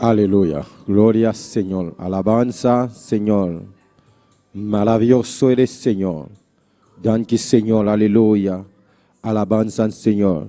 Aleluya. Gloria Señor. Alabanza Señor. Maravilloso eres Señor. Danki Señor. Aleluya. Alabanza Señor.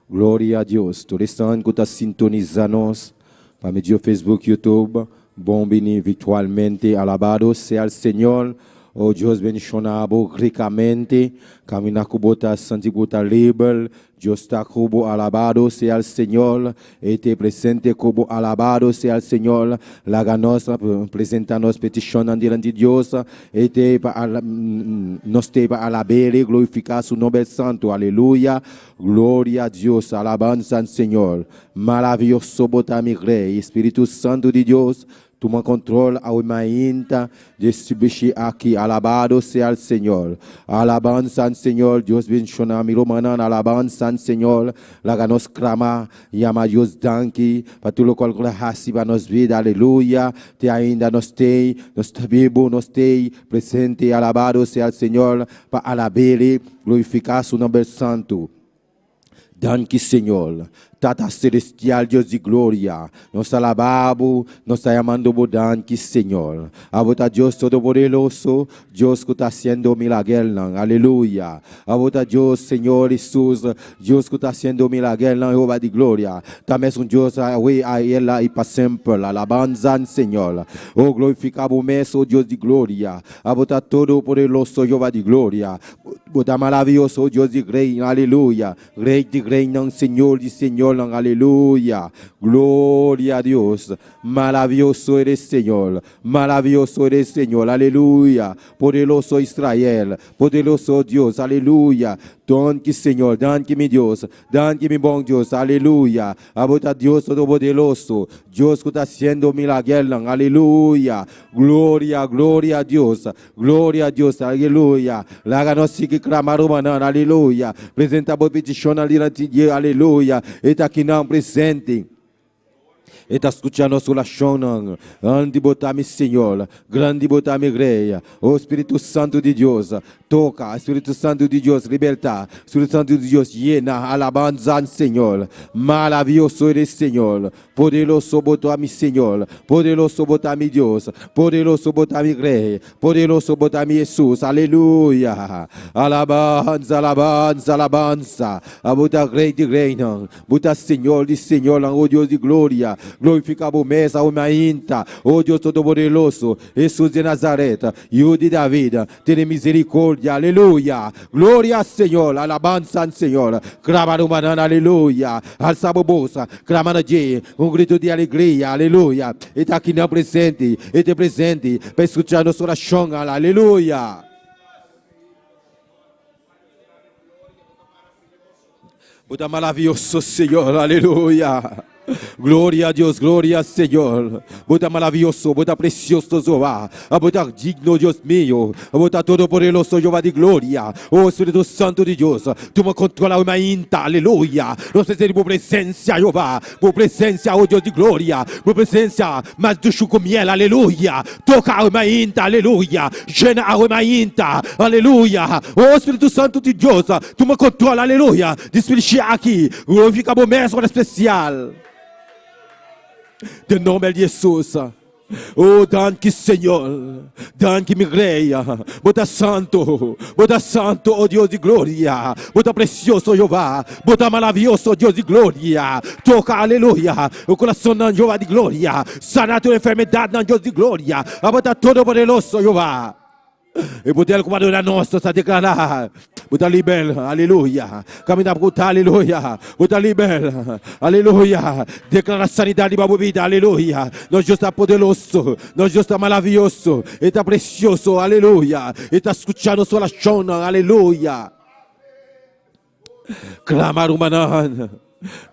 Gloria a Dios. Tur esnan ku ta sintonisá nos pa medio Facebook, YouTube, bon bini virtualmente. Alabado sea el Señor. Oh Dios bendishoná bo rikamente. Kaminda ku bo ta sinti ku bo ta liber. Dios ta ku bo, alabado sea el Señor. E ta presente ku bo, alabado sea el Señor. Laga nos presentá nos petishonnan dilanti Dios. E ta pa nos ta pa alab'É, glorifiká su nòmber santu. Aleluya. Gloria a Dios, alabanza al Señor. Maravioso bo ta mi Rei. Spiritu Santu di Dios, tuma kontrol awe mainta di sirbishi aki. Alabado sea el Señor. Alabanza al Señor. Dios bendishoná mi rumannan. Alabanza al Señor. Laga nos sklama, yama Dios danki pa tur loke El a hasi pa nos bida. Aleluya. Te ainda nos tin, nos ta bibu, nos tin presente. Alabado sea el Señor pa alab'É, glorifiká su nòmber santu. Danki Señor. Tata Selestial, Dios di gloria, nos ta alabá Bo, nos ta yamando Bo danki, Señor. Abo ta Dios Todopoderoso, Dios ku ta hasiendo milagernan. Aleluya. Abo ta Dios, Señor Hesus, Dios ku ta hasiendo milagernan, Jehová di gloria. Ta mesun Dios awe, ayera i pa semper. Alabanza, Señor. Oh, glorifiká Bo mes, oh Dios di gloria. Abo ta Todopoderoso, Jehová di gloria. Bo ta maravioso, Dios di rei, aleluya. Rei di reinan, Señor di señornan, aleluya. Gloria a Dios. Maravioso eres, Señor. Maravioso eres, Señor, aleluya. Poderoso Israel, poderoso Dios, aleluya. Danki, Señor, danki, mi Dios, danki, mi bon Dios, aleluya. Abo ta Dios Todopoderoso, Dios ku ta hasiendo milagernan, aleluya. Gloria, gloria a Dios, gloria a Dios, aleluya. Laga nos sigui klama, rumannan, aleluya. Presentá bo petishonnan dilanti di Dios, aleluya. E ta akinan presente. E ta skucha nos orashonnan. Grandi bo ta mi Señor, grandi bo ta mi Rei. O Spiritu Santu di Dios, toka. Spiritu Santu di Dios, libertá. Spiritu Santu di Dios, yena. Alabanza al Señor. Maravioso eres, Señor. Poderoso bo ta mi Señor. Poderoso bo ta mi Dios. Poderoso bo ta mi Rei. Poderoso bo ta mi Hesus. Aleluya. Alabanza, alabanza, alabanza. Abo ta Rei di reinan. Bo ta Señor di señornan, o Dios di gloria. Glorifiká bo mes awe mainta, o Dios Todopoderoso, Hesus di Nazaret, Yu di David, tene miserikordia. Aleluya! Gloria al Señor, alabansa al Señor. Klama rumannan, aleluya. Alsa bo bos, klama na dje, un gritu di alegria, aleluya. E ta akinan presente, e ta presente pa skucha nos orashonnan, aleluya. Bo ta maravioso, Señor, aleluya. Gloria a Dios, gloria al Señor. Bo ta maravioso, bo ta presioso, Jehová. Bo ta digno, Dios mío. Bo ta todopoderoso, Jehová di gloria. Oh Spiritu Santu di Dios, tuma kontrol awe mainta, aleluya. Nos mester di bo presensia, Jehová. Bo presensia, oh Dios di gloria. Bo presensia mas dushu ku miel, aleluya. Toka awe mainta, aleluya. Yena awe mainta, aleluya. Oh Spiritu Santu di Dios, tuma kontrol, aleluya. Di sirbishi aki, glorifiká bo mes ora spesial. Den nòmber di Hesus. Oh, danki Señor. Danki mi Rei. Bo ta santu. Bo ta santu, oh Dios di gloria. Bo ta presioso, Jehová. Bo ta maravioso, Dios di gloria. Toka, aleluya, e kurasonnan, Jehová di gloria. Sana tur enfermedatnan, Dios di gloria. Abo ta todopoderoso, Jehová. E poder ku bo a duna nos, nos ta deklará, bo ta liber, aleluya. Kaminda ku ta, aleluya, bo ta liber, aleluya. Deklará sanidat riba bo bida, aleluya. Nos Dios ta poderoso, nos Dios ta maravioso, E ta presioso, aleluya. E ta skucha nos orashonnan, aleluya. Klama, rumannan.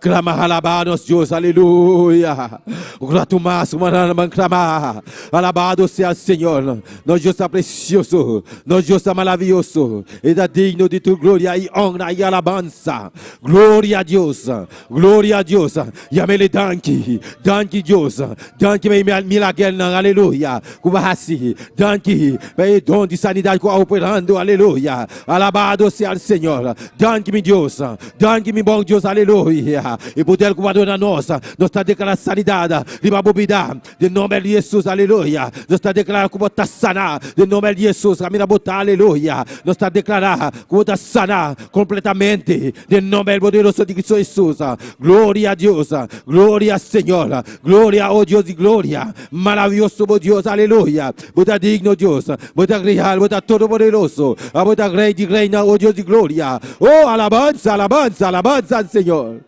Klama, alabá nos Dios, aleluya. Un ratu mas, rumannan, ban klama. Alabado sea el Señor. Nos Dios ta presioso, nos Dios ta maravioso. E ta digno di tur gloria i honra i alabansa. Gloria a Dios, gloria a Dios. Yam'El danki, danki Dios. Danki pa e milagernan, aleluya, ku bo a hasi. Danki pa e don di sanidat ku a operando, aleluya. Alabado sea el Señor. Danki mi Dios, danki mi bon Dios, aleluya. gloria. E poder ku bo a duna nos, nos ta deklará sanidat riba bo bida den nomber di Hesus, aleluya. Nos ta deklará ku bo ta saná den nomber di Hesus, kaminda bo ta, aleluya. Nos ta deklará ku bo ta saná kompletamente den nomber poderoso di Cristo Hesus. Gloria a Dios, gloria Señor, gloria, oh Dios di gloria. Maravioso bo Dios, aleluya. Bo ta digno Dios, bo ta real, bo ta todopoderoso, bo ta Rey di reynan, oh Dios di gloria. Oh, alabanza, alabanza, alabanza al Señor.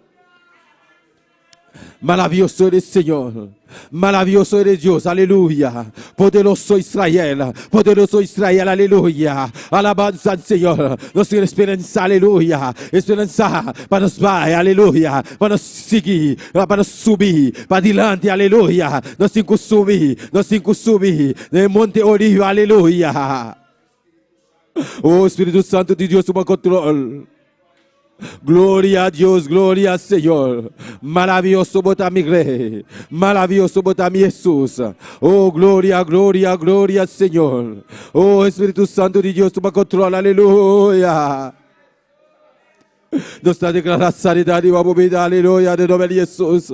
Maravioso eres Señor, maravioso eres Dios, aleluya. Poderoso Israel, poderoso Israel, aleluya. Alabanza al Señor. Nos tin esperanza, aleluya. Esperanza pa nos bai, aleluya. Pa nos sigui, pa nos subi pa dilanti, aleluya. Nos tin ku subi, nos tin ku subi na e Monte Oliva, aleluya. Oh Spiritu Santu di Dios tuma control. Gloria a Dios, gloria al Señor. Maravioso bo ta mi Rey, maravioso bo ta mi Jesús. Oh gloria, gloria, gloria al Señor. Oh Espíritu Santo di Dios tuma control, aleluya. Nos ta declara sanidad riba bo bida, aleluya, den nomber di Jesús.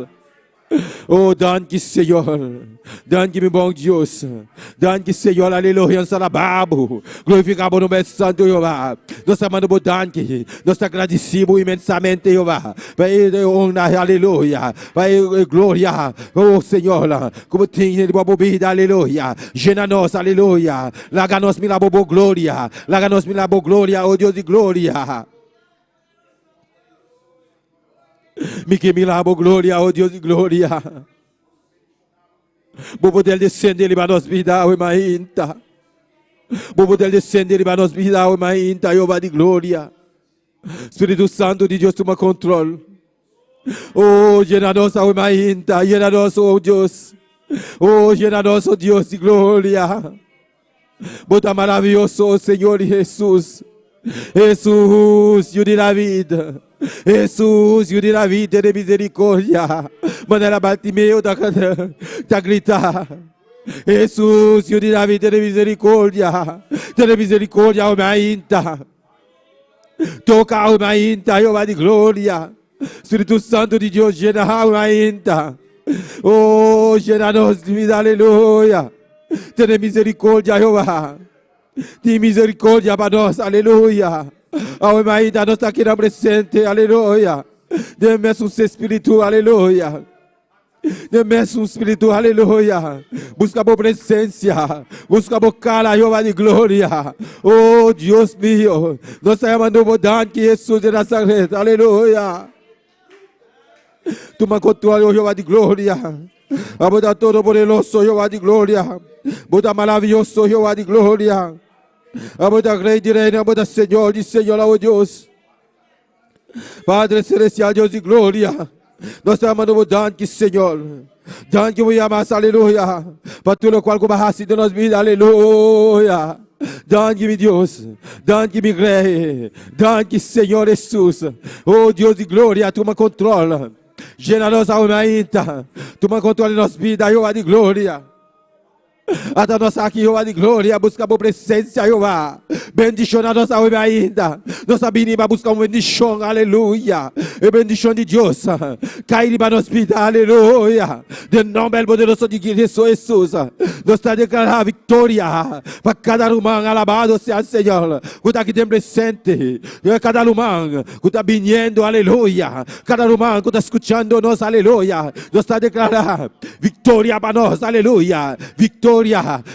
Oh, danki Señor. Danki mi bon Dios. Danki Señor, aleluya. Nos ta alabá bo. Glorifiká bo nomber santo, Jehová. Nos ta manda bo danki. Nos ta gradisí bo inmensamente, Jehová. Pa e honra, aleluya. Pa e gloria, oh Señor, ku bo tin riba bo bida, aleluya. Llena nos, aleluya. Laga nos mira bo bo gloria. Laga nos mira bo gloria, oh Dios di gloria. Mi ke mira bo gloria, oh Dios di gloria. Bo poder descende riba nos bida awe mainta. Bo poder descende riba nos bida awe mainta, Jehová di gloria. Spiritu Santo di Dios tuma control. Oh, llena nos awe mainta, llena nos, oh Dios. Oh, llena nos, oh Dios di gloria. Bo ta maravioso, oh Señor Jesús. Jesús, yu di David. Jesús, yu di David, tene misericordia. Manera Bartimeo ta, ta grita. Jesús, yu di David, tene misericordia. Tene misericordia, awe mainta. Toca awe mainta, Jehová di gloria. Spiritu Santo di Dios, llena awe mainta. Oh, llena nos vida, aleluya. Tene misericordia, Jehová. Tin misericordia pa nos, aleluya. Awe mainta nos ta keda presente, aleluya. Den mesun espíritu, aleluya. Den mesun spiritu, aleluya. Buska bo presencia, buska bo cara, Jehová di gloria. Oh, Dios mío, nos ta yamando bo danki, Jesús de Nazaret, aleluya. Tuma control, oh Jehová di gloria. Abo ta todopoderoso, Jehová di gloria. Bo ta maravilloso, Jehová di gloria. Abo ta Rey di reina, abo ta Señor di señor, oh Dios. Padre Celestial, Dios di gloria, nos ta yamando bo danki, Señor. Danki bo yamas, aleluya, pa tur lokual ku bo a hasi den nos bida, aleluya. Danki mi Dios, danki mi Rey, danki Señor Hesus. Oh Dios di gloria, tuma control. Llena nos awe mainta. Tuma control di nos bida, Jehová di gloria. Ata nos aki, Jehová di gloria, buska bo presencia, Jehová. Bendiciona nos awe ainda. Nos a bini pa buska un bendicion, aleluya. E bendicion di Dios kai riba nos bida, aleluya. Den nomber poderoso di Jesus. Nos ta declara victoria pa cada ruman, alabado sea el Señor, cu ta aki den presente. Cada ruman cu ta biniendo, aleluya. Cada ruman cu ta scuchando nos, aleluya. Nos ta declara victoria pa nos, aleluya. Victoria,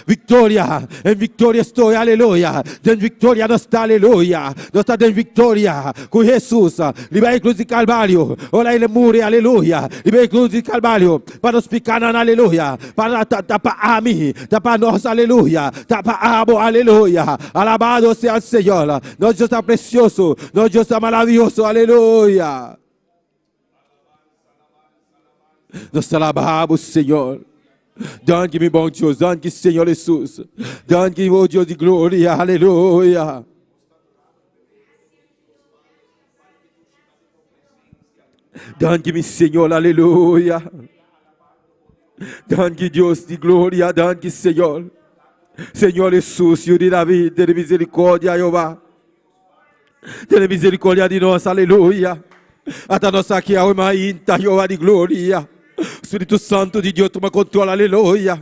victoria. En victoria estoy, aleluya. Den victoria nos ta, aleluya. Nos ta den victoria cu Jesus. Riba e cruz di Calvario. Ora el muri, aleluya. Riba e cruz di Calvario. Pa nos picanan, aleluya. Pa ta, ta pa ami, ta pa nos, aleluya. Ta pa abo, aleluya. Alabado sea el Señor. Nos Dios ta precioso, nos Dios ta maravilloso, aleluya. Nos ta alabá bo, Señor. Danki, mi bon Dios. Danki, Señor Jesús. Danki, oh Dios di gloria. Aleluya. Danki, mi Señor. Aleluya. Danki, Dios di gloria. Danki, Señor. Señor Jesús, yu di David, tene misericordia, Jehová. Tene misericordia di nos. Aleluya. Ata nos aki awe mainta, Jehová di gloria. Spiritu Santu di Dios tuma control, aleluya.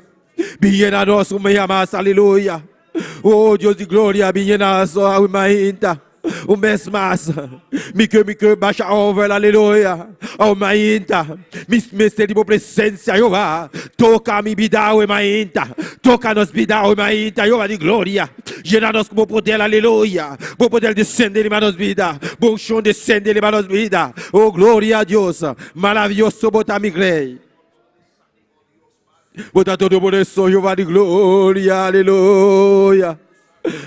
Bin yena nos un mea mas, aleluya. Oh Dios di gloria, bin yena nos awe mainta. Un bes mas, mi ke mi ke basha over, aleluya. Awe mainta, mi mester di bo presencia, Jehová. Toca mi bida awe mainta. Toca nos bida awe mainta, Jehová di gloria. Yena nos ku bo poder, aleluya. Bo poder descende riba nos bida. Bo unshon descende riba nos bida. Oh, gloria a Dios. Maravioso bo ta, mi Rey. Bo ta todopoderoso, Jehová di gloria, aleluya.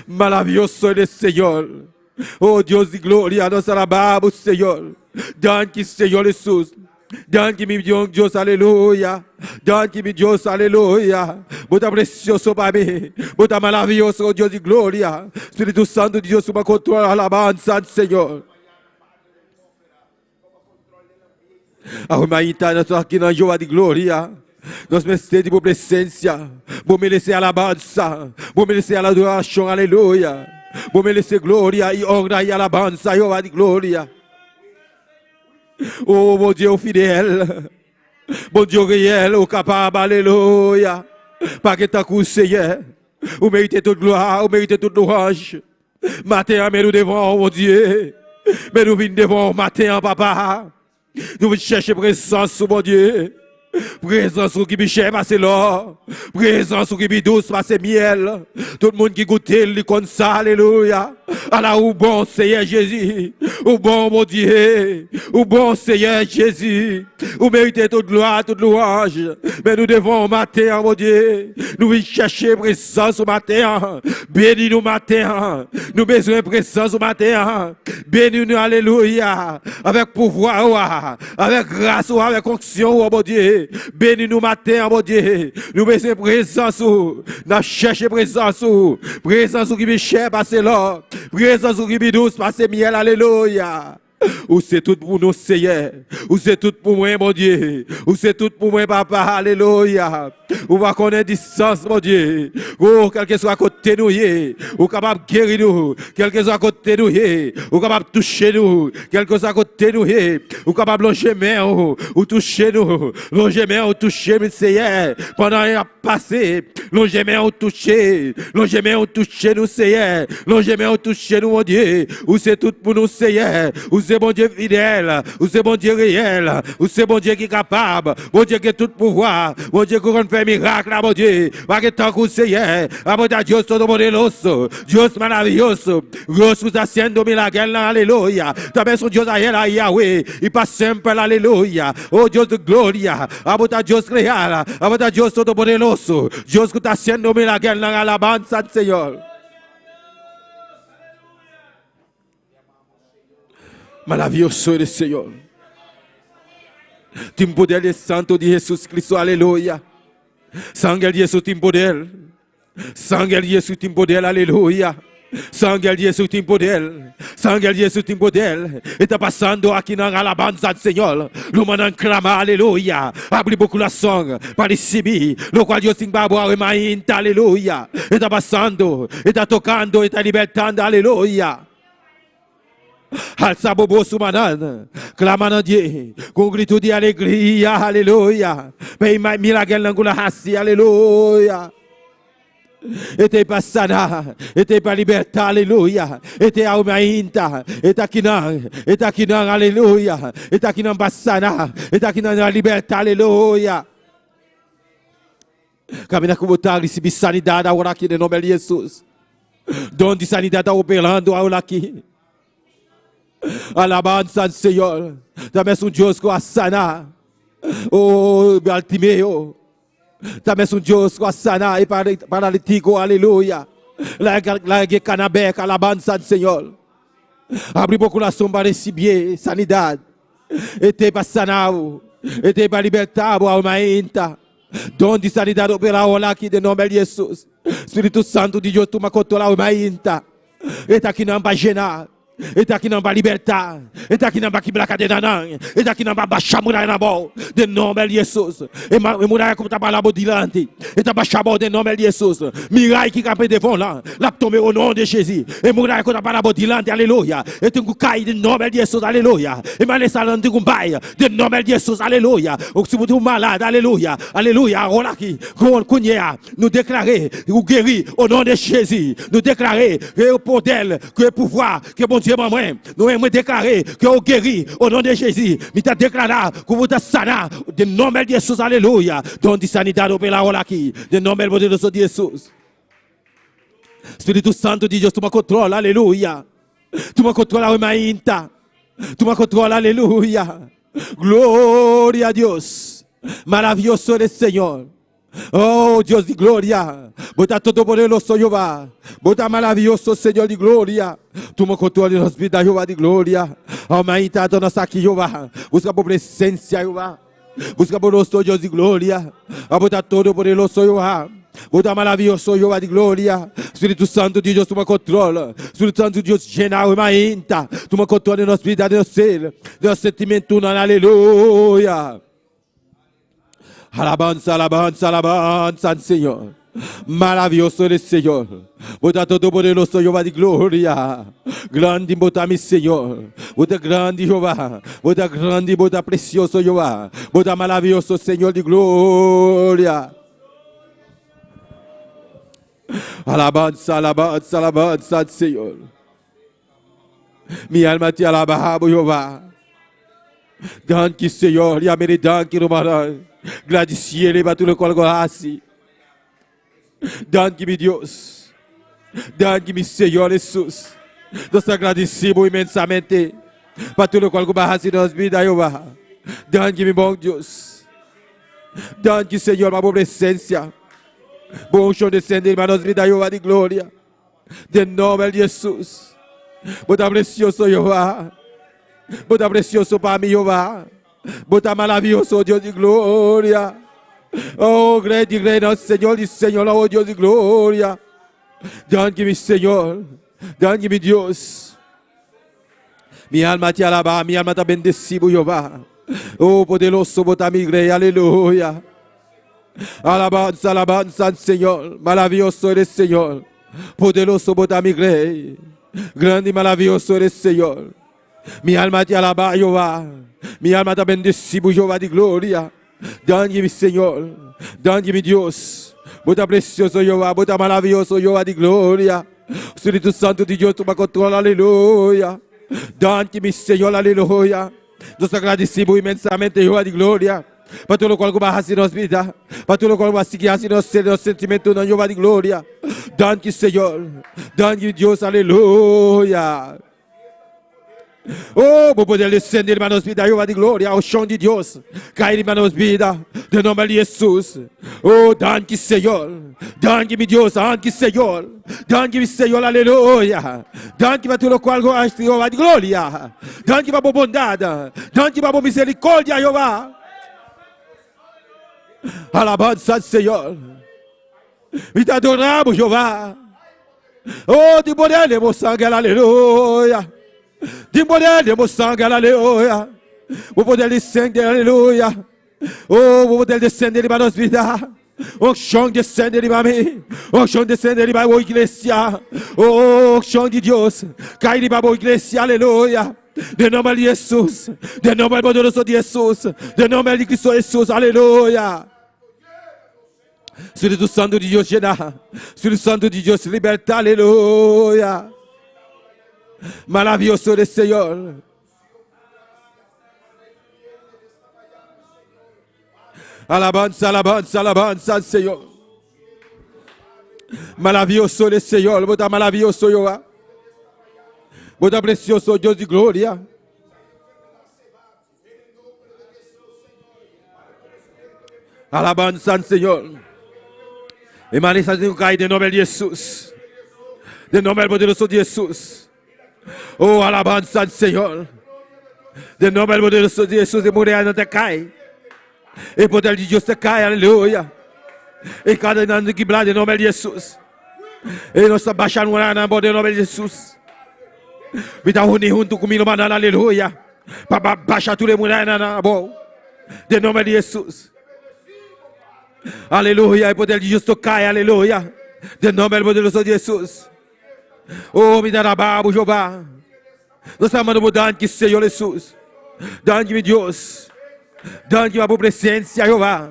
Maravioso eres, Señor. Oh, Dios di gloria, nos alabá bo, Señor. Danki, Señor Jesús. Danki mi Dios, Dios, aleluya. Danki mi Dios, aleluya. Bo ta precioso pa mi. Bo ta maravilloso, Dios di gloria. Spiritu Santo di Dios, tuma control, alabanza al Señor. Awe maita nos ta aki na Jehová di gloria. Nos mester di bo presencia. Bo merece alabanza. Bo merece adoracion, aleluya. Bo merece gloria y honra y alabanza, Jehová di gloria. Oh, bon Dieu fidèl, bon Dieu reyèl, ou kapab, alelouya. Pa gen tankou ou Seyè. Ou merite tout glwa, ou merite tout louwanj. Maten an men nou devan ou, bon Dieu. Men nou vin devan ou maten an, papa. Nou vin chèche prezans ou, bon Dieu. Prezans ou ki pi chè pase lò, prezans ou ki pi dous pase myèl. Tout moun ki goute l li konn sa, alelouya. Ala ou bon Seyè Jezi, ou bon Bondye, ou bon Seyè Jezi. Ou merite tout glwa, tout louwanj. Men nou devan ou maten an Bondye, nou vin chèche prezans ou maten an. Beni nou maten an, nou bezwen prezans ou maten an. Beni nou alelouya, avèk pouvwa ou a. Avèk gras ou, avèk onksyon ou, o Bondye, beni nou maten an, Bondye. Nou bezwen prezans ou. N ap chèche prezans ou. Prezans ou ki pi chè pase lò. Prezans ou ki pi dous pase myèl. Alelouya. Ou se tout pou nou, Seyè. Ou se tout pou mwen, Bondye. Ou se tout pou mwen, Papa. Alelouya. Ou pa konnen distans, Bondye. O, kèlkeswa kote nou ye, ou kapab geri nou. Kèlkeswa kote nou ye, ou kapab touche nou. Kèlkeswa kote nou ye, ou kapab lonje men ou, ou touche nou. Lonje men ou touche m, Seyè, pandan y ap pase. Lonje men ou touche, lonje men ou touche nou, Seyè. Lonje men ou touche nou, Bondye. Ou se tout pou nou, Seyè. Ou se Bondye fidèl, ou se Bondye reyèl, ou se Bondye ki kapab, Bondye gen tout pouvwa, Bondye ki konn fè mirak la, Bondye. Pa gen tankou w, Seyè. Abota Dios Todopoderoso, Dios maravilloso, Dios ki ta haciendo milag la, aleluya. Tambe son Dios ayel a Yahweh, y pa semper, aleluya. Oh Dios de gloria, abota Dios real, abota Dios Todopoderoso, Dios ki ta haciendo milag la, alabanza al Señor. Maravilloso eres, Señor. Tin poder di Santo di Jesus Cristo, aleluya. Sangre di Jesus tin poder. Sangre di Jesus tin poder, aleluya. Sangre di Jesus tin poder. Sangre di Jesus tin poder. E ta pasando aki na alabanza di Señor. Rumannan clama, aleluya. Abri bo curason pa ricibi locual Dios tin pa bo awe mainta, aleluya. E ta pasando, e ta tocando, e ta libertando, aleluya. Alsa bo bos rumannan, clama na dje cu un grito di alegria, aleluya. Pa e milagelnan cu lo haci, aleluya. E ta pa sana, e ta pa liberta, aleluya. E ta awe mainta, e ta akinan, e ta akinan, aleluya. E ta akinan pa sana, e ta akinan pa liberta, aleluya. Camina cu bo ta ricibi sanidad awor aki den nomber di Jesus. Don di sanidad ta operando awor aki. Alabanza al Señor. Ta mesun Dios cu a sana. Oh, Bartimeo. Ta mesun Dios cu a sana e paralitico. Aleluya. Larga e cana bek. Alabanza al Señor. Abri bo curason pa recibi sanidad. E te pa sana bo. E te pa liberta bo alma inta. Don di sanidad opera awor aki den nomber di Jesus. Spiritu Santo di Dios tuma control alma inta. E ta kinan pa jena. E ta akinan pa libertá. E ta akinan pa kibra kadenanan. E ta akinan pa basha murayanan abou den nòmber di Hesus. E muraya ku ta para bo dilanti, e ta basha abou den nòmber di Hesus. Miray ki ka pende von lan, l ap tonbe o non de Jezi. E muraya ku ta para bo dilanti, aleluya, e tin ku kai den nòmber di Hesus, aleluya. E malesanan tin ku bai den nòmber di Hesus, aleluya. Si bo tin un malad, aleluya, aleluya, awor aki, kounye a, nou deklare ou geri o non de Jezi. Nou deklare ke poder, ke pouvwa ke Bondye ban mwen, nou mwen deklare ke ou geri o non de Jezi. Mi ta deklara ku bo ta sana den nòmber di Hesus, aleluya. Don di sanidat opera awor aki den nòmber poderoso di Hesus. Spiritu Santu di Dios tuma kontrol, aleluya. Tuma kontrol awe mainta. Tuma kontrol, aleluya. Gloria a Dios. Maravioso eres Señor. Oh Dios di gloria, bo ta todopoderoso Jehová, bo ta maravioso Señor di gloria. Tuma control di nos bida Jehová di gloria. Oh maita to nos aki Jehová, busca bo presencia Jehová. Busca bo rostro Dios di gloria. Oh, bo ta todopoderoso Jehová. Bo ta maravioso Jehová di gloria. Spiritu Santo di Dios tuma control. Spiritu Santo di Dios llena awe mainta. Tuma control di nos bida, di nos ser, di nos sentimentonan. Aleluya. Alabanza, alabanza, alabanza al Señor. Maravilloso eres, Señor. Bo ta todopoderoso, Jehová di gloria. Grandi bo ta, mi Señor. Bo ta grandi, Jehová. Bo ta grandi, bo ta precioso, Jehová. Bo ta maravilloso, Señor di gloria. Alabanza, alabanza, alabanza al Señor. Mi alma te alaba, bo Jehová. Danki, Señor. Ya mere danki, rumannan. Gradisiele pa tur lokual ku a hasi. Danki, mi Dios. Danki, mi Señor Hesus. Nos ta gradisí bo inmensamente pa tur lokual ku bo a hasi den nos bida, Jehová. Danki, mi bon Dios. Danki, Señor, pa bo presensia. Bo unshon desende riba nos bida, Jehová di gloria. Den nomber di Hesus. Bo ta precioso, Jehová. Bo ta precioso pa mi, Jehová. Bo ta maravilloso, Dios di gloria. Oh, Rey di reinan, Señor di señornan, oh Dios di gloria. Danki, mi Señor. Danki, mi Dios. Mi alma te alaba, mi alma ta bendeci bo, Jehová. Oh, poderoso bo ta mi Rey, aleluya. Alabanza, alabanza al Señor. Maravilloso eres, Señor. Poderoso bo ta mi Rey. Grande y maravilloso eres, Señor. Mi alma te alaba, Jehová. Mi alma ta bendeci bo, Jehová di gloria. Danki, mi Señor. Danki, mi Dios. Bo ta precioso, Jehová. Bo ta maravilloso, Jehová di gloria. Spiritu Santu di Dios tuma control, aleluya. Danki, mi Señor, aleluya. Nos ta agradeci bo inmensamente, Jehová di gloria, pa tur locual cu bo a haci nos bida, pa tur locual cu bo a sigui haci nos ser, nos sentimentonan, Jehová di gloria. Danki, Señor. Danki, Dios, aleluya. Oh, bo poder descende riba nos bida, Jehová di gloria, unción di Dios, cai riba nos bida, den nomber di Jesús. Oh, danki, Señor. Danki, mi Dios, danki, Señor. Danki, mi Señor, aleluya. Danki pa tur locual cu haci, Jehová di gloria. Danki pa bo bondad. Danki pa bo misericordia, Jehová. Alabanza al Señor. Mi ta adora bo, Jehová. Oh, tin poder den bo sanger, aleluya. Tin poder den bo sanger, aleluya. Bo poder descende, aleluya. Oh, bo poder descende riba nos vida. Unción descende riba mi. Unción descende riba bo iglesia. Oh, unción di Dios. Cai riba bo iglesia, aleluya. Den nomber di Jesús. Den nomber poderoso di Jesús. Den nomber di Cristo Jesús, aleluya. Spiritu Santu di Dios llena. Spiritu Santu di Dios liberta, aleluya. Maravilloso eres, Señor. Alabanza, alabanza, alabanza al Señor. Maravilloso eres, Señor. Bo ta maravilloso, Jehová. Bo ta precioso, Dios di gloria. Alabanza al Señor. E manifestación cae de nombre de Jesús. De nombre poderoso de Jesús. Oh, alabanza al Señor. De nombre poderoso de Jesús, de muralla no te cae. El poder de Dios te cae, aleluya. E cadena de quebrar de nombre de Jesús. E nos ta bashando na de nombre de Jesús. Mi ta uni huntu ku mi rumannan, aleluya, pa basha tur e murayanan abou, den nomber di Hesus. Aleluya, e poder di Dios ta kai, aleluya, den nomber poderoso di Hesus. Oh, mi ta alabá bo, Jehová. Nos ta manda bo danki, Señor Hesus. Danki, mi Dios. Danki pa bo presencia, Jehová.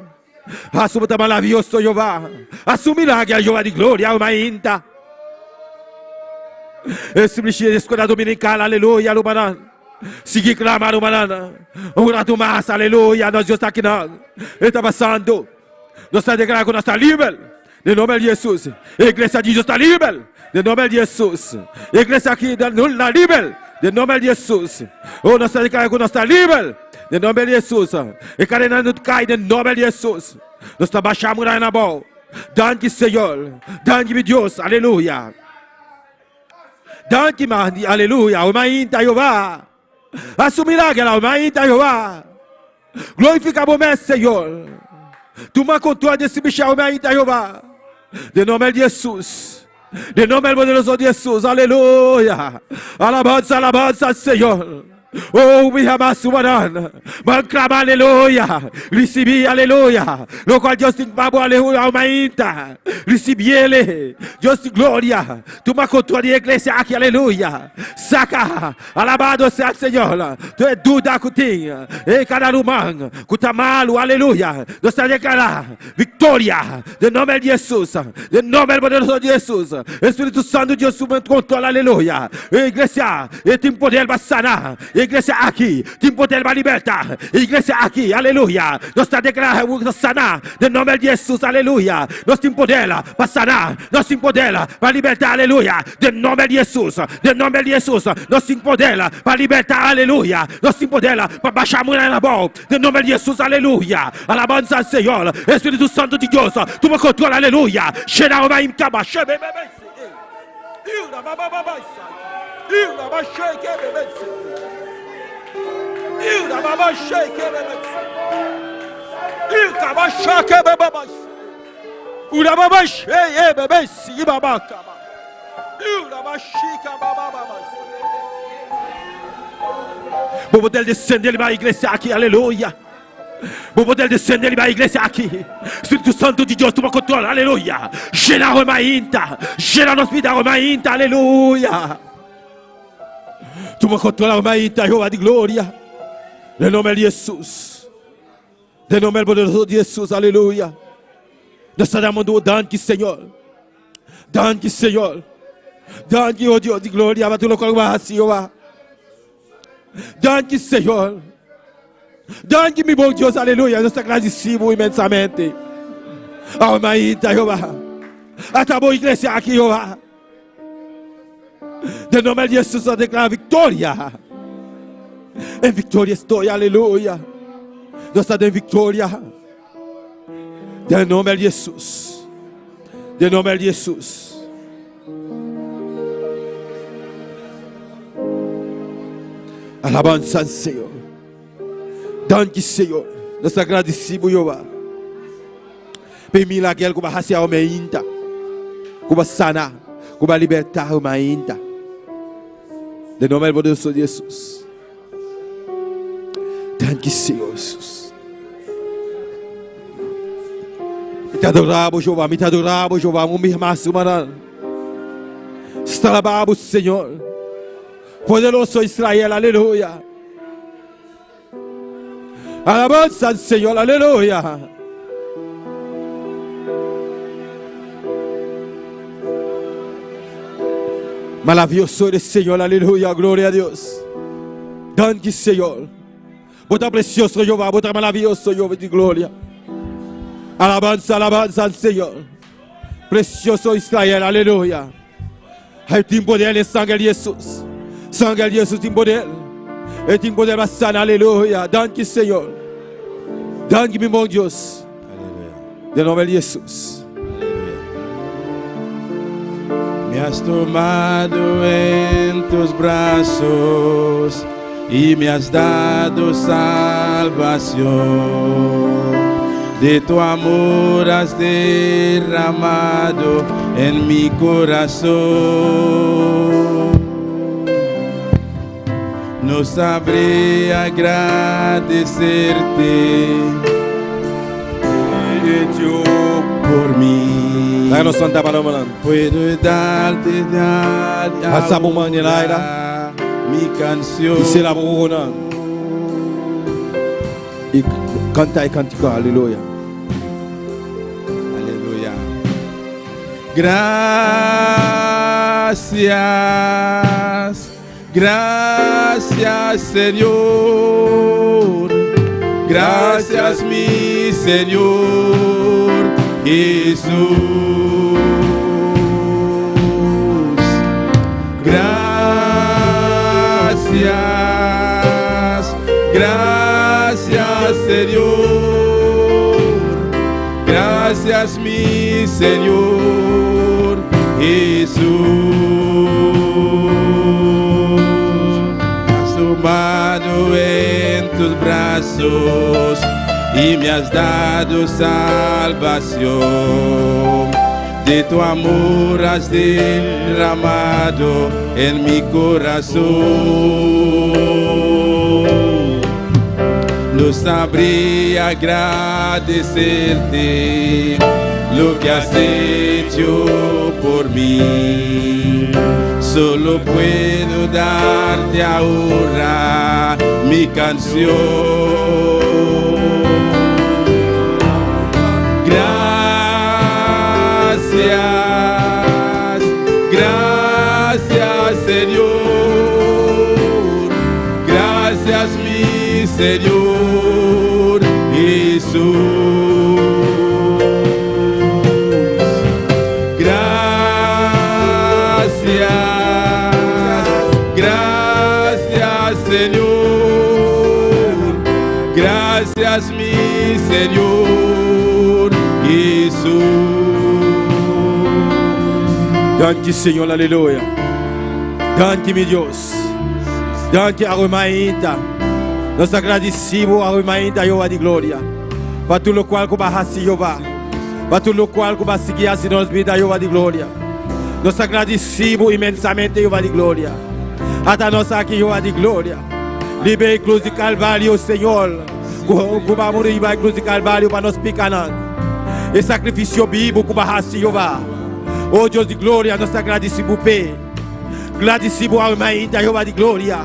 Hasu bo ta maravioso, Jehová. Hasu milagre, Jehová di gloria, o mainta. E escola dominical, aleluya, rumannan. Sigui clama, rumannan. Un rato mas, aleluya, nos Dios ta akinan. E ta pasando. Nos ta declara cu nos ta liber. Den nomber di Jesus. E iglesia di Dios ta liber. Den nomber di Jesus. E iglesia aki ta liber. Den nomber di Jesus. Oh, nos ta declara cu nos ta liber. Den nomber di Jesus. E cadenanan no cay den nomber di Jesus. Nos ta basha muraya na abao. Danki Señor. Danki mi Dios. Aleluya. Danki ma, aleluya. O mainta Jehová. A su milagre, o mainta Jehová. Glorifica bo mes, Señor. Tuma control di ese bicha, o mainta Jehová. Den nomber di Jesus. Den nomber poderoso di Jesus. Aleluya. Alabanza, alabanza, Señor. Oh, mi jamás subaran. Man clama, aleluya. Recibí, aleluya. Lo cual Dios tin pa bo, aleluya, o mainta. Recibiele. Dios di gloria. Tuma control di iglesia aki, aleluya. Saca. Alabado sea el Señor. Tur e duda ku tin e kada ruman ku ta malu, aleluya. Nos ta deklará viktoria den nomber di Hesus, den nomber poderoso di Hesus. Espíritu Santu Dios tuma kontrol, aleluya. E iglesia e tin poder pa sana. E iglesia aki tin poder pa libertá. E iglesia aki, aleluya. Nos ta deklará ku ta sana den nomber di Hesus, aleluya. Nos tin poder pa sana. Nos tin poder pa libertá, aleluya. Den nomber di Hesus, den nomber di Hesus, nos tin poder pa libertá, aleluya. Nos tin poder pa basha muraya abou, den nomber di Hesus, aleluya. Alabansa al Señor, Espíritu Santo di Dios, tuma control, aleluya. Shena oma im kaba, she be be be se, eh. Ira ba ba ba ba sa. Ira ba she ke be be se. Ira ba ba she ke be be se. Ika ba she ke be ba ba se. Ura ba ba she ye be be si ba ba ka ba. Ura ba shi ka ba ba ba ba si. Bo poder descende riba iglesia aki, aleluya. Bo poder descende riba iglesia aki. Spiritu Santu di Dios tuma control, aleluya. Llena awe mainta, llena nos bida awe mainta, aleluya. Tuma control awe mainta, Jehová di gloria. Den nomber di Jesus. Den nomber poderoso di Jesus, aleluya. Nos ta damos tu danki, Señor. Danki, Señor. Danki, oh Dios di gloria, pa tur loke bo a hasi, Jehová. Danki, Señor. Danki, mi bon Dios, aleluya. Nos ta agradeci bo inmensamente. Awe mainta, Jehová. Ata bo iglesia aki, Jehová. Den nomber di Jesus nos declara victoria. En victoria estoy, aleluya. Nos ta den victoria. Den nomber di Jesus. Den nomber di Jesus. Alabanza al Señor. Danki, Señor. Nos ta agradeci bo, Jehová. P'e milagel ku bo a hasi awe mainta, ku bo a sana, ku bo a libertá awe mainta. Den nomber poderoso di Hesus. Danki Señor Hesus. Mi ta adorá bo, Jehová. Mi ta adorá bo, Jehová. Un biaha mas, rumannan. Sta alabá bo, Señor. Poderoso Israel, aleluya. Alabanza al Señor, aleluya. Maravilloso eres, Señor, aleluya, gloria a Dios. Danki, Señor. Bo ta precioso, Jehová, bo ta maravilloso, Jehová di gloria. Alabanza, alabanza al Señor. Precioso Israel, aleluya. Hay tin poder den sangre di Jesús. Sangre di Jesús tin poder. E tin poder pa sana, aleluya. Danki, Señor. Danki, mi bon Dios. Den nombre di Jesús. Me has tomado en tus brazos y me has dado salvación. De tu amor has derramado en mi corazón. No sabré agradecerte Hecho por mí. Laga nos lanta pa nos mannan. Puedo darte dar Alsa bo man den aire. ahora mi canción. I sera bo wowonan. I kanta e kantika. Aleluya. Aleluya. Gracias, gracias Señor. Gracias mi Señor Jesús. Gracias, gracias Señor. Gracias mi Señor Jesús. Has tomado en tus brazos y me has dado salvación. De tu amor has derramado en mi corazón. No sabría agradecerte lo que has hecho por mí. Solo puedo darte ahora mi canción. Gracias, gracias Señor. Gracias mi Señor Jesús. Gracias, gracias Señor. Gracias mi Señor Jesús. Danki Señor, aleluya. Danki mi Dios. Danki awe mainta. Nos ta gradisí bo awe mainta Jehová di gloria. Pa tur lokual ku bo a hasi Jehová. Pa tur lokual ku bo a sigui hasi den nos bida Jehová di gloria. Nos ta gradisí bo inmensamente Jehová di gloria. Ata nos aki Jehová di gloria. Riba e krus di Kalvario Señor. Ku ku bo a muri riba e krus di Kalvario pa nos pikanan. E sakrifisio bibu ku bo a hasi Jehová. O Dios di gloria, nos ta gradisí bo p'e. Gradisí bo awe mainta, Jehová di gloria.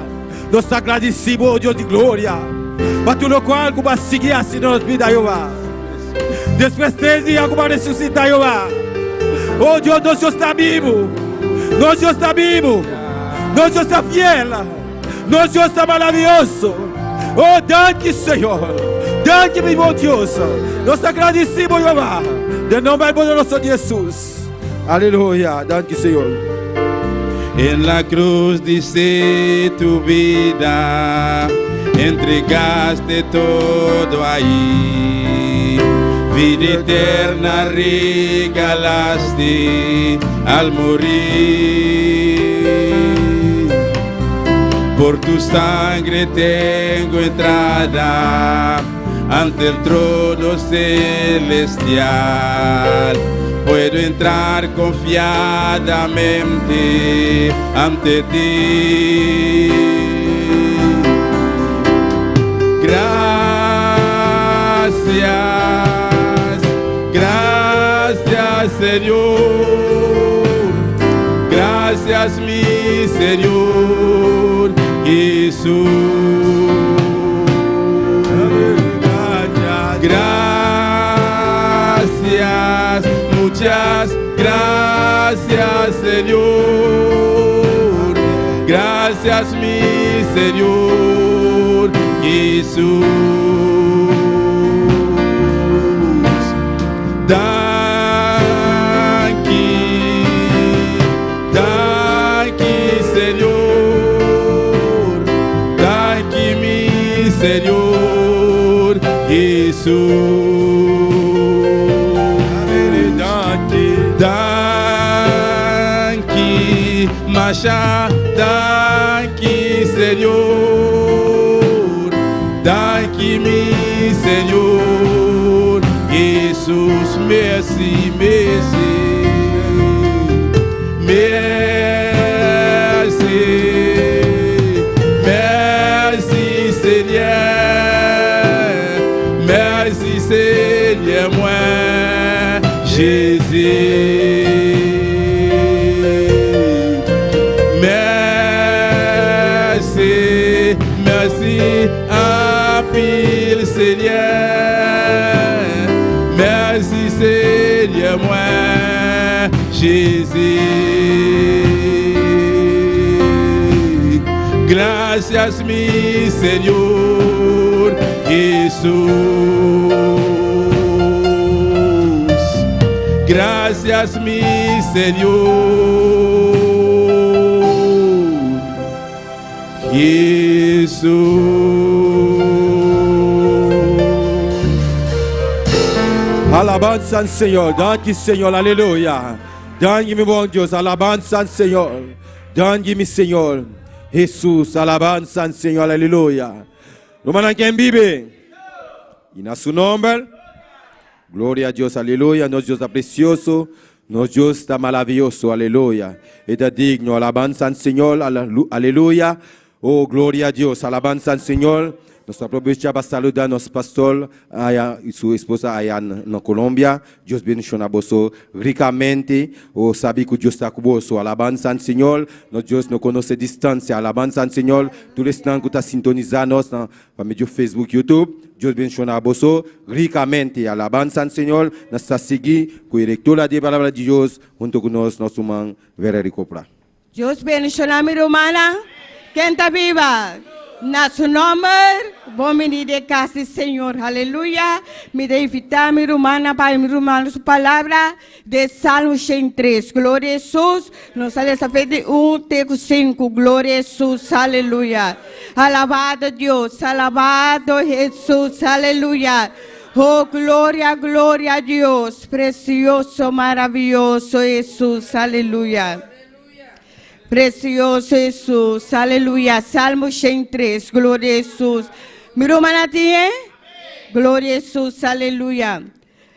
Nos ta gradisí bo, o Dios di gloria, pa tur lokual ku bo a sigui hasi den nos bida, Jehová. Despues tres dia ku bo a resusitá, Jehová. O Dios, nos Dios ta bibu. Nos Dios ta bibu. Nos Dios ta fiel. Nos Dios ta maravioso. O danki, Señor. Danki, mi bon Dios. Nos ta gradisí bo, Jehová. Den nomber poderoso di Hesus. Aleluya. Danki, Señor. En la cruz diste tu vida, entregaste todo ahí. Vida eterna regalaste al morir. Por tu sangre tengo entrada ante el trono celestial. Puedo entrar confiadamente ante ti. Gracias, gracias Señor. Gracias mi Señor Jesús. Gracias, muchas gracias Señor. Gracias mi Señor Jesús. Danki, danki Señor. Danki mi Señor Jesús. Danki. Danki, masha, danki, Señor. Danki, mi Señor. Jesús, merci, merci. Merci, merci. Jezi. Mèsi, mèsi anpil Senyè. Mèsi Senyè mwen Jezi. Gracias mi Señor Jesús. Gracias mi Señor Jesús. Alabanza al Señor. Danki Señor. Aleluya. Danki mi bon Dios. Alabanza al Señor. Danki mi Señor. Jesús. Alabanza al Señor. Aleluya. Rumannan ken biba. I na su nòmber. Gloria na Dios. Aleluya. Nos Dios ta presioso. Nos Dios ta maravioso. Aleluya. E ta digno. Alabanza al Señor. Aleluya. Oh, gloria na Dios. Alabanza al Señor. Nos ta aprovechá pa saludá nos pastor aya, i su esposa aya na Colombia. Dios bendishoná boso rikamente. Oh, sabi ku Dios ta ku boso. Alabanza al Señor. Nos Dios no konosé distansia. Alabanza al Señor. Tur esnan ku ta sintonisá nos na pa medio Facebook, YouTube. Dios bendishoná boso rikamente. Alabanza al Señor. Nos ta sigui ku e lektura di Palabra di Dios huntu ku nos, nos ruman Vera Ricopra. Dios bendishoná mi rumannan. Ken ta biba? Na su nòmber, bon bini den kas di Señor. Aleluya. Mi ta invitá mi rumannan pa mi ruman su palabra di Salmo 103. Gloria Hesus. Nos ta lesa fe di 1 te ku 5. Gloria Hesus. Aleluya. Alabado Dios. Alabado Hesus. Aleluya. Oh, gloria, gloria a Dios. Presioso, maravioso Hesus. Aleluya. Presioso Hesus, aleluya. Salmo 103, gloria a Hesus. Mi rumannan tin, Gloria a Hesus, aleluya.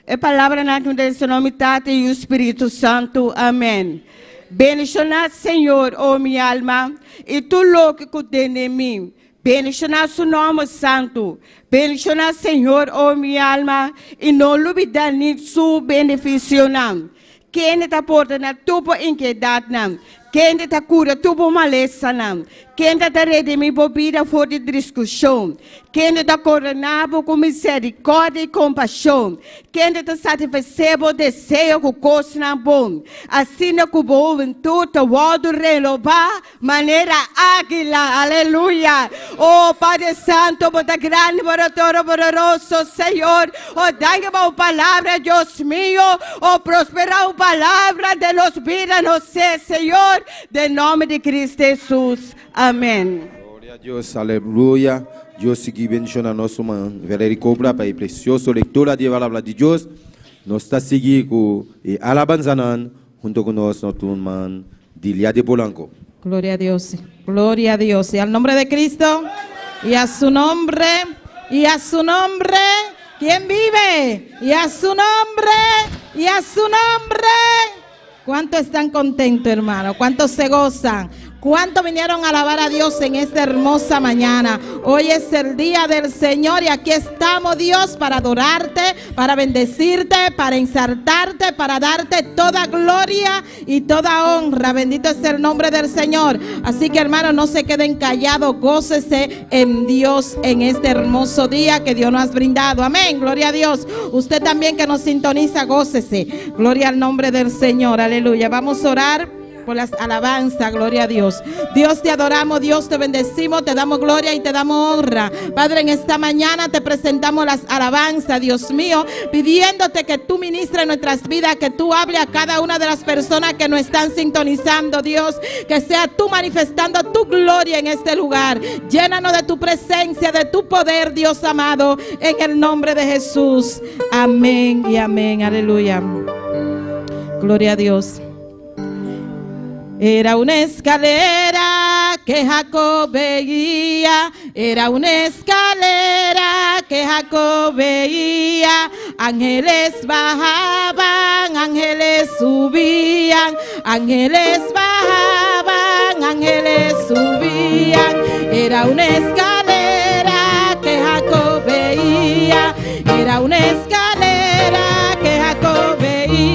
E palabra na den su nòmber Tata i Spiritu Santu. Amèn. Bendishoná Señor, o mi alma, i tur loke ku tin den mi. Bendishoná su nòmber santu. Bendishoná Señor, o mi alma, i no lubidá ni su benefisionan. Ken ta pordoná tur bo inkiedatnan? Ken ta kura tur bo malesanan? Ken ta redimí bo bida for di destrukshon? Ken ta koroná bo ku miserikòrdia i kompashon? Ken ta satisfasé bo deseo ku kosnan bon? Asina ku bo hubentut ta wòrdu renobá manera águila. Aleluya. Oh Padre Santu, bo ta grandi, bo ta poderoso, Señor. Oh, danki pa bo palabra, Dios mio. Oh, prosperá bo palabra den nos bida, nos ser, Señor. Den nòmber di Kristu Hesus. Amèn. Gloria na Dios, aleluya. Dios sigui bendishoná nos ruman Valerie Cobra pa e presioso lektura di Palabra di Dios. Nos ta sigui ku e alabansa huntu ku nos, nos ruman Dilia de Polanco. Gloria a Dios, gloria a Dios. Y al nombre de Cristo, y a su nombre, y a su nombre, ¿quién vive? Y a su nombre, y a su nombre. ¿Cuántos están contentos, hermano? ¿Cuántos se gozan? ¿Cuántos vinieron a alabar a Dios en esta hermosa mañana? Hoy es el día del Señor y aquí estamos, Dios, para adorarte, para bendecirte, para exaltarte, para darte toda gloria y toda honra. Bendito es el nombre del Señor. Así que, hermano, no se queden callados, gócese en Dios en este hermoso día que Dios nos ha brindado. Amén. Gloria a Dios. Usted también que nos sintoniza, gócese. Gloria al nombre del Señor. Aleluya. Vamos a orar por las alabanzas, gloria a Dios. Dios, te adoramos, Dios, te bendecimos, te damos gloria y te damos honra. Padre, en esta mañana te presentamos las alabanzas, Dios mío, pidiéndote que tú ministres nuestras vidas, que tú hables a cada una de las personas que nos están sintonizando, Dios, que sea tú manifestando tu gloria en este lugar. Llénanos de tu presencia, de tu poder, Dios amado, en el nombre de Jesús. Amén y amén. Aleluya. Gloria a Dios. Era una escalera que Jacob veía, era una escalera que Jacob veía. Ángeles bajaban, ángeles subían, ángeles bajaban, ángeles subían. Era una escalera que Jacob veía, era una escalera que Jacob veía.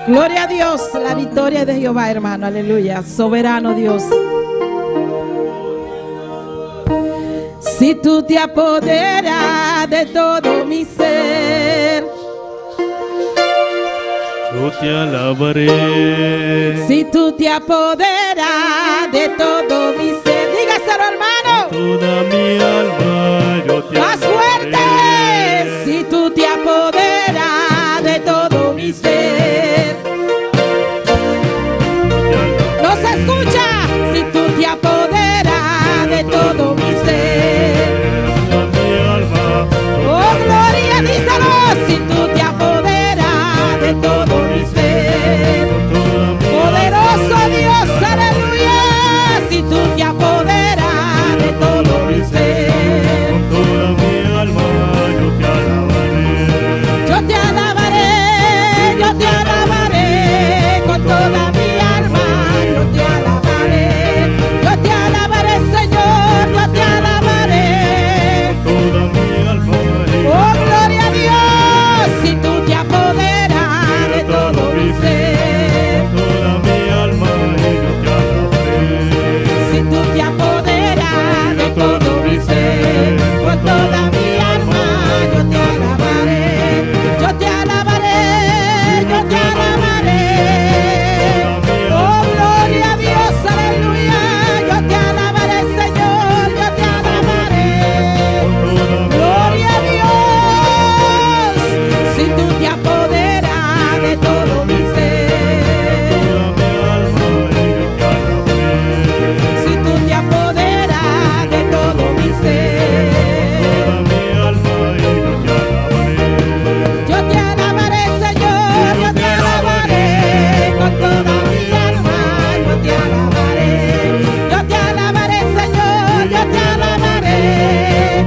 Gloria a Dios, la victoria de Jehová, hermano. Aleluya. Soberano Dios. Si tú te apoderas de todo mi ser. Yo te alabaré. Si tú te apoderas de todo mi ser. Dígaselo, hermano. Toda mi alma yo te Más alabaré. fuerte. Si tú te apoderas de todo mi ser. No se escucha. Si tú te apoderas de todo mi ser. Toda mi alma. Oh, gloria, díselo. Si tú te apoderas de todo mi ser. Toda mi Poderoso Dios, aleluya. Si tú te apoderas de todo mi ser. Con toda mi alma yo te alabaré. Yo te alabaré, yo te alabaré con toda mi alma, yo te alabaré. Yo te alabaré, Señor, yo te alabaré. Toda mi alma. Oh, gloria a Dios, si tú te apoderas de todo mi ser. Toda mi alma yo te alabaré. Si tú te apoderas de todo mi ser, con toda mi alma yo te alabaré. Yo te alabaré, yo te alabaré. Oh, gloria a Dios, aleluya. Yo te alabaré, Señor, yo te alabaré. Gloria a Dios, si tú te apoderas de todo mi ser. Toda mi alma yo te alabaré. Si tú te apoderas de todo mi ser. Toda mi alma yo te alabaré. Yo te alabaré, Señor, yo te alabaré con toda mi alma, yo te alabaré. Yo te alabaré, Señor, yo te alabaré.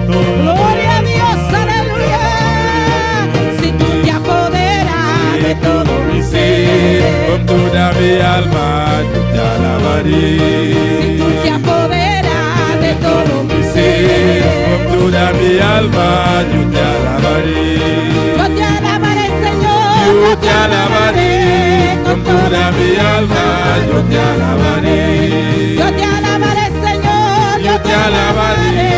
Gloria a Dios, aleluya. Si tú te apoderas de todo mi ser. Con toda mi alma yo te alabaré. Si tú te apoderas de todo mi Sí, ser. con toda mi alma yo te alabaré. Yo te alabaré, Señor, Yo te alabaré, con toda mi alma yo te alabaré. Yo te alabaré, Señor, yo te alabaré.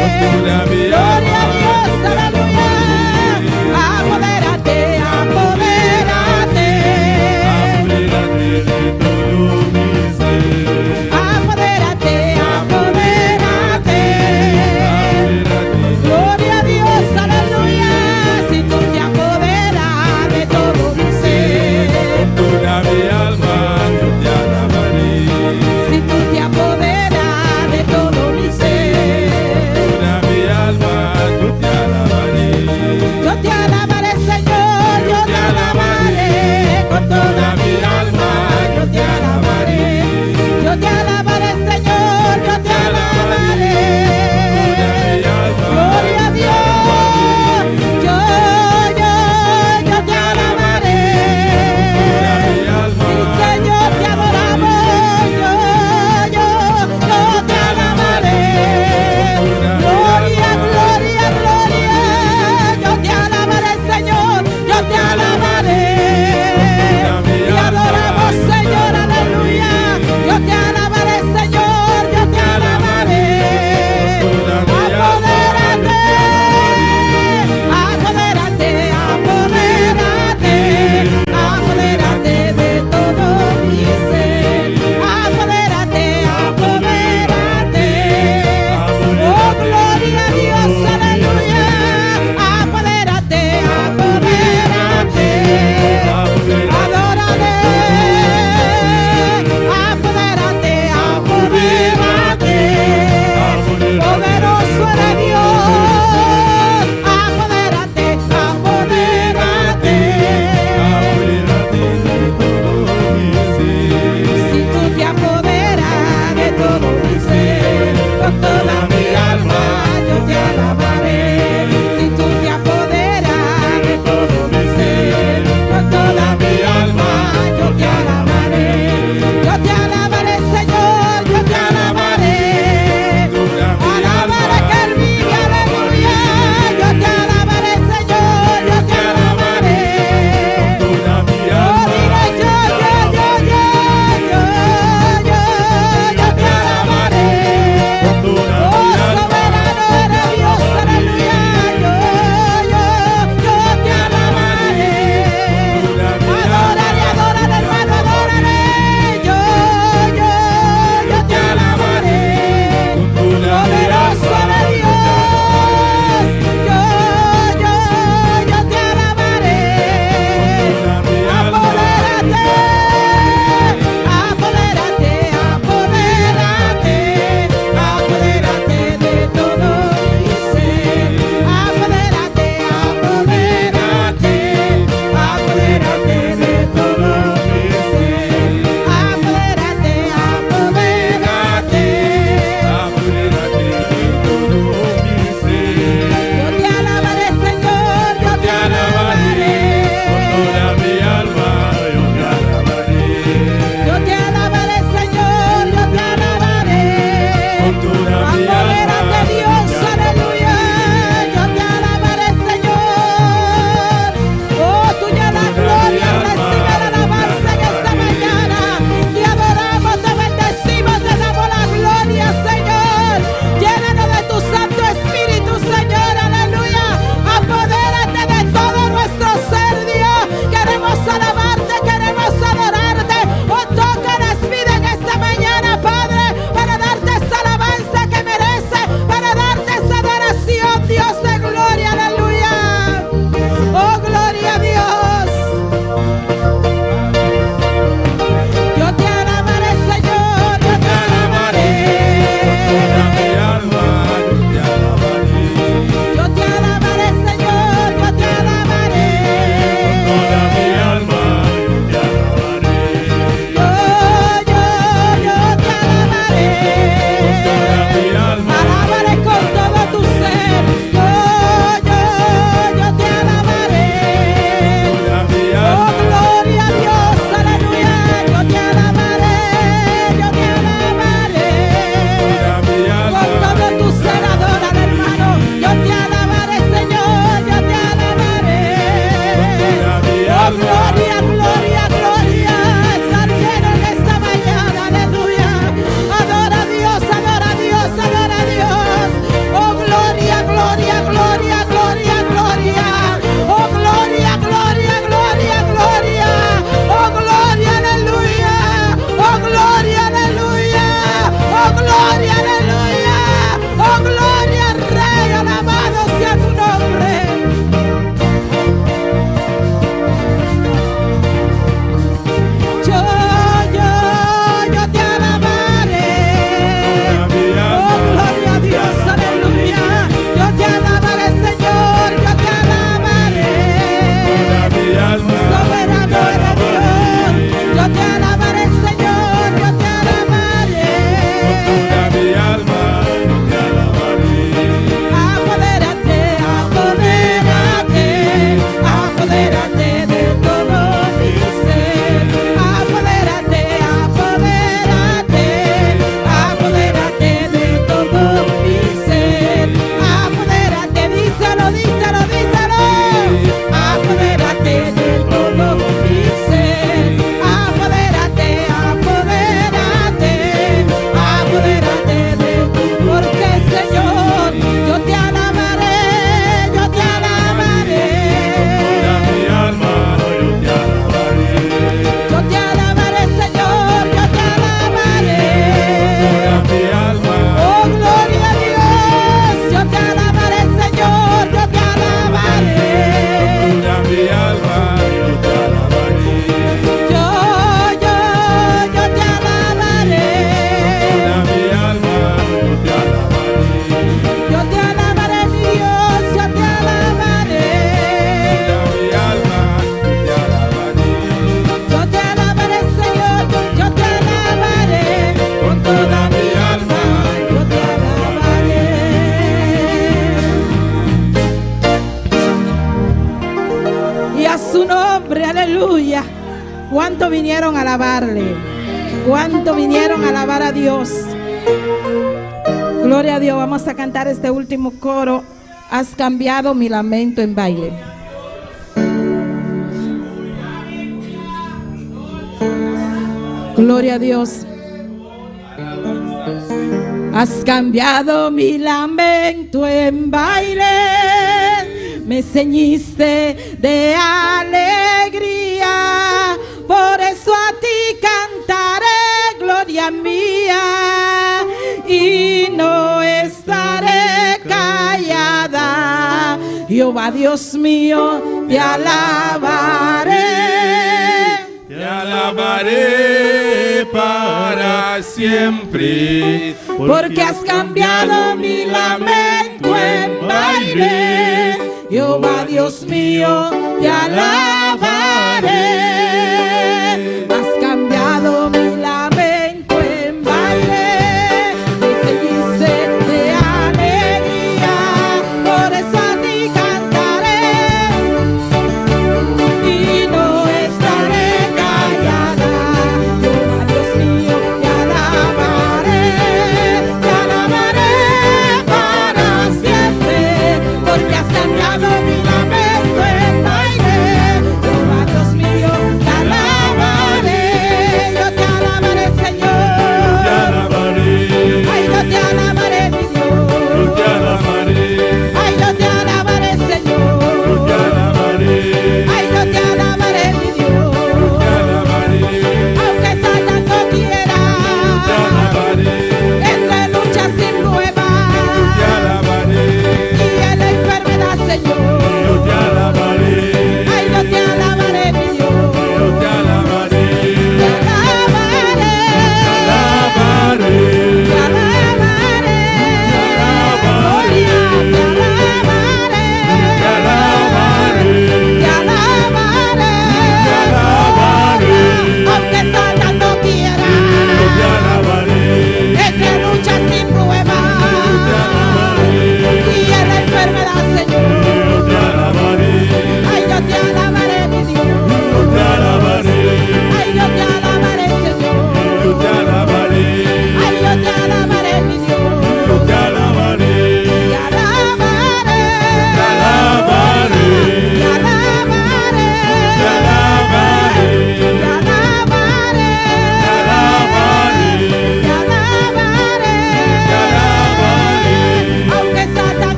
Con toda mi Gloria a alma Dios, yo te aleluya. alabaré. Apodérate, apodérate. Apodérate de todo mi ser. Apodérate, apodérate. Apodérate. Gloria a Dios, aleluya. Si tú te apoderas de todo mi ser. Con toda mi alma yo te alabaré. Si tú te apoderas de todo mi ser. su nombre, aleluya. ¿Cuánto vinieron a alabarle? ¿Cuánto vinieron a alabar a Dios? Gloria a Dios. Vamos a cantar este último coro. Has cambiado mi lamento en baile. Gloria a Dios. Has cambiado mi lamento en baile, me ceñiste de alegría, por eso a ti cantaré, gloria mía, y no estaré callada. Jehová Dios mío, te alabaré. Te alabaré para siempre. Porque has cambiado mi lamento en baile. Jehová Dios mío, te alabaré. Has cambiado mi lamento en baile. Me ceñiste de alegría, por eso a ti cantaré. Y no estaré callada. Jehová Dios mío, te alabaré, te alabaré para siempre, porque has cambiado mi lamento en baile. Jehová Dios mío,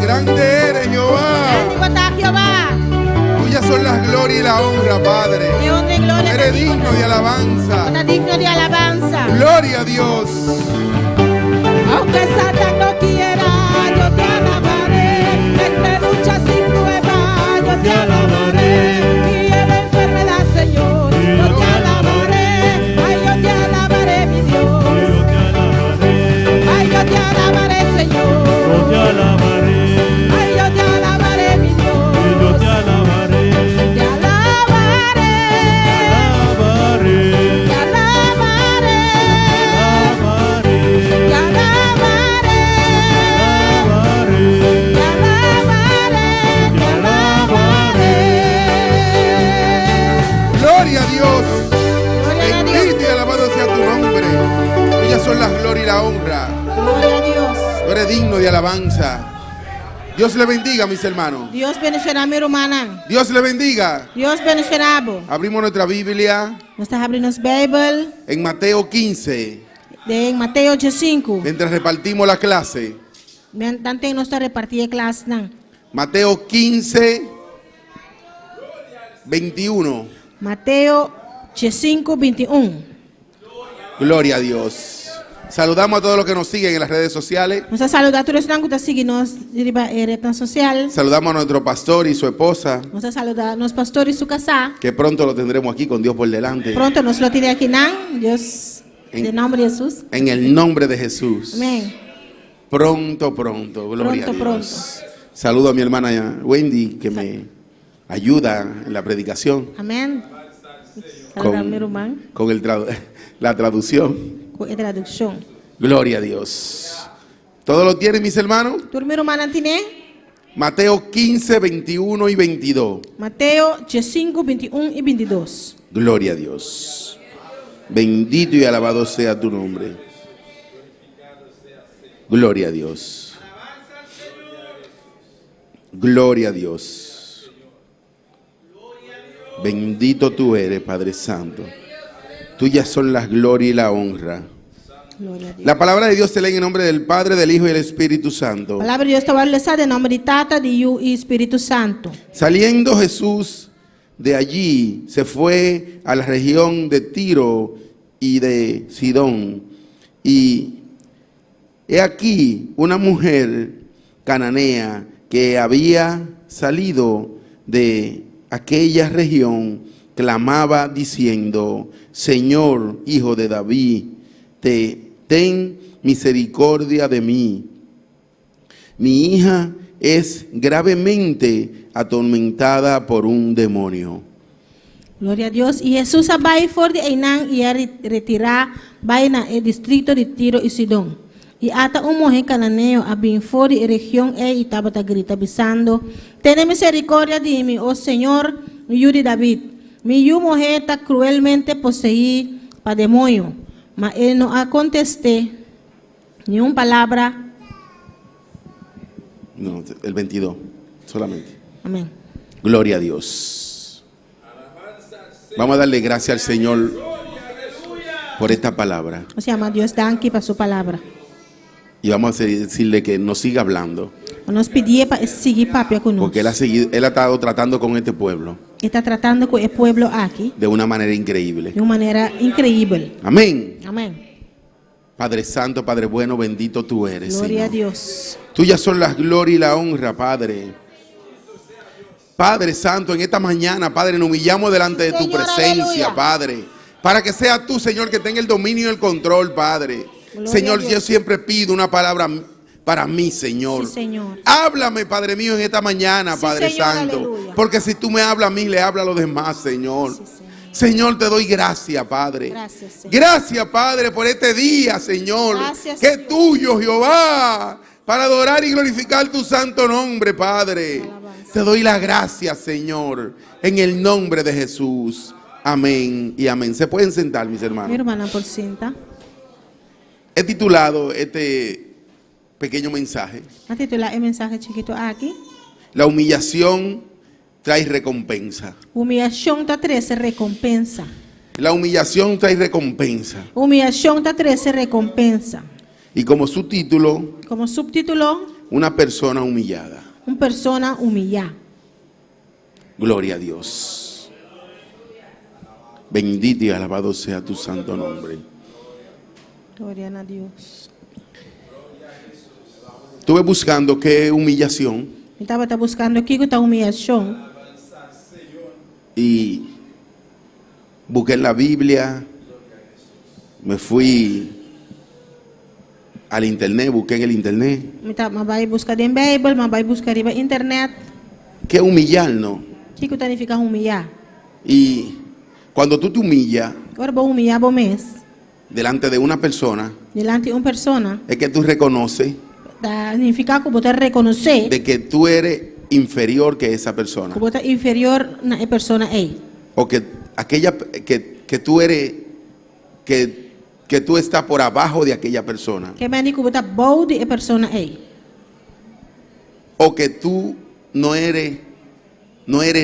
Grande eres, Jehová. Grandi bo ta, Jehová. Tuyas son las gloria y la honra, Padre. E honra i gloria Eres ta di bo. digno de alabanza. Bo ta digno di alabansa. Gloria a Dios. Aunque Satan no quiera, yo te alabaré. Entre luchas y pruebas, yo te alabaré. Y en la enfermedad, Señor, yo te alabaré. Ay, yo te alabaré, mi Dios. Ay, yo te alabaré, Señor. Ay, yo te alabaré, mi Dios. Te alabaré. Te alabaré. Te alabaré. Te alabaré. Te alabaré. Gloria a Dios. Gloria a Dios. Bendito y alabado sea tu nombre. Tuyas son las gloria y la honra. Gloria a Dios. Tú eres digno de alabanza. Dios le bendiga, mis hermanos. Dios bendishoná mi rumannan. Dios le bendiga. Dios bendishoná bo. Abrimos nuestra Biblia Nos ta habri nos Beibel en Mateo 15. den Mateo 5. Mientras repartimos la clase. Tanten nos ta repartí e klasnan. Mateo 15, 21. Mateo 5, 21. Gloria a Dios. Saludamos a todos los que nos siguen en las redes sociales. Nos ta saludá tur esnan ku ta sigui nos riba e retnan sosial. Saludamos a nuestro pastor y su esposa, Nos ta saludá nos pastor i su kasá. que pronto lo tendremos aquí con Dios por delante. Pronto nos lo tin akinan. Dios, den nòmber di Hesus. En el nombre de Jesús. Amèn. Pronto, pronto. Gloria Pronto, a Dios. Saludo a mi hermana Wendy, que me ayuda en la predicación. Amèn. Saludá mi ruman. Con el tradu- la traducción. Ku e tradukshon. Gloria a Dios. ¿Todo lo tienen, mis hermanos? Tur mi rumannan tin'é? Mateo 15, 21 y 22. Mateo 5, 21 i 22. Gloria a Dios. Bendito y alabado sea tu nombre. Gloria a Dios. Gloria a Dios. Bendito tú eres, Padre Santo. Tuyas son las gloria y la honra. Gloria a Dios. La palabra de Dios se lee en el nombre del Padre, del Hijo y del Espíritu Santo. Palabra di Dios ta wòrdu lesá den nòmber di Tata, di Yu i Spiritu Santu. Saliendo Jesús de allí, se fue a la región de Tiro y de Sidón. Y he aquí una mujer cananea que había salido de aquella región, clamaba diciendo, Señor, hijo de David, te, ten misericordia de mí. Mi hija es gravemente atormentada por un demonio. Gloria a Dios. I Hesus a bai for di einan i a retirá bai na e distrikto di Tiro i Sidon. I ata un muhé kananeo a bin for di e region ei i tabata grita, bisando, Tene miserikòrdia di mi, o Señor, Yu di David. Mi yu muhé ta kruelmente poseí pa demoño. Ma e no a kontest'é niun palabra. No, el 22 solamente. Amén. Gloria a Dios. Vamos a darle gracias al Señor por esta palabra. Nos yama Dios danki pa su palabra. Y vamos a decirle que nos siga hablando. Nos pidié pa e sigui papia ku nos. Porque él ha, seguido, él ha estado tratando con este pueblo E ta tratando ku e pueblo aki de una manera increíble. di un manera inkreibel. Amén. Amén. Padre Santo, Padre bueno, bendito tú eres. Gloria a Señor. Dios. Tuyas son las gloria y la honra, Padre. Padre Santo, en esta mañana, Padre, nos humillamos delante de tu Señor, presencia, aleluya. Padre. Para que sea tú, Señor, que tenga el dominio y el control, Padre. Gloria Señor, a Dios. yo siempre pido una palabra para mí, Señor. Sí, Señor. Háblame, Padre mío, en esta mañana, Sí, Padre Señor, Santo. aleluya. Porque si tú me hablas a mí, le habla a los demás, Señor. Sí, Señor. Señor, te doy gracias, Padre. Gracias, Señor. Gracias, Padre, por este día, Señor. Gracias, que es Señor. tuyo, Jehová, para adorar y glorificar tu santo nombre, Padre. Alabanza. Te doy la gracia, Señor, en el nombre de Jesús. Amén y amén. Se pueden sentar, mis Mi hermanos. hermana por sinta. He titulado este pequeño mensaje, A titulá e mensahe chikitu aki. La humillación trae recompensa. Humiliashon ta trese rekompensa. La humillación trae recompensa. Humiliashon ta trese rekompensa. Y como subtítulo, Komo suptítulo, Una persona humillada. Un persona humiyá. Gloria a Dios. Bendito y alabado sea tu santo nombre. Gloria na Dios. Estuve buscando qué humillación Mi tabata buskando kiko ta humiyashon. y busqué en la Biblia, me fui al internet, busqué en el internet. Mi ta m'a bai buska den Beibel, m'a bai buska riba internet. ¿Qué humillarnos? Kiko ta nifiká humiyá? Y cuando tú te humillas Ora bo humiyá bo mes delante de una persona, dilanti un persona, es que tú reconoces ta nifiká ku bo ta rekonosé de que tú eres inferior que esa persona. ku bo ta inferior na e persona ei. O que aquella que tú eres, que tú estás por abajo de aquella persona. Ke men ku bo ta bou di e persona ei. O que tú no eres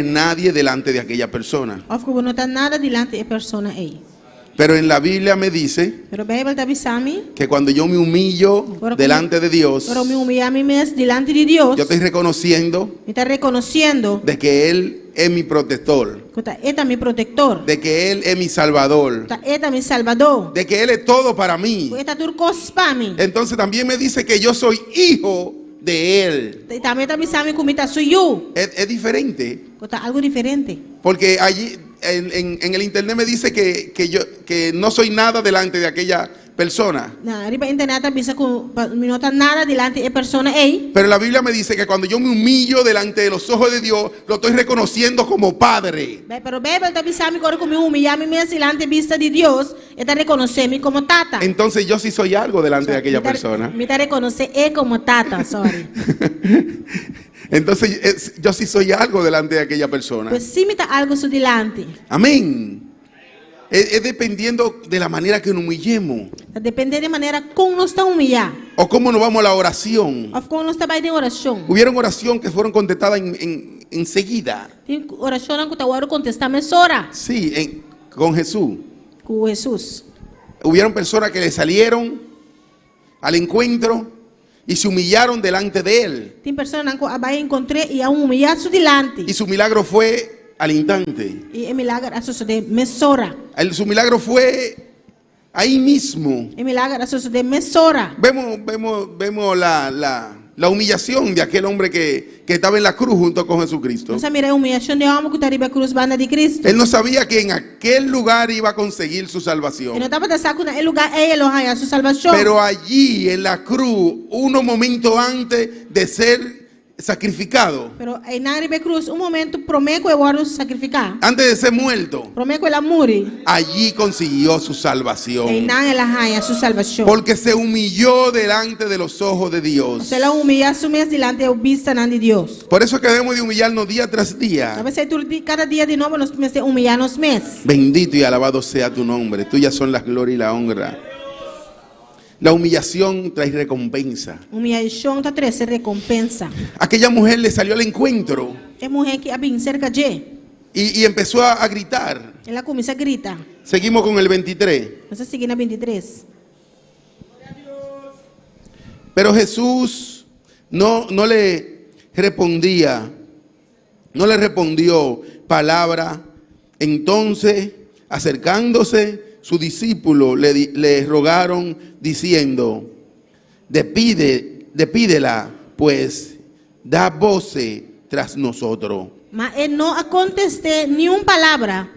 nadie delante de aquella persona. Òf ku bo no ta nada dilanti e persona ei. Pero en la Biblia me dice Pero Beibel ta bisa mi, que cuando yo me humillo delante de Dios, ora mi humiyá mi mes dilanti di Dios, yo estoy reconociendo mi ta rekonosiendo de que Él es mi protector, ku ta E ta mi protektor, de que Él es mi salvador, ta E ta mi salbadó, de que Él es todo para mí. ku E ta tur kos pa mi. Entonces también me dice que yo soy hijo de Él. I tambe ta bisa mi ku mi ta su yu, Es diferente, ku ta algu diferente. porque allí en el internet me dice que yo que no soy nada delante de aquella persona. Na, riba internet ta bisa ku mi no ta nada dilanti e persona ei. Pero la Biblia me dice que cuando yo me humillo delante de los ojos de Dios, lo estoy reconociendo como Padre. Pero Beibel ta bisa mi ku ora ku mi humiyá mi mes dilanti bista di Dios, e ta rekonosé mi komo tata. Entonces yo sí soy algo delante de aquella persona. Mi ta rekonosé e komo tata, sorry. Entonces yo sí soy algo delante de aquella persona. Pues sí mi ta algu su dilanti. Amén. Es dependiendo de la manera que nos humillemos Ta dependé di manera kon nos ta humiyá. O cómo nos vamos a la oración. Òf kon nos ta bai den orashon. Hubieron oración que fueron contestadas enseguida. Tin orashon ku ta wòrdu kontestá mesora Sí, con Jesús. Ku Hesus. Hubieron personas que le salieron al encuentro y se humillaron delante de él. Tin persona ku a bai enkontr'é i a humiyá su dilanti. Y su milagro fue al instante. I e milager a sosodé mesora. Su milagro fue ahí mismo. E milager a sosodé mesora. Vemos la humillación de aquel hombre que estaba en la cruz junto con Jesucristo. Nos a mira e humiyashon di e hòmber ku ta riba krus banda di Kristu. Él no sabía que en aquel lugar iba a conseguir su E salvación. no tabata sa ku na e lugá ei e lo haña su salbashon. Pero allí en la cruz, unos momentos antes de ser sacrificado, Pero einan riba krus, un momento promé ku e wòrdu sakrifiká. Antes de ser muerto, Promé ku el a muri. Allí consiguió su salvación. Einan el a haña su salbashon. Porque se humilló delante de los ojos de Dios. El a humiyá su mes dilanti di bista di Dios. Por eso es que debemos de humillarnos día tras día. P'esei kada dia di nobo nos mester humiyá nos mes. Bendito y alabado sea tu nombre. Tuyas son las gloria y la honra. La humillación trae recompensa. Humiyashon ta trese rekompensa. Aquella mujer le salió al encuentro E muhé aki a bin serka dje. y empezó a gritar. El a kuminsá grita. Seguimos con el 23. Nos ta sigui na 23. Pero Jesús no le respondía, no le respondió palabra. Entonces, acercándose, su discípulo le rogaron diciendo: despide, despídela, pues da voce tras nosotros. Ma e no a kontest'é ni un palabra.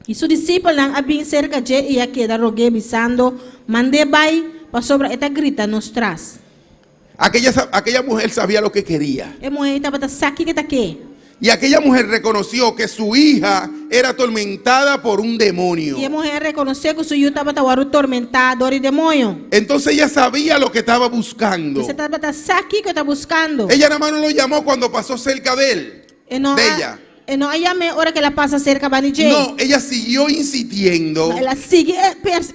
I su disipelnan a bin serka dje i a keda rog'é bisando, mand'é bai, pasobra e ta grita nos tras. Aquella mujer sabía lo que quería. E muhé tabata sa kiko e ta ke. Y aquella mujer reconoció que su hija era atormentada por un demonio. I e muhé a rekonosé ku su yu tabata wòrdu tormentá dor di demoño. Entonces ella sabía lo que estaba buscando. E tabata sa kiko e ta buskando. Ella nada más no lo llamó cuando pasó cerca de él. E no De a, ella. e no a yam'é ora ku el a pasa serka di dje. No, ella siguió insistiendo, El a sigui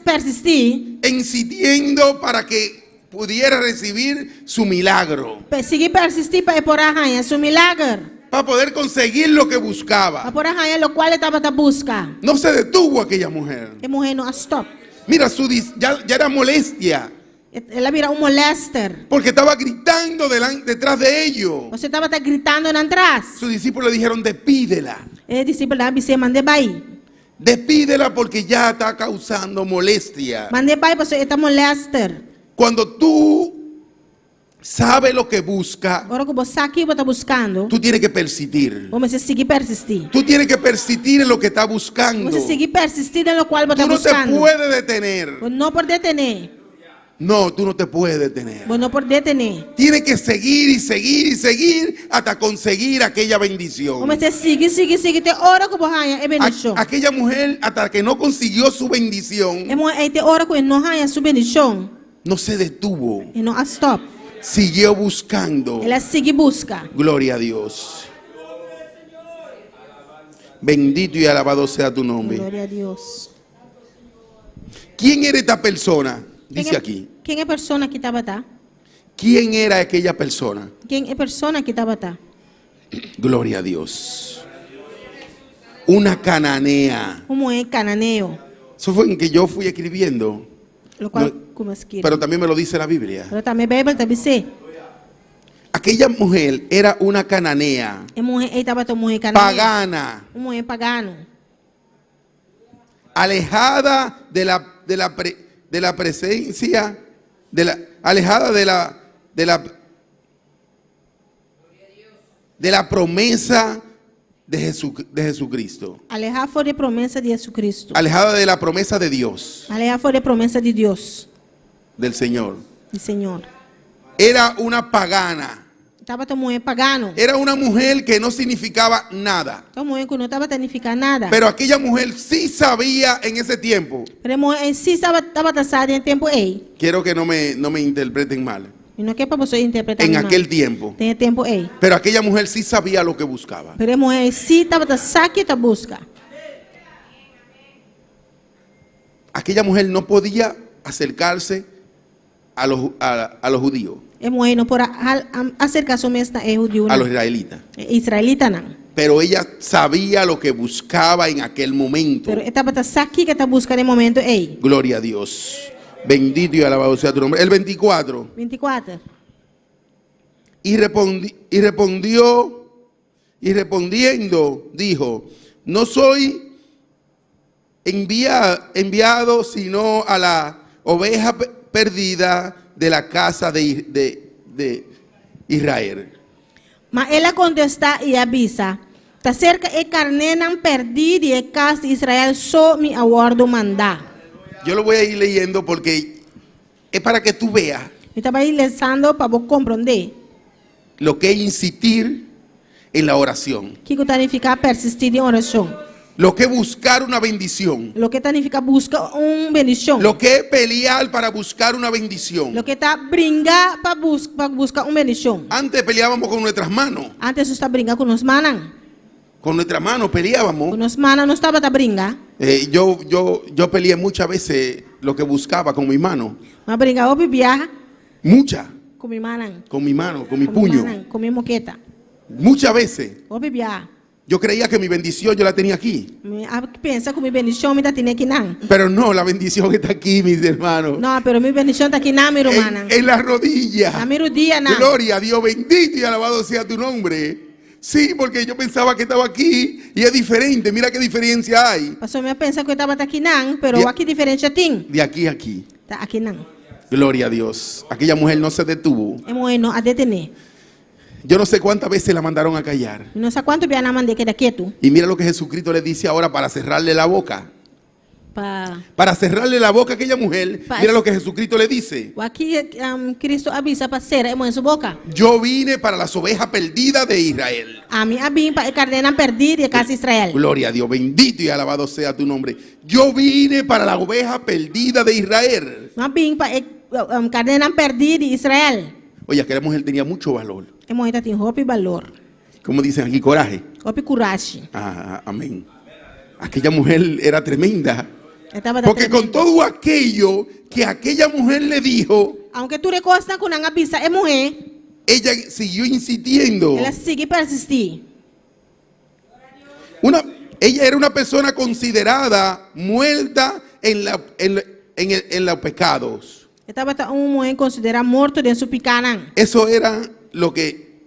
persistí, insistiendo para que pudiera recibir su milagro, sigui persistí pa e por a haña su milager. Para poder conseguir lo que buscaba. Pa por a haña loke e tabata buska. No se detuvo aquella mujer. E muhé no a stòp. Mira, ya era molestia. El a bira un molèster. Porque estaba gritando detrás de ellos. Pasobra e tabata gritando nan tras. Sus discípulos le dijeron, despídela. E disipelnan a bis'é, Mand'é bai. Despídela porque ya está causando molestia. Mand'é bai pasobra e ta molèster. Cuando tú sabes lo que busca, Ora ku bo sa ki bo ta buskando, tú tienes que persistir. bo mester sigui persistí. Tú tienes que persistir en lo que estás Bo buscando. mester sigui persistí den lokual bo ta Tú no te buskando. puedes detener. Bo no por detené. No, tú no te puedes detener. Bo no por detené. Tienes que seguir y seguir y seguir hasta conseguir aquella bendición. Bo mester sigui, sigui, sigui te ora ku bo haña e bendishon. Aquella mujer hasta que no consiguió su bendición, E muhé ei te ora ku e no haña su bendishon. No se detuvo. E no a stop. Siguió buscando. El a sigui busca. Gloria a Dios. Bendito y alabado sea tu nombre. Gloria a Dios. ¿Quién era esta persona? Dice aquí. Ken e persona aki tabata? ¿Quién era aquella persona? Ken e persona aki tabata? Gloria a Dios. Una cananea. Un muhé cananeo. Eso fue en que yo fui escribiendo. Lokual No, ku mi a skirbi. pero también me lo dice la Biblia. Pero tambe Beibel ta bis'é. Aquella mujer era una cananea. E muhé ei tabata un muhé cananeo. Pagana. Un muhé pagano. Alejada de la, de la, pre, de la presencia, de la, alejada de la, de la, de la promesa de, Jesu, de Jesucristo. Alehá for di e promesa di Jesucristo. Alejada de la promesa de Dios. Alehá for di e promesa di Dios. Del Señor. Di Señor. Era una pagana. Tabata un muhé pagano. Era una mujer que no significaba nada. Ta un muhé ku no tabata nifiká nada. Pero aquella mujer sí sabía en ese tiempo. Pero e muhé ei sí tabata sa den e tempu ei. Quiero que no me, no me interpreten mal. Mi no ke pa boso interpretá En mi mal. aquel tiempo. Den e tempu ei. Pero aquella mujer sí sabía lo que buscaba. Pero e muhé ei sí tabata sa ke ta buska. Aquella mujer no podía acercarse a los, a, a los judíos. E muhé no por a aserká su mes na e hudiunan. A los israelitas. E israelitanan. Pero ella sabía lo que buscaba en aquel momento. Pero e tabata sa kiko e ta buska den e momento ei. Gloria a Dios. Bendito y alabado sea tu nombre. El 24. 24. Y, respondi, y respondió, y respondiendo, dijo, no soy envia, enviado sino a la oveja perdida de la casa de, de, de Israel. Ma el a kontestá i a bisa, Ta serka e karnénan pèrdí di e kas di Israel so mi a wòrdu mandá. Yo lo voy a ir leyendo porque es para que tú veas. Mi ta bai lesando pa bo komprondé. Lo que es insistir en la oración. Kiko ta nifiká persistí den orashon. Lo que es buscar una bendición. Loke ta nifiká buska un bendishon. Lo que es pelear para buscar una bendición. Loke ta bringa pa pa buska un bendishon. Antes peleábamos con nuestras manos. Antes nos ta bringa ku nos mannan. Con nuestras manos peleábamos. Ku nos mannan nos tabata bringa. Eh, yo, yo, yo peleé muchas veces lo que buscaba con mis manos. M'a bringa hopi biaha. Mucha. Ku mi mannan. Con mi mano, con mi Ku mi puño. mannan, ku mi moketa. Muchas veces. Hopi biaha. Yo creía que mi bendición yo la tenía aquí. Mi a pensa ku mi bendishon mi ta tene akinan. Pero no, la bendición está aquí, mis hermanos. No, pero mi bendishon ta akinan, mi rumannan. En, en la rodilla. Na mi rudianan. Gloria a Dios, bendito y alabado sea tu nombre. Sí, porque yo pensaba que estaba aquí y es diferente. Mira qué diferencia hay. Pasobra mi a pensa ku e tabata akinan, pero Di- wak ki diferensha tin. De aquí a aquí. Ta akinan. Gloria a Dios. Aquella mujer no se detuvo. E muhé no a detené. Yo no sé cuántas veces la mandaron a callar. Mi no sa kuantu bia nan mand'é keda ketu. Y mira lo que Jesucristo le dice ahora para cerrarle la boca. Pa. Para cerrarle la boca a aquella mujer, Pa- mira lo que Jesucristo le dice. Wak ki Cristo a bisa pa sera e muhé su boka. Yo vine para las ovejas perdidas de Israel. Ami a bin pa e karnénan perdí di e kas di Israel. Gloria a Dios, bendito y alabado sea tu nombre. Yo vine para la oveja perdida de Israel. Mi a bin pa e karnénan perdí di Israel. Oye, aquella mujer tenía mucho valor. E muhé ta tin hopi balor. Como dicen aquí, coraje. Hopi kurashi. Ah, amén. Aquella mujer era tremenda. E tabata Porque con tremendo. todo aquello que aquella mujer le dijo, Aunke tur e kosnan ku nan a bisa e muhé, ella siguió insistiendo. el a sigui persistí. Una, ella era una persona considerada muerta en, la, en, en, el, en los pecados. E tabata un muhé konsiderá morto den su pikánan. Eso era lo que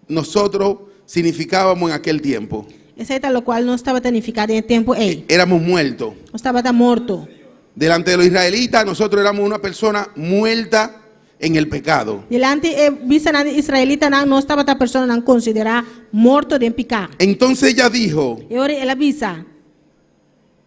nosotros significábamos en aquel tiempo. Esei ta lokual nos tabata nifiká den e tempu ei. Éramos muertos. Nos tabata morto. Delante de los israelitas nosotros éramos una persona muerta en el pecado. Dilanti e bistanan di israelitanan nos tabata personanan konsiderá morto den piká. Entonces ella dijo, E ora el a bisa.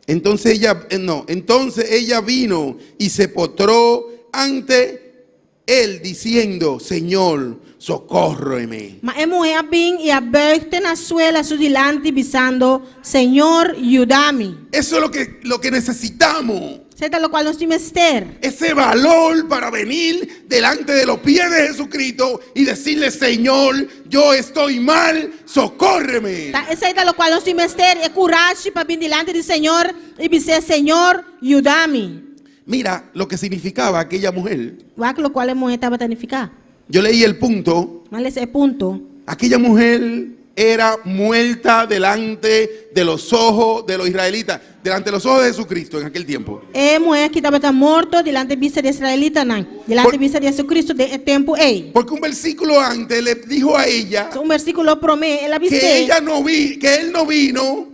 Entonces ella, eh, no, entonces ella vino y se postró ante él diciendo, Señor, socórreme. Ma e muhé a bin i a buig te na suela su dilanti, bisando, Señor, yuda mi. Eso es lo que, lo que necesitamos. Esei ta lokual nos tin mester. Ese valor para venir delante de los pies de Jesucristo y decirle, Señor, yo estoy mal, socórreme. Ta esei ta lokual nos tin mester, e kurashi pa bin dilanti di Señor i bis'é, Señor, yuda mi. Mira lo que significaba aquella mujer. Wak lokual e muhé tabata nifiká. Yo leí el punto. M'a lesa e punto. Aquella mujer era muerta delante de los ojos de los israelitas, delante de los ojos de Jesucristo en aquel tiempo. E muhé aki tabata morto dilanti bista di israelitanan, dilanti bista di Jesucristo den e tempu ei. Porque un versículo antes le dijo a ella Un versíkulo promé el a que bis'é ella no vi, que él no vino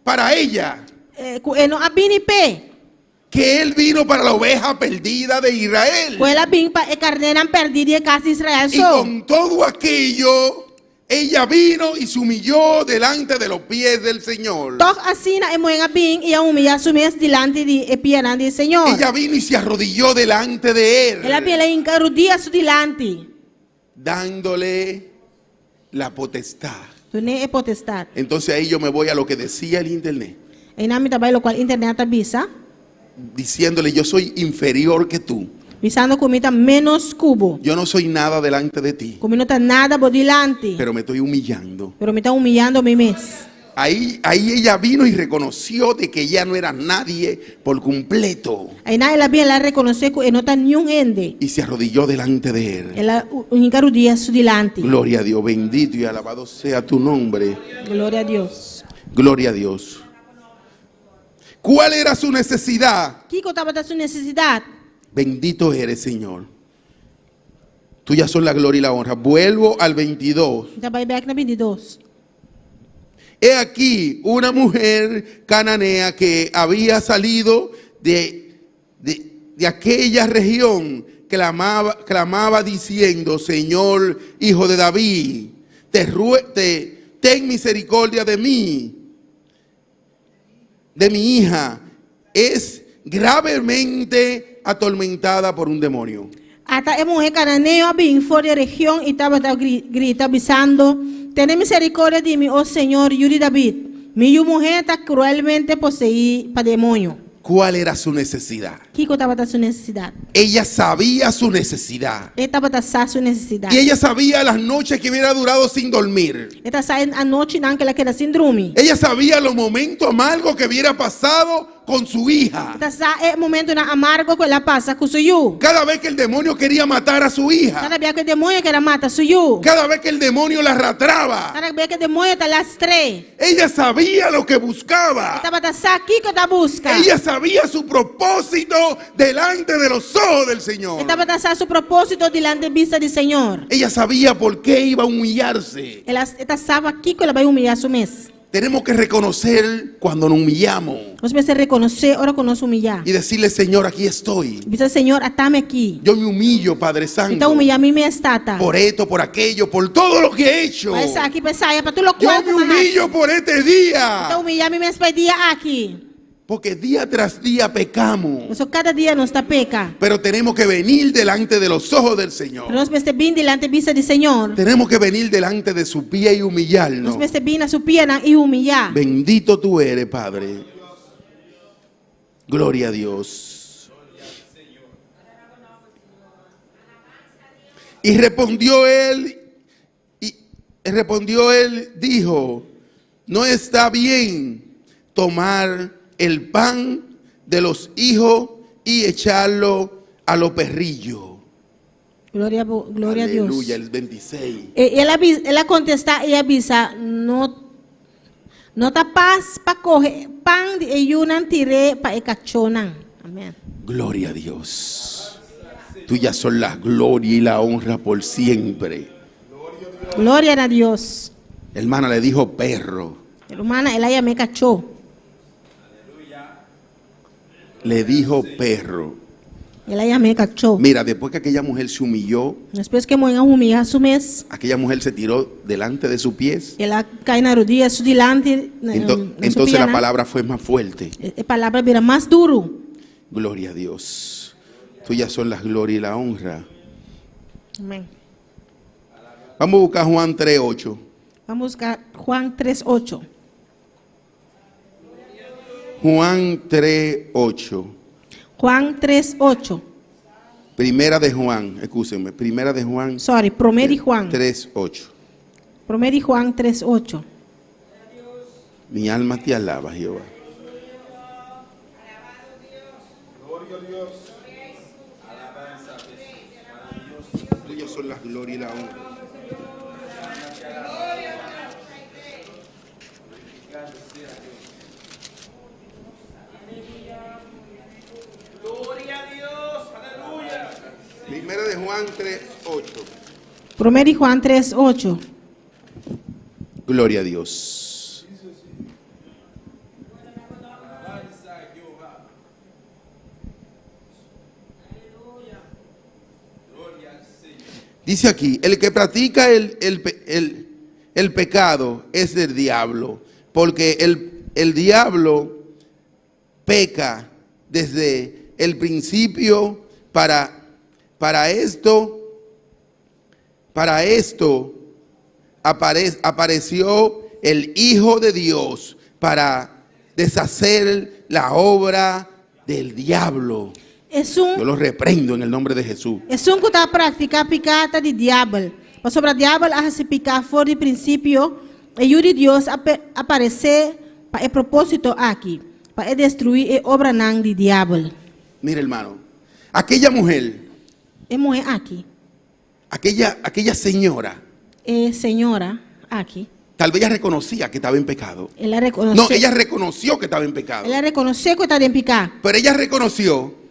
para ella, ku e no a bini p'e. que él vino para la oveja perdida de Israel. Ku el a bin pa e karnénan pèrdí di e kas di Israel Y so. con todo aquello, ella vino y se humilló delante de los pies del Señor. Tòg asina e muhé a bin i a humillá su mes dilanti di e pianan di e Señor. Ella vino y se arrodilló delante de él. El a bin el a hinka rudia su dilanti. Dándole la potestad. Dun'é e potestat. Entonces ahí yo me voy a lo que decía el internet. Einan mi ta bai lokual internet ta bisa. Diciéndole, yo soy inferior que tú. Bisando ku mi ta ménos ku bo. Yo no soy nada delante de ti. Ku mi no ta nada bo dilanti. Pero me estoy humillando. Pero mi ta humillando mi mes. Ahí, ahí ella vino y reconoció de que ya no era nadie por completo. Einan el a bin el a rekonosé ku e no ta niun hende. Y se arrodilló delante de él. El a hinka rudia su dilanti. Gloria a Dios, bendito y alabado sea tu nombre. Gloria a Dios. Gloria a Dios. ¿Cuál era su necesidad? Kiko tabata su nesesidat? Bendito eres, Señor. Tuya son la gloria y la honra. Vuelvo al 22. Mi ta bai bèk na bintidos. He aquí una mujer cananea que había salido de, de, aquella región, clamaba, clamaba diciendo, Señor, hijo de David, te, te, ten misericordia de mí, de mi hija, es gravemente atormentada por un demonio. Ata e muhé kananeo a bin for di e region i tabata grita, bisando, Tene miserikòrdia di mi, o Señor, Yu di David! Mi yu muhé ta kruelmente poseí pa demoño. Cuál era su necesidad? Kiko tabata su nesesidat? Ella sabía su necesidad. E tabata sa su nesesidat. Y ella sabía las noches que hubiera durado sin dormir. E ta sa e anochinan ku el a keda sin drumi. Ella sabía los momentos amargos que hubiera pasado con su hija. E ta sa e momentonan amargo ku el a pasa ku su yu. Cada vez que el demonio quería matar a su hija. Kada bia ku e demoño ker a mata su yu. Cada vez que el demonio la arrastraba. Kada bia ku e demoño ta lastr'é. Ella sabía lo que buscaba. E tabata sa kiko e ta buska. Ella sabía su propósito delante de los ojos del Señor. E tabata sa su propósito dilanti bista di Señor. Ella sabía por qué iba a humillarse. El a, e ta sa pakiko el a bai humillá su mes. Tenemos que reconocer cuando nos humillamos. Nos mester rekonosé ora ku nos humillá. Y decirle, Señor, aquí estoy. Bisa, Señor, atami aki. Yo me humillo, Padre Mi ta Santo. humillá mi mes, Tata. Por esto, por aquello, por todo lo que he hecho. Pa esaki, pa esaya, pa tur lokual Yo ku me mi a hasi. humillo por este Mi día. ta humillá mi mes pa e dia aki. Porque día tras día pecamos. Pasobra kada dia nos ta peka. Pero tenemos que venir delante de los ojos del Señor. Pero nos mester bin dilanti bista di Señor. Tenemos que venir delante de su pie y humillarnos. Nos mester bin na su pianan i humillá. Bendito tú eres, Padre. Gloria a Dios. Y respondió él, y respondió él, dijo, no está bien tomar el pan de los hijos y echarlo a los perrillos. Gloria, gloria a Dios. Aleluya, el 26. E el a el a kontestá i a bisa, No, no ta pas pa kohe pan di e yunan tir'é pa e kachónan. Amèn. Gloria a Dios. Tuyas son la gloria y la honra por siempre. Gloria na Dios. Hermana le dijo perro. Ruman, el a yam'é kachó. Le dijo perro. El a yam'é kachó. Mira, después que aquella mujer se humilló, Despues ku e muhé a humiliá su mes, aquella mujer se tiró delante de sus pies. El a kai na rudia su dilanti, na su Entonces la pianan. palabra fue más fuerte. E e palabra a bira mas duru. Gloria a Dios. Tuyas son las gloria y la honra. Amén. Vamos a buscar Juan 3.8. Ban buska Juan 3.8. Juan 3.8. Juan 3.8. Primera de Juan, escúsenme, primera de Juan Sorry, promé di Juan. 3.8. Promé di Juan 3.8. Mi alma te alaba, Jehová. Tuyas son las gloria y la honra. Primera de Juan 3.8. Promé di Juan 3.8. Gloria a Dios. Dice aquí, el que practica el, el pe- el- el pecado es del diablo, porque el, el diablo peca desde el principio para, para esto, para esto apare- apareció el Hijo de Dios para deshacer la obra del diablo. Esun Yo lo reprendo en el nombre de Jesús. Esun ku ta praktiká piká ta di diabel, pasobra diabel a hasi piká for di prinsipio. E Yu di Dios a aparesé pa e propósito aki, pa e destruí e obranan di diabel. Mira, hermano, aquella mujer, E muhé aki. Aquella, aquella señora, E señora aki. Tal vez ella reconocía que estaba en pecado. El a rekonosé. No, ella reconoció que estaba en pecado. El a rekonosé ku e ta den piká. Pero ella reconoció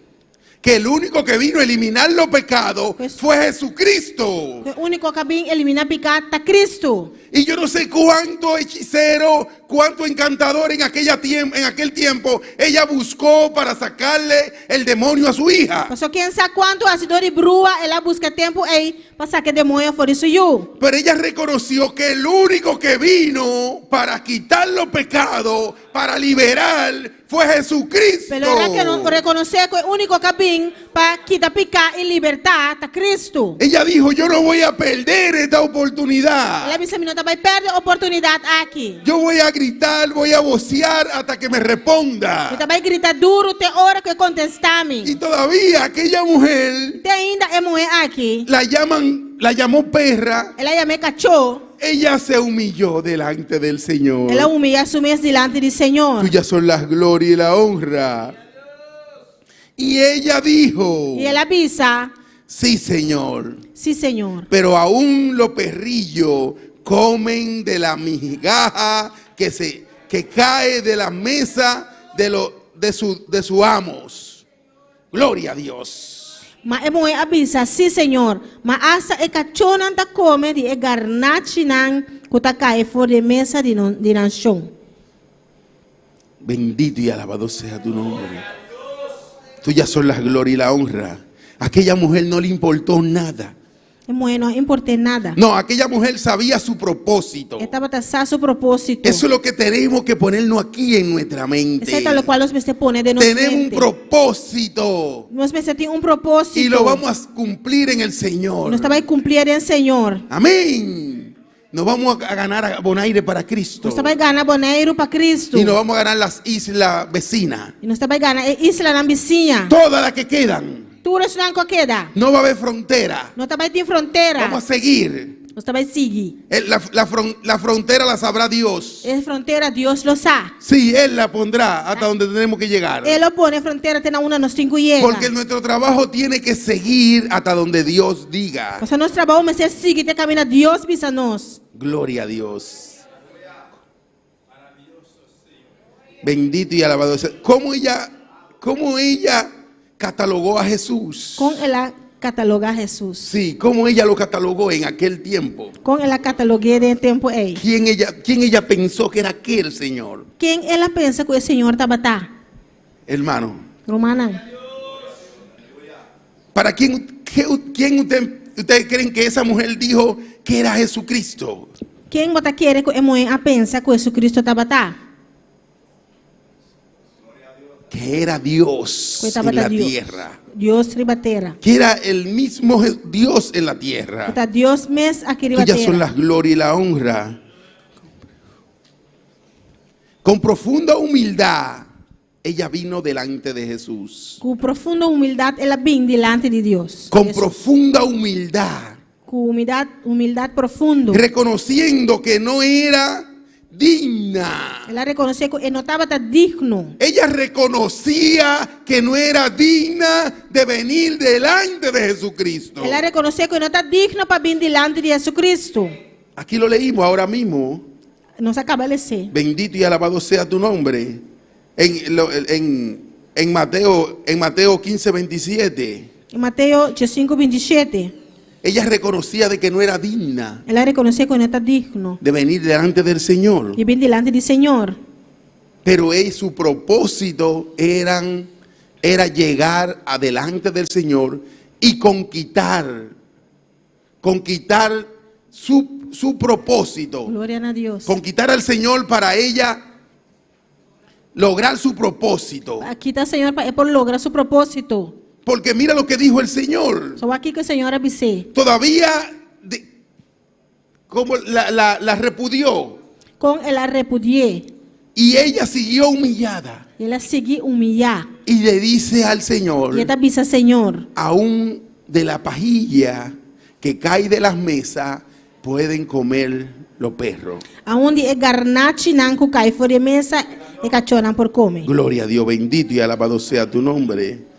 que el único que vino a eliminar los pecados Pues- fue Jesucristo. E úniko ku a bin eliminá piká ta Kristu. Y yo no sé cuánto hechicero, cuánto encantador en, aquella en aquel tiempo ella buscó para sacarle el demonio a su hija. Paso ken sa kuantu hasidó di brua el a buska e tempu ei pa saka e demoño for di su yu. Pero ella reconoció que el único que vino para quitar los pecados, para liberar, fue Jesucristo. Pero el a rekonosé ku e úniko ku a bin pa kita piká i libertá ta Kristu. Ella dijo, yo no voy a perder esta oportunidad. El a bisa mi no ta bai pèrdè e oportunidat aki. Yo voy a gritar, voy a vocear hasta que me responda. Mi ta bai grita duru te ora ku e kontestá mi. Y todavía aquella mujer Te ainda e muhé aki. la llaman, la llamó perra. El a yam'é kachó. Ella se humilló delante del Señor. El a humillá su mes dilanti di Señor. Tuyas son las gloria y la honra. Y ella dijo, I el a bisa, sí, Señor, Sí, Señor. pero aún los perrillos comen de la migaja que, se, que cae de la mesa de, lo, de, su, de sus amos. Gloria a Dios. Ma e muhé a bisa, Sí, Señor, ma asta e kachónan ta kome di e garnachinan ku ta kai for di e mesa di di nan shon. Bendito y alabado sea tu nombre. Tuyas son las gloria y la honra. Aquella mujer no le importó nada. E muhé no a import'é nada. No, aquella mujer sabía su propósito. E tabata sa su propósito. Eso es lo que tenemos que ponernos aquí en nuestra mente. Esei ta lokual nos mester pone den nos Tenemos un mente. propósito. Nos mester tin un propósito. Y lo vamos a cumplir en el Señor. Nos ta bai kumpli den Señor. Amén. Nos vamos a ganar a Bonaire para Cristo. Nos ta bai gana Boneiru pa Cristo. Y nos vamos a ganar las islas vecinas. I nos ta bai gana e islanan bisiña. Todas las que quedan. Tur esnan ku a keda. No va a haber frontera. No ta bai tin frontera. Vamos a seguir. Nos ta bai sigui. La, la fron- la frontera la sabrá Dios. E frontera Dios lo sa. Sí, Él la pondrá hasta donde tenemos que llegar. E lo pone frontera te na unda nos tin ku yega. Porque nuestro trabajo tiene que seguir hasta donde Dios diga. Pasobra nos trabou mester sigui te kaminda Dios bisa nos. Gloria a Dios. Bendito y alabado sea. ¿Cómo ella, cómo ella catalogó a Jesús? Kon el a katalogá Hesus. Sí, cómo ella lo catalogó en aquel tiempo. Kon el a katalog'é den e tempu ei? ¿Quién ella, quién ella pensó que era aquel Señor? Ken el a pensa ku e Señor tabata? Hermano, Rumannan, ¿para quién, qué- quién usted, ustedes creen que esa mujer dijo que era Jesucristo? ken bo ta kere ku e muhé a pensa ku Hesukristu tabata? Que era Dios Ku e en tabata la Dios. tierra. Dios riba tera. Que era el mismo Je- Dios en la tierra. Ku ta Dios mes aki riba Tuyas son tera. las gloria y la honra. Con profunda humildad, ella vino delante de Jesús. Ku profundo humildat el a bin dilanti di Dios. Con Hesus. profunda humildad, Ku humildat, humildat profundo. reconociendo que no era digna. El a rekonosé ku e no tabata digno. Ella reconocía que no era digna de venir delante de Jesucristo. El a rekonosé ku e no ta digno pa bin dilanti di Hesukristu. Aquí lo leímos ahora mismo. Nos a kaba les'é. Bendito y alabado sea tu nombre. En, lo- en- en Mateo, en Mateo 15, 27. En Mateo 5, 27, Ella reconocía de que no era digna el a rekonosé ku e no ta digno de venir delante del Señor. di bin dilanti di Señor. Pero él, su propósito eran, era llegar adelante del Señor y conquistar, conquistar su, su propósito. Gloria na Dios. Conquistar al Señor para ella lograr su propósito. Aki ta Señor pa e por logra su propósito. Porque mira lo que dijo el Señor. So wak kiko Señor a bis'é. Todavía, de- como la, la- la repudió. Kon el a repudi'é. Y ella siguió humillada. I el a sigui humiyá. Y le dice al Señor, I e ta bisa Señor, aún de la pajilla que cae de las mesas, pueden comer los perros. Aun di e garnachinan ku kai for di mesa, e kachónan por kome. Gloria a Dios, bendito y alabado sea tu nombre.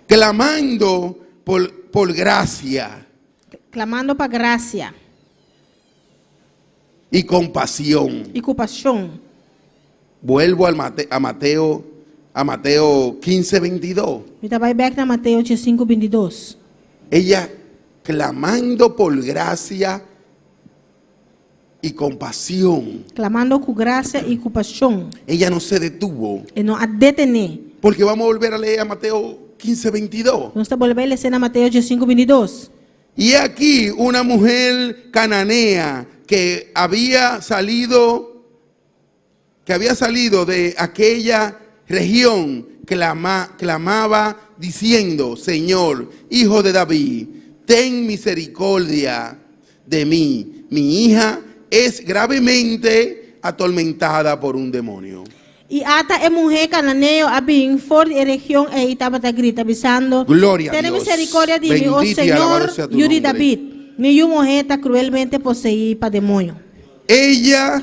Clamando por, por gracia Klamando pa grasia y compasión. i kompashon. Vuelvo al Mate- a Mateo, a Mateo 15, 22. Mi ta bai bèk na Mateo 5, 22. Ella clamando por gracia y compasión. Klamando ku grasia i kompashon. Ella no se detuvo. E no a detené. Porque vamos a volver a leer a Mateo 15, 22. Nos ta bolbe lesa na Mateo 5, 22. Y he aquí una mujer cananea que había salido, que había salido de aquella región, clama- clamaba diciendo, Señor, hijo de David, ten misericordia de mí. Mi hija es gravemente atormentada por un demonio. I ata e muhé kananeo a bin for di e region ei i tabata grita, bisando, Gloria a Tene Dios. miserikòrdia di mi, o Bendito y alabado Señor, sea tu yu di nombre. David. Mi yu muhé ta kruelmente poseí pa demoño. Ella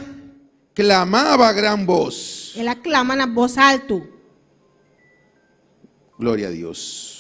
clamaba a gran voz. El a klama na bos haltu. Gloria a Dios.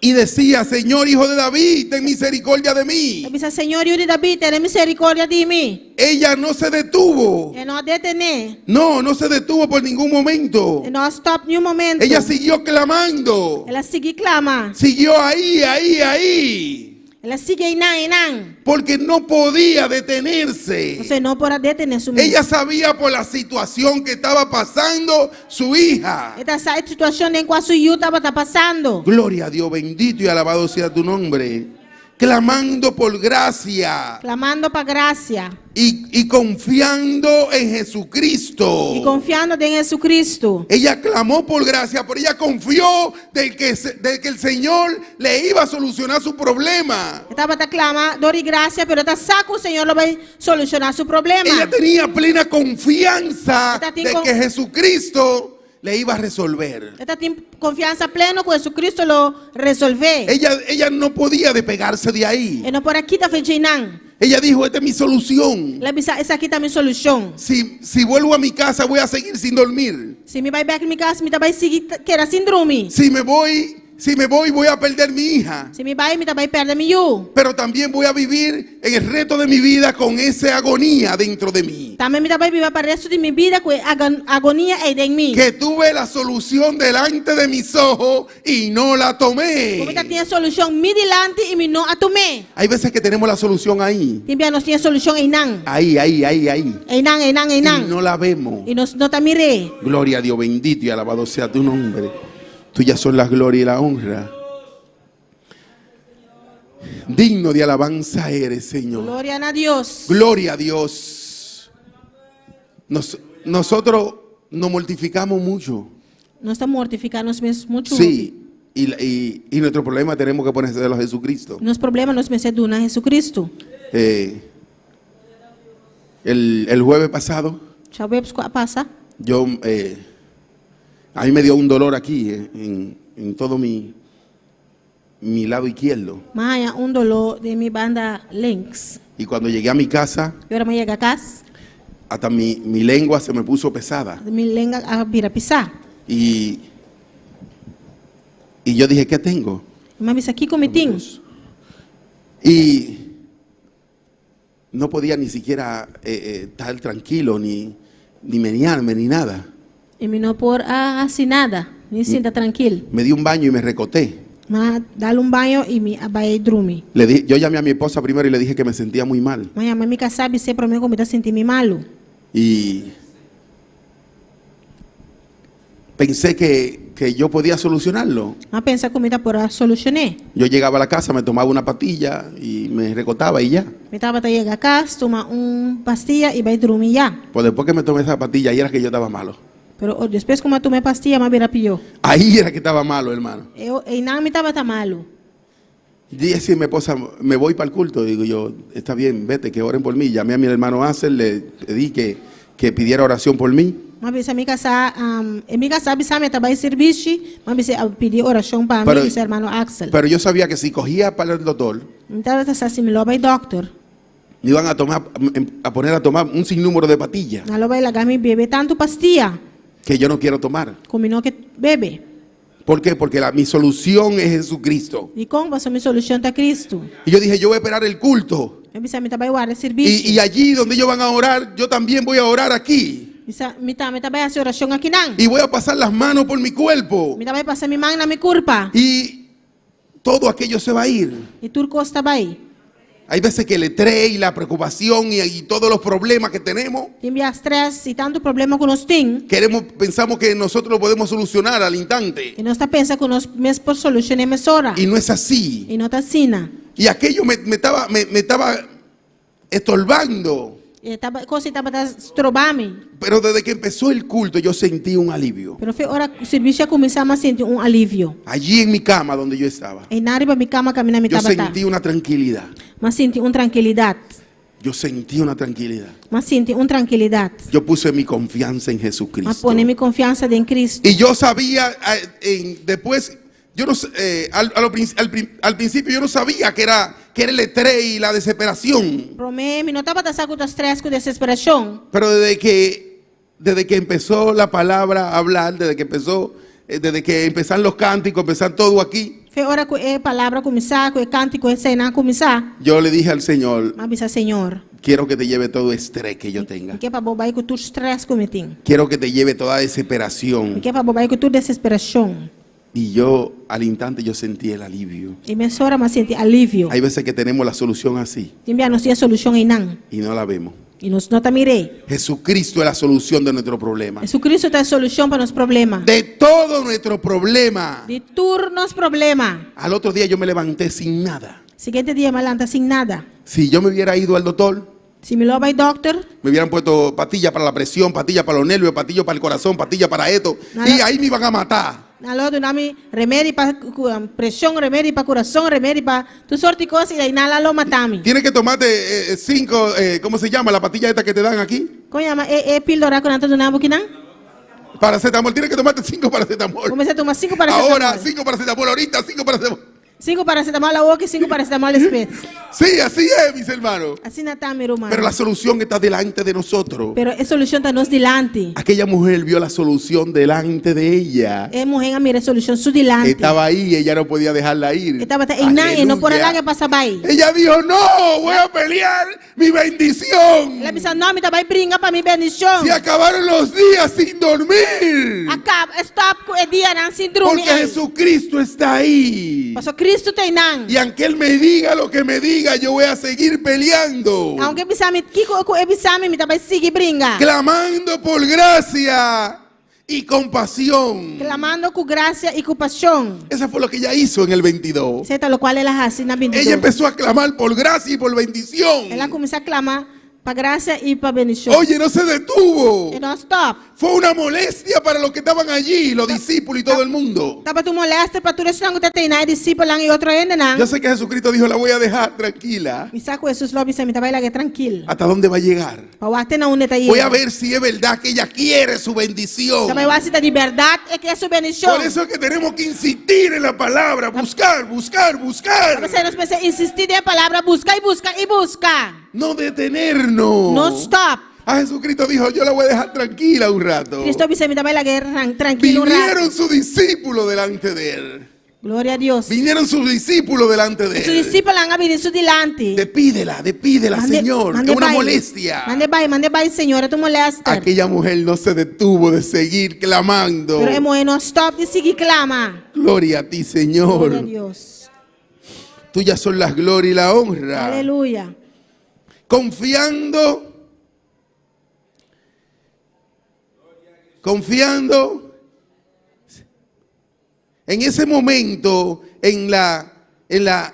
Y decía, Señor, hijo de David, ten misericordia de mí. El a bisa, Señor, yu di David, tene miserikòrdia di mi. Ella no se detuvo. E no a detené. No, no se detuvo por ningún momento. E no a stòp niun momento. Ella siguió clamando. El a sigui klama. Siguió ahí, ahí, ahí. El a sigui einan, einan. Porque no podía detenerse. Pasobra e no por a detené su mes. Ella sabía por la situación que estaba pasando su hija. E tabata sa e situashon den kua su yu tabata pasando. Gloria a Dios, bendito y alabado sea tu nombre. Clamando por gracia. Klamando pa grasia. Y, y confiando en Jesucristo. I konfiando den Jesucristo. Ella clamó por gracia, pero ella confió de que, se- de que el Señor le iba a solucionar su problema. E tabata klama dor di grasia, pero e tabata sa ku Señor lo bai solushoná su problema. Ella tenía plena confianza Ella de tiene que Jesucristo le iba a resolver. E tabatin konfiansa pleno ku Jesucristo lo resolvé. Ella, ella no podía despegarse de ahí. E no por a kita for di einan. Ella dijo, esta es mi solución. El a bisa, esaki ta mi solushon. Si, si vuelvo a mi casa voy a seguir sin dormir. Si mi bai bèk mi kas, mi ta bai sigui keda sin drumi. Si me voy, Si me voy, voy a perder mi hija. Si mi bai, mi ta bai pèrdè mi yu. Pero también voy a vivir en el resto de mi vida con esa agonía dentro de mí. Tambe mi ta bai biba pa restu di mi bida ku e agonia ei den mi. Que tuve la solución delante de mis ojos y no la tomé. Ku mi ta tin e solushon mi dilanti i mi no a tum'é. Hay veces que tenemos la solución ahí. Tin bia nos tin e solushon einan. Ahí, ahí, ahí, ahí. Einan, einan, Y einan. no la vemos. I nos no ta mir'é. Gloria a Dios, bendito y alabado sea tu nombre. Tuyas son las gloria y la honra. Digno de alabanza eres, Señor. Gloria na Dios. Gloria a Dios. Nosotros nos mortificamos mucho. Nos ta mortifiká nos mes muchu hopi. Sí, y nuestro problema tenemos que ponérselo a Jesucristo. Nos problema nos mester duna Jesucristo. El jueves pasado, Djaweps ku a pasa. yo, a mí me dio un dolor aquí, en todo mi lado izquierdo. M'a haña un doló den mi banda links. Y cuando llegué a mi casa, I ora m'a yega kas. hasta mi lengua se me puso pesada. Mi lenga a bira pisá. Y yo dije, ¿qué tengo? I m'a bisa kiko mi tin. Y no podía ni siquiera estar tranquilo, ni menearme, ni nada. I mi no por a hasi nada, ni sinta trankil. Me di un baño y me recoté. M'a dal un baño i mi a bai drumi. Yo llamé a mi esposa primero y le dije que me sentía muy mal. M'a yama mi kasá bis'é promé ku mi ta sinti mi malu. Y pensé que yo podía solucionarlo. M'a pensa ku mi ta por a solushon'é. Yo llegaba a la casa, me tomaba una pastilla y me recotaba y ya. Mi tabata yega kas, tuma un pastia i bai drumi ya. Pues después que me tomé esa pastilla, ahí era que yo estaba malo. Pero oh, despues ku m'a tuma e pastia, m'a bira pió. Ahí era que estaba malo, hermano. Einan mi tabata malu. Dije a mi esposa, me voy para el culto. Digo yo, está bien, vete, que oren por mí. Llamé a mi hermano Hazel, le pedí que pidiera oración por mí. M'a bisa mi kasá, um, e mi kasá bisa mi ta bai sirbishi, m'a bis'é pidi orashon pa mi, bisa hermano Axel. Pero yo sabía que si cogía para el doctor, Mi tabata sa si mi lo bai dòkter. me iban a poner a tomar un sinnúmero de pastillas Nan lo bai laga mi bebe tantu pastia. que yo no quiero tomar. Ku mi no ke bebe. ¿Por qué? Porque mi solución es Jesucristo. Dikon? Pasobra mi solushon ta Kristu. Y yo dije, yo voy a esperar el culto. Mi a bisa mi ta bai warda sirbishi. Y allí donde ellos van a orar, yo también voy a orar aquí. Bisa mi tambe ta bai hasi orashon akinan. Y voy a pasar las manos por mi cuerpo. Mi ta bai pasa mi man na mi kurpa. Y todo aquello se va a ir. I tur kos ta bai. Hay veces que el estrés y la preocupación y todos los problemas que tenemos, Tin bia strès i tantu problema ku nos tin. Pensamos que nosotros lo podemos solucionar al instante. I nos ta pensa ku nos mes por solushoná mesora. Y no es así. I no ta asina. Y aquello me estaba estorbando. E taba, kos ei tabata stroba mi. Pero desde que empezó el culto yo sentí un alivio. Pero for di ora sirbishi a kuminsá m'a sinti un alivio. Allí en mi cama donde yo estaba. Einan riba mi kama kaminda mi Yo tabata. sentí una tranquilidad. M'a sinti un trankilidat. Yo sentí una tranquilidad. M'a sinti un trankilidat. Yo puse mi confianza en M'a Jesucristo. pone mi konfiansa den Kristu. Y yo sabía, después, yo no sé, al, a lo prin- al prin- al principio yo no sabía que era el estrés y la desesperación. Promé, mi no tabata sa ku ta strès ku desesperashon. Pero desde que empezó la palabra a hablar, desde que empezaron los cánticos, empezaron todo aquí, For di ora ku e palabra a kuminsá, ku e kántiko eseinan a kuminsá. yo le dije al Señor, M'a bisa Señor. quiero que te lleve todo estrés que yo tenga. Mi ke pa bo bai ku tur strès ku mi tin. Quiero que te lleve toda desesperación. Mi ke pa bo bai ku tur desesperashon. Y yo, al instante, yo sentí el alivio. I mesora m'a sinti alivio. Hay veces que tenemos la solución así Tin bia nos tin e solushon einan. y no la vemos. I nos no ta mir'é. Jesucristo es la solución de nuestro problema. Jesucristo ta e solushon pa nos problema. De todo nuestro problema. Di tur nos problema. Al otro día yo me levanté sin nada. Siguiente dia m'a lanta sin nada. Si yo me hubiera ido al doctor, Si mi lo a bai dòkter, me hubieran puesto pastillas para la presión, pastillas para los nervios, pastillas para el corazón, pastillas para esto. Nada. Y ahí me iban a matar. Nan lo duna mi remedi pa preshon, remedi pa kurason, remedi pa tur sorto di kos i einan nan lo mata mi. Tienes que tomarte cinco, ¿cómo se llama? La pastilla esta que te dan aquí. Kon yama e e píldora ku nan ta duna bo akinan? Paracetamol. Tienes que tomarte cinco paracetamol. Kuminsá tuma sinku paracetamol. Ahora, cinco paracetamol, ahorita, cinco paracetamol. Sinku paracetamol awoki, sinku paracetamol despues. Sí, así es, mis hermanos. Asina ta, mi ruman. Pero la solución está delante de nosotros. Pero e solushon ta nos dilanti. Aquella mujer vio la solución delante de ella. E muhé a mira e solushon su dilanti. Estaba ahí, ella no podía dejarla ir. E tabata einan, e no por a Aleluya. laga e pasa bai. Ella dijo, no, voy a pelear mi bendición. El a bisa, No, mi ta bai bringa pa mi bendishon. Se acabaron los días sin dormir. A kaba, e stòp ku e dianan sin drumi Porque ei. Jesucristo está ahí. Pasobra Cristo ta einan. Y aunque Él me diga lo que me diga, yo voy a seguir peleando. Aunke e bisa mi kiko ku e bisa mi, mi ta bai sigui bringa. Clamando por gracia y compasión. Clamando cu gracia y cu pasion. Esa fue lo que ella hizo en el 22. Esey ta locual el a haci na Ella 22. empezó a clamar por gracia y por bendición. El a cuminsa clama pa gracia y pa bendicion. Oye, no se detuvo. E no a stop. Fue una molestia para los que estaban allí, los discípulos y todo el mundo. Tabata un molester pa tur esnan cu ta teinan, e discipelnan y otro hendenan. Yo sé que Jesucristo dijo, la voy a dejar tranquila. Mi sa cu Jesus lo bisa, mi ta bay laga e trankil. ¿Hasta dónde va a llegar? Pa wak te na unda e ta Voy a yega. ver si es verdad que ella quiere su bendición. Ta bai wak si ta di berdad e ke su bendicion. Por eso es que tenemos que insistir en la palabra, buscar, buscar, buscar. P'esei nos mester insisti den e palabra, busca y busca y busca. No detenernos. No stop. A Jesucristo dijo, yo la voy a dejar tranquila un rato. Cristo a bisa, mi ta bai laga e trankil un rato. Vinieron sus discípulos delante de él. Gloria a Dios. Vinieron sus discípulos delante de Su él. discípulonan a bini su dilanti. Despídela, despídela, Señor. Es una bai. molestia. Mande bai, mande bai, Señor, e ta un molester. Aquella mujer no se detuvo de seguir clamando. Pero e muhé no a stop di sigui clama. Gloria a ti, Señor. Gloria a Dios. Tuyas son las gloria y la honra. Aleluya. Confiando. Confiando en ese momento en la, en la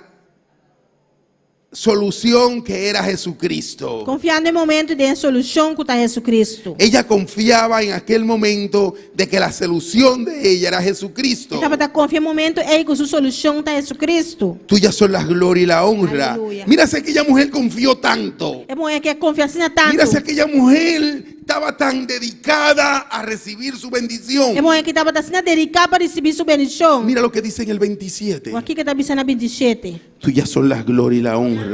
solución que era Jesucristo. Confiando e momento den e solucion cu ta Jesucristo. Ella confiaba en aquel momento de que la solución de ella era Jesucristo. E tabata confia e momento ey cu su solucion ta Jesucristo. Tuyas son las gloria y la honra. Aleluya. Mira si aquella mujer confió tanto. E muher aki a confia asina tanto. Mira si aquella mujer estaba tan dedicada a recibir su bendición. E muher aki tabata asina dedica pa ricibi su bendicion. Mira lo que dice en el 27. Wak kico e ta bisa na bintishete. Tuyas son las gloria y la honra.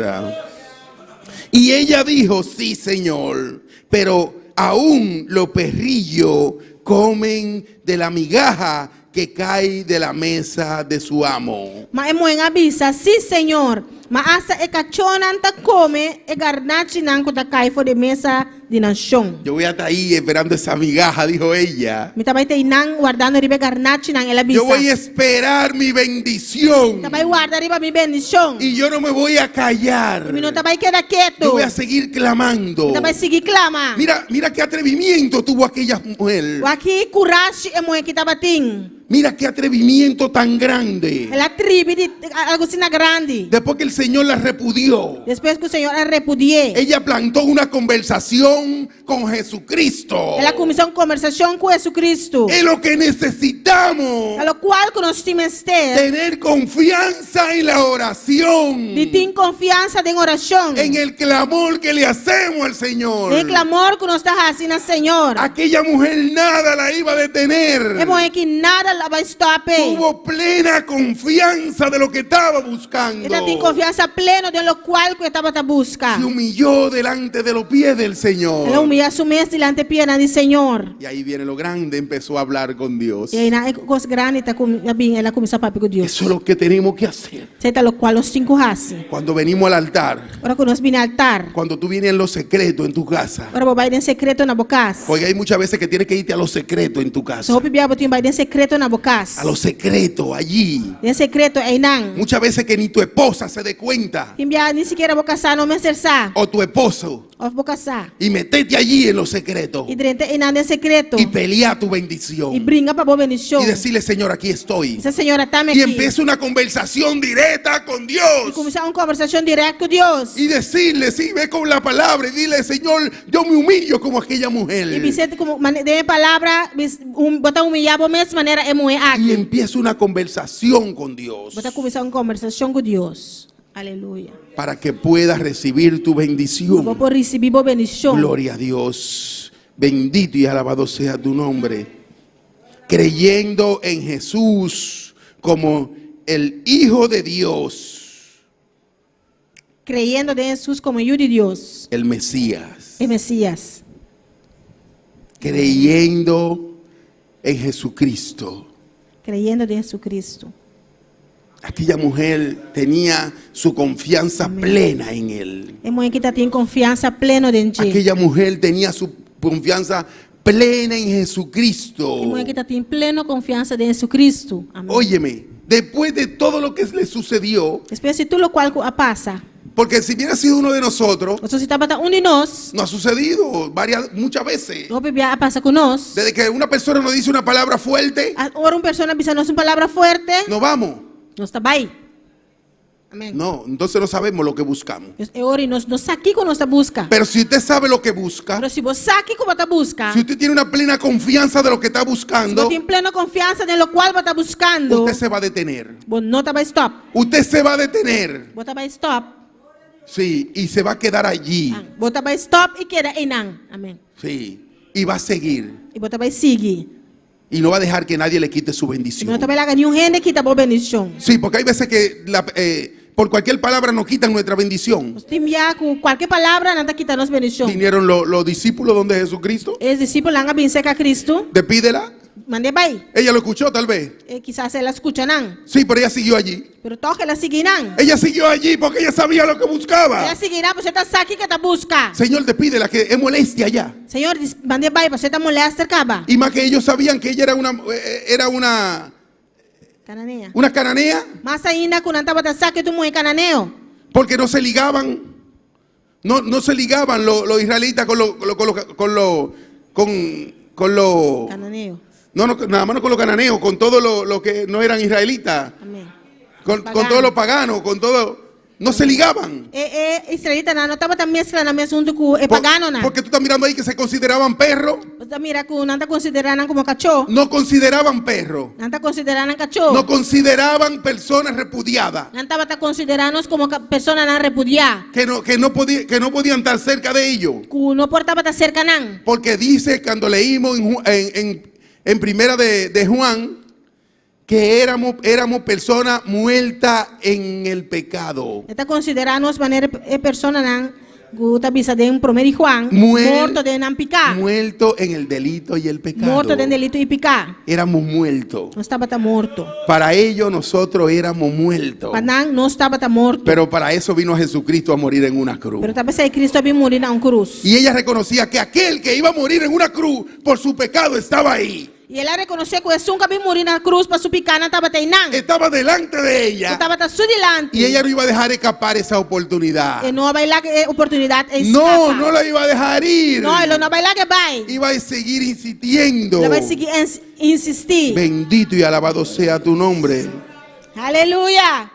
Y ella dijo, sí, Señor, pero aún los perrillos comen de la migaja que cae de la mesa de su amo. Ma e muhé a bisa, Sí, Señor, ma asta e kachónan ta kome e garnachinan ku ta kai for di e mesa di nan shon. Yo voy a estar ahí esperando esa migaja, dijo ella. Mi ta bai ta einan wardando riba e garnachinan, el a bisa. Yo voy a esperar mi bendición. Mi ta bai warda riba mi bendishon. Y yo no me voy a callar. I mi no ta bai keda ketu. Yo voy a seguir clamando. Mi ta bai sigui klama. Mira, mira qué atrevimiento tuvo aquella mujer. Wak ki kurashi e muhé ki tabatin. Mira qué atrevimiento tan grande. El a tribi di algu asina grandi. Después que el Señor la repudió. Despues ku Señor a repudi'é. Ella plantó una conversación con Jesucristo. El a kuminsá un kombersashon ku Jesucristo. Es lo que necesitamos. Ta lokual ku nos tin mester. Tener confianza en la oración. Di tin konfiansa den orashon. En el clamor que le hacemos al Señor. Den e klamor ku nos ta hasi na Señor. Aquella mujer nada la iba a detener. E muhé aki nada la bai stòp e. Tuvo plena confianza de lo que estaba buscando. E ta tin konfiansa pleno den lokual ku e tabata buska. Se humilló delante de los pies del Señor. El a humillá su mes dilanti e pianan di Señor. Y ahí viene lo grande, empezó a hablar con Dios. I einan e kos grandi ta a bin, el a kuminsá papia ku Dios. Eso es lo que tenemos que hacer. Esei ta lokual nos tin ku hasi. Cuando venimos al altar. Ora ku nos bini altar. Cuando tú vienes en lo secreto en tu casa. Ora bo bai den sekreto na bo kas. Porque hay muchas veces que tienes que irte a lo secreto en tu casa. So hopi bia bo tin bai den sekreto na bo kas. A lo secreto, allí. Den sekreto, einan. Muchas veces que ni tu esposa se dé cuenta. Tin bia ni sikiera bo kasá no mester sa. O tu esposo. Of bo kasá. Y metete allí en lo secreto. Y drenta einan den sekreto. Y pelea tu bendición. Y bringa pa bo bendishon. Y decirle, Señor, aquí estoy. Bisa, Señor, atame Y aki. empieza una conversación directa con Dios. Y kuminsá un kombersashon dirèkt ku Dios. Y decirle, sí, ve con la palabra y dile, Señor, yo me humillo como aquella mujer. Y bis'é como den e palabra, bis, um, bo ta humillá bo mes manera e muhé aki. Y empieza una conversación con Dios. Bo ta kuminsá un kombersashon ku Dios. Aleluya. Para que puedas recibir tu bendición. Bo por risibí bo bendishon. Gloria a Dios. Bendito y alabado sea tu nombre. Creyendo en Jesús como el Hijo de Dios. Kreyendo den Hesus komo Yu di Dios. El Mesías. E Mesías. Kreyendo en Jesucristo. Kreyendo den Jesucristo. Aquella mujer tenía su confianza plena en él. E muhé aki tabatin konfiansa pleno den dje. Aquella mujer tenía su confianza plena en Jesucristo. E muhé aki tabatin pleno konfiansa den Jesucristo. Amén. Óyeme, después de todo lo que le sucedió, Despues di tur lokual ku a pasa. porque si hubiera sido uno de nosotros, Pasobra si tabata un di nos, nos ha sucedido varias, muchas veces. Hopi bia a pasa ku nos. Desde que una persona nos dice una palabra fuerte, Ora un persona bisa nos un palabra fuerte, nos vamos. nos ta bai. Amén. No, entonces no sabemos lo que buscamos. Dus e ora nos no sa kiko nos ta buska. Pero si usted sabe lo que busca, Pero si bo sa kiko bo ta buska, si usted tiene una plena confianza de lo que está si bo buscando, tin pleno konfiansa den lokual bo ta buskando, usted se va a detener. bo no ta bai stòp. Usted se va a detener. Bo ta bai stòp. Sí, y se va a quedar allí. Bo ta bai stòp i keda einan. Amén. Sí, y va a seguir. I bo ta bai sigui. Y no va a dejar que nadie le quite su I bendición. bo no ta bai laga niun hende kita bo bendishon. Sí, porque hay veces que la, eh, por cualquier palabra nos quitan nuestra bendición. Nos tin bia ku kualke palabra nan ta kita nos bendishon. Vinieron lo- los discípulos donde Jesucristo. E disipelnan a bin serka Kristu. Despídela. Mand'é bai. Ella lo escuchó tal vez. E kisas el a skucha nan. Sí, pero ella siguió allí. Pero tòg el a sigui nan. Ella siguió allí porque ella sabía lo que buscaba. El a sigui nan pasobra e ta sa kiko e ta buska. Señor, despídela que es molestia ya. Señor, mand'é bai pasobra e ta molester kaba. Y más que ellos sabían que ella era una, eh, era una, Kananea. una cananea. Mas ainda ku nan tabata sa ku e ta un muhé kananeo. Porque no se ligaban, no, no se ligaban los, los israelitas con los, con lo, con lo, con lo, con, con lo, Cananeo. No, no, nada más no con los cananeos, con todos los lo que no eran israelitas. Amén. Con, con Pagano. todos los paganos, con todo. No se ligaban. E, e israelitanan no tabata mezcla nan mes huntu ku e Por- paganonan. porque tú estás mirando ahí que se consideraban perros. Bo ta mira ku nan ta konsiderá nan komo kachó. No consideraban perros. Nan ta konsiderá nan kachó. No consideraban personas repudiadas. Nan tabata konsiderá nos komo personanan repudiá. Que no, que, no podía, que no podían estar cerca de ellos. Ku no por tabata serka nan. Porque dice cuando leímos en, en, en- en primera de, de Juan que éramos, éramos personas muertas en el pecado. E ta konsiderá nos manera e personanan ku ta bisa den promé di Juan, Muer- morto den nan piká. Muerto en el delito y el pecado. Morto den delito i piká. Éramos muertos. Nos tabata morto. Para ellos nosotros éramos muertos. Pa nan nos tabata morto. Pero para eso vino Jesucristo a morir en una cruz. Pero ta p'esei Cristo a bin muri na un krus. Y ella reconocía que aquel que iba a morir en una cruz por su pecado estaba ahí. I el a rekonosé ku esun ku a bin muri na krus pa su pikánan tabata einan. Estaba delante de ella. Ku tabata su dilanti. Y ella no iba a dejar escapar esa oportunidad. E no a bai laga e oportunidat ei No, skapa. no la iba a dejar ir. No, e lo no a bai lag'é bai. Iba a seguir insistiendo. Lo bai sigui insistí. Bendito y alabado sea tu nombre. Aleluya.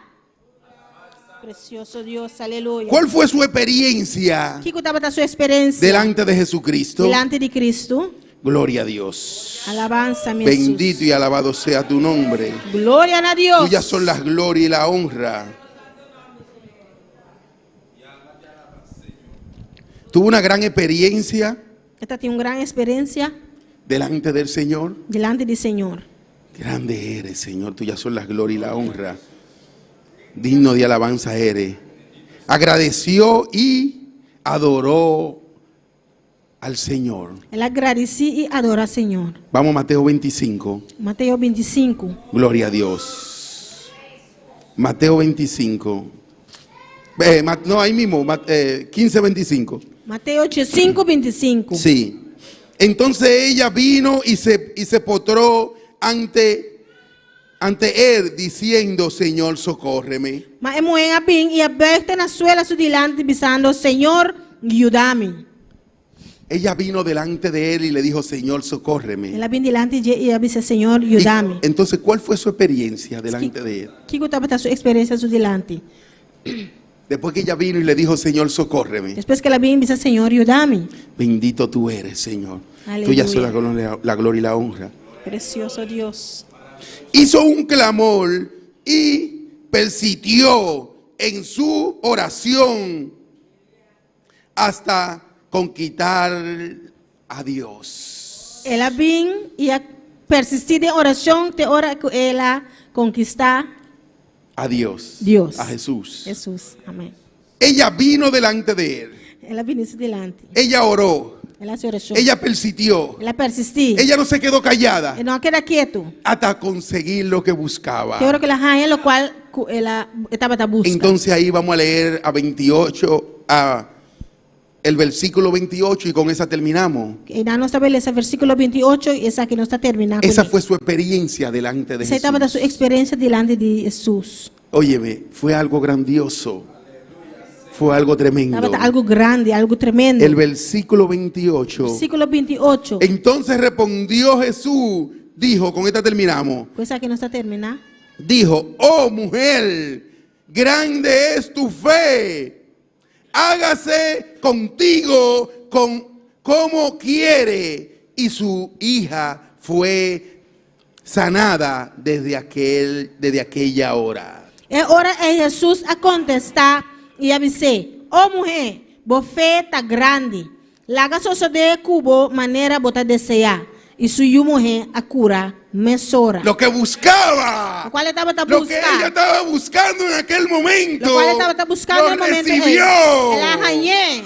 Precioso Dios, aleluya. ¿Cuál fue su experiencia Kiko tabata su eksperensia delante de Jesucristo? dilanti di Cristo? Gloria a Dios. Alabanza, mi Jesús. Bendito y alabado sea tu nombre. Gloria na Dios. Tuyas son las gloria y la honra. Tuvo una gran experiencia E tabatin un gran eksperensia delante del Señor. dilanti di Señor. Grande eres, Señor. Tuyas son las gloria y la honra. Digno de alabanza eres. Agradeció y adoró al Señor. El a gradisí i adorá Señor. Vamos a Mateo 25. Mateo 25. Gloria a Dios. Mateo 25. Eh, no, ahí mismo, 15, 25. Mateo 5, 25. Sí. Entonces ella vino y se, y se postró ante, ante él diciendo, Señor, socórreme. Ma e muhé a bin i a bùig te na suela su dilanti bisando, Señor, yuda mi. Ella vino delante de él y le dijo, Señor, socórreme. El a bin dilanti dje i a bisa, Señor, Y, yuda mi. entonces, ¿cuál fue su experiencia delante de él? Kiko tabata su eksperensia su dilanti? Después que ella vino y le dijo, Señor, socórreme. Despues ku el a bin bisa, Señor, yuda mi. Bendito tú eres, Señor. Aleluya. Tuya son la gloria, la gloria y la honra. Precioso Dios. Hizo un clamor y persistió en su oración hasta conquistar a Dios. El a bin i a persistí den orashon te ora ku el a konkistá. A Dios. Dios. A Jesús. Hesus. Amèn. Ella vino delante de él. El a bini su dilanti. Ella oró. El a hasi orashon. Ella persistió. El a persistí. Ella no se quedó callada E no a keda ketu. hasta conseguir lo que buscaba. Te ora ku el a haña lokual ku el a e tabata buska. Entonces ahí vamos a leer a 28, a el versículo 28 y con esa terminamos. Einan nos ta bai lesa versíkulo 28 i esaki nos ta terminá Esa kuné. fue su experiencia delante de Esei tabata Jesús. su eksperensia dilanti di Hesus. Óyeme, fue algo grandioso. Fue algo tremendo. Tabata algu grandi, algu tremendo. El versículo 28. Versíkulo 28. Entonces respondió Jesús, dijo, con esta terminamos. Ku esaki nos ta terminá. Dijo, oh mujer, grande es tu fe. Hágase contigo con, como quiere. Y su hija fue sanada desde, aquel, desde aquella hora. E ora ei Hesus a kontestá i a bis'é, O muhé, bo fe ta grandi. Laga sosodé ku bo manera bo ta deseá. I su yu muhé a kura mesora. Lo que buscaba. Lokual e tabata Lo que buska. ella estaba buscando en aquel momento. Lokual e tabata buskando lo na e momento ei. recibió. El a hañ'é.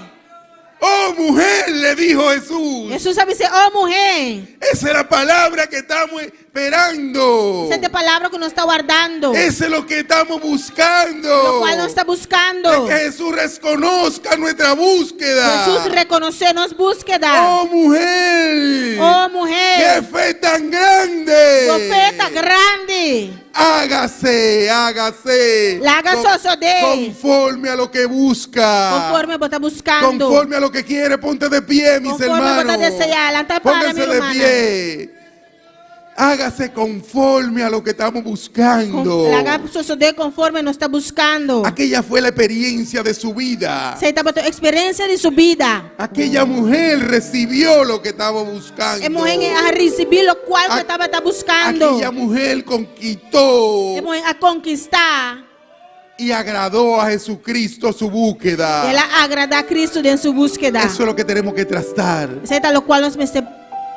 Oh mujer, le dijo Jesús. Hesus a bis'é, O muhé. Esa es la palabra que estamos esperando. Esei ta e palabra ku nos ta wardando. Eso es lo que estamos buscando. Lokual nos ta buskando. De que Jesús reconozca nuestra búsqueda. Hesus rekonosé nos búskeda. Oh mujer. Oh muhé. ¡Qué fe tan grande! Bo fe ta grandi. Hágase, hágase. Laga sosodé. Conforme a lo que busca. Konforme bo ta buskando. Conforme a lo que quiere, ponte de pie, mis Konforme hermanos. bo ta deseá. Lanta para, Pónganse mi de rumannan. pie. Hágase conforme a lo que estamos buscando. Laga sosodé konforme nos ta buskando. Aquella fue la experiencia de su vida. Esei tabata eksperensia di su bida. Aquella mujer recibió lo que estaba buscando. E muhé a risibí lokual ku e tabata buskando. Aquella mujer conquistó E muhé a konkistá. y agradó a Jesucristo su búsqueda. El a agradá Kristu den su búskeda. Eso es lo que tenemos que tratar. Esei ta lokual nos mester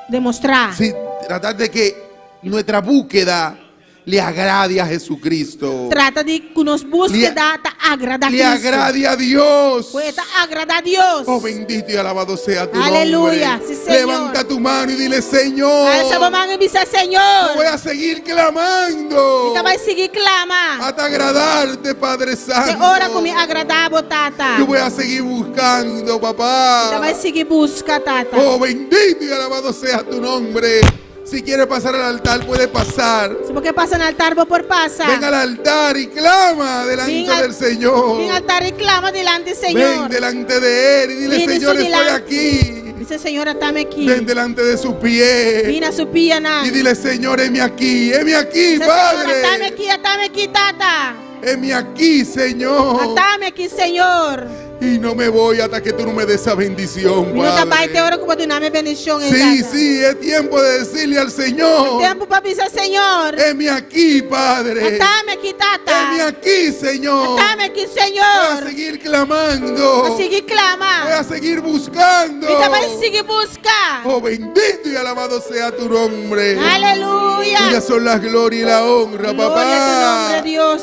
demostrá. Sí, tratar de que nuestra búsqueda le agrade a Jesucristo. Trata di ku nos búskeda ta agradá Le Kristu. agrade a Dios. Ku e ta agradá Dios. Oh, bendito y alabado sea tu Aleluya. nombre. Sí, Señor. Levanta tu mano y dile, Señor, Alsa bo man i bisa, Señor. voy a seguir clamando Mi ta bai sigui klama. hasta agradarte, Padre Te Santo. ora ku mi agradá bo, Tata. Yo voy a seguir buscando, Mi ta papá. bai sigui buska, Tata. Oh, bendito y alabado sea tu nombre. Si quiere pasar al altar, puede pasar. Si bo ke pasa na altar, bo por pasa. Ven al altar y clama delante Ven al- del Señor. Bin altar i klama dilanti di Señor. Ven delante de Él y dile, Bin su Señor, estoy dilanti. aquí. Bisa, Señor, at'ami aki. Ven delante de su pie. Bin na su pianan. Y dile, Señor, heme aquí, heme aquí, Bisa, Señor, at'ami Padre. aki, at'ami aki, Tata. Heme aquí, Señor. At'ami aki, Señor. Y no me voy hasta que tú no me des esa bendición, Mi no ta bai te Padre. ora ku bo duna mi bendishon, Sí, Tata. sí, es tiempo de decirle al Señor, Tempu pa bisa, Señor. heme aquí, Padre. At'ami aki, Tata. Heme aquí, Señor. At'ami aki, Voy a Señor. seguir clamando. A sigui klama. Voy a seguir buscando. Mi ta bai sigui buska. Oh, bendito y alabado sea tu nombre. Aleluya. Tuyas son las gloria y la honra, Gloria a tu nombre, papá. Dios.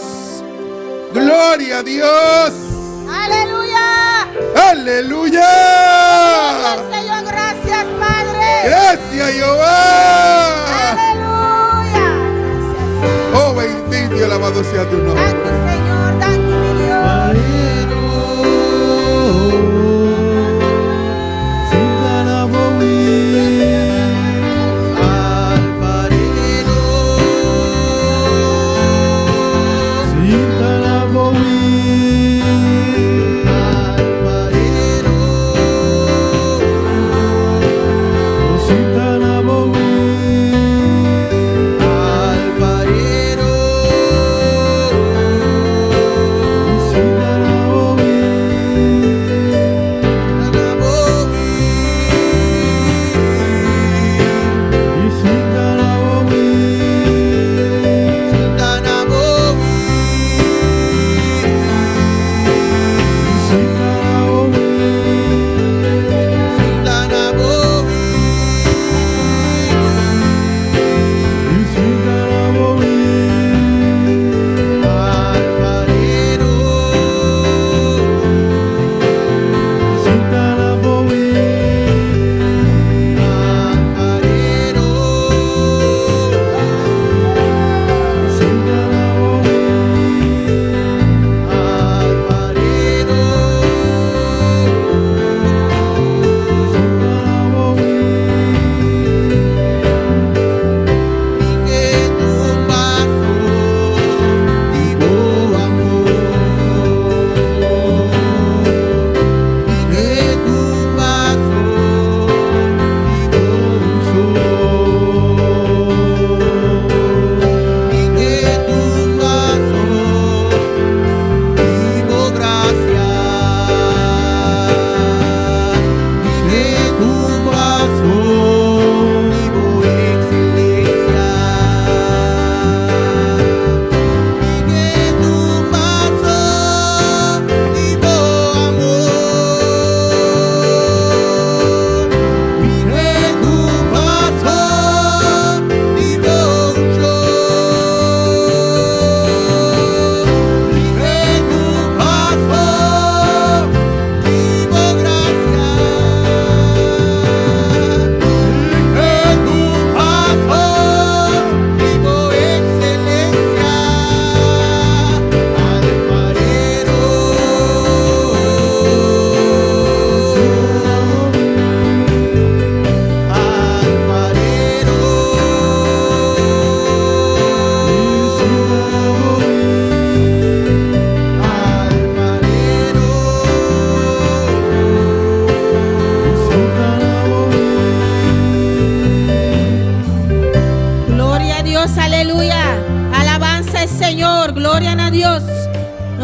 Gloria a Dios. Aleluya. Aleluya. Gloria al Señor, gracias, Padre. Gracias, Jehová. Aleluya. Gracias. Oh, bendito y alabado sea tu nombre. Danki, Señor. Danki, mi Dios. Alfarero.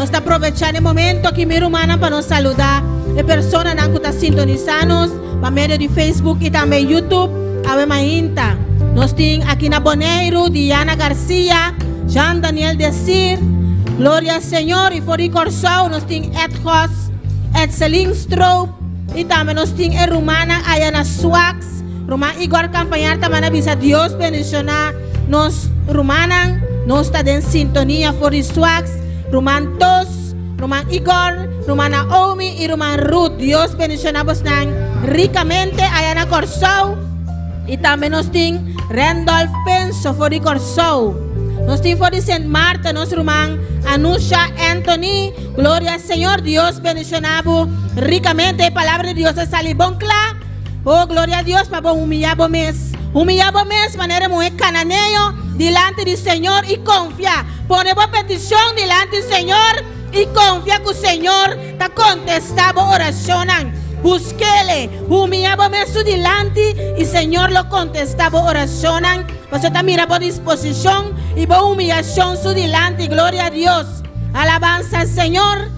Nos ta aprovechá e momento aki mi rumannan pa nos saludá e personanan ku ta sintonisá nos pa medio di Facebook i tambe YouTube awe mainta. Nos tin aki na Boneiru Diana Garcia, Jean Daniel Desir, Gloria Señor i for di Kòrsou nos tin Ed Gos, Edselin Stroop i tambe nos tin e rumannan aya na Swax, Ruman Igor Campañar ta manda bisa Dios bendiciona nos rumannan, nos ta den sintonia for di Swax, ruman Tos, ruman Igor, ruman Naomi y ruman Ruth, Dios bendiciona bosnan ricamente aya na Corsou y tambe nos tin Randolph Penso for di Corsou, nos tin for di Sint Maarten nos ruman Anusha Anthony, gloria Señor, Dios bendiciona bo ricamente, e palabra di Dios a sali bon cla. Oh, gloria a Dios pa bo humiyá bo mes. Humiyá bo mes manera e muhé kananeo dilanti di Señor i konfia. Pone bo petishon dilanti Señor i konfia ku Señor ta kontestá bo orashonnan. Busk'Ele, humiyá bo mes su dilanti i Señor lo kontestá bo orashonnan pasobra ta mira bo disposishon i bo humiyashon su dilanti. Gloria a Dios. Alabansa Señor.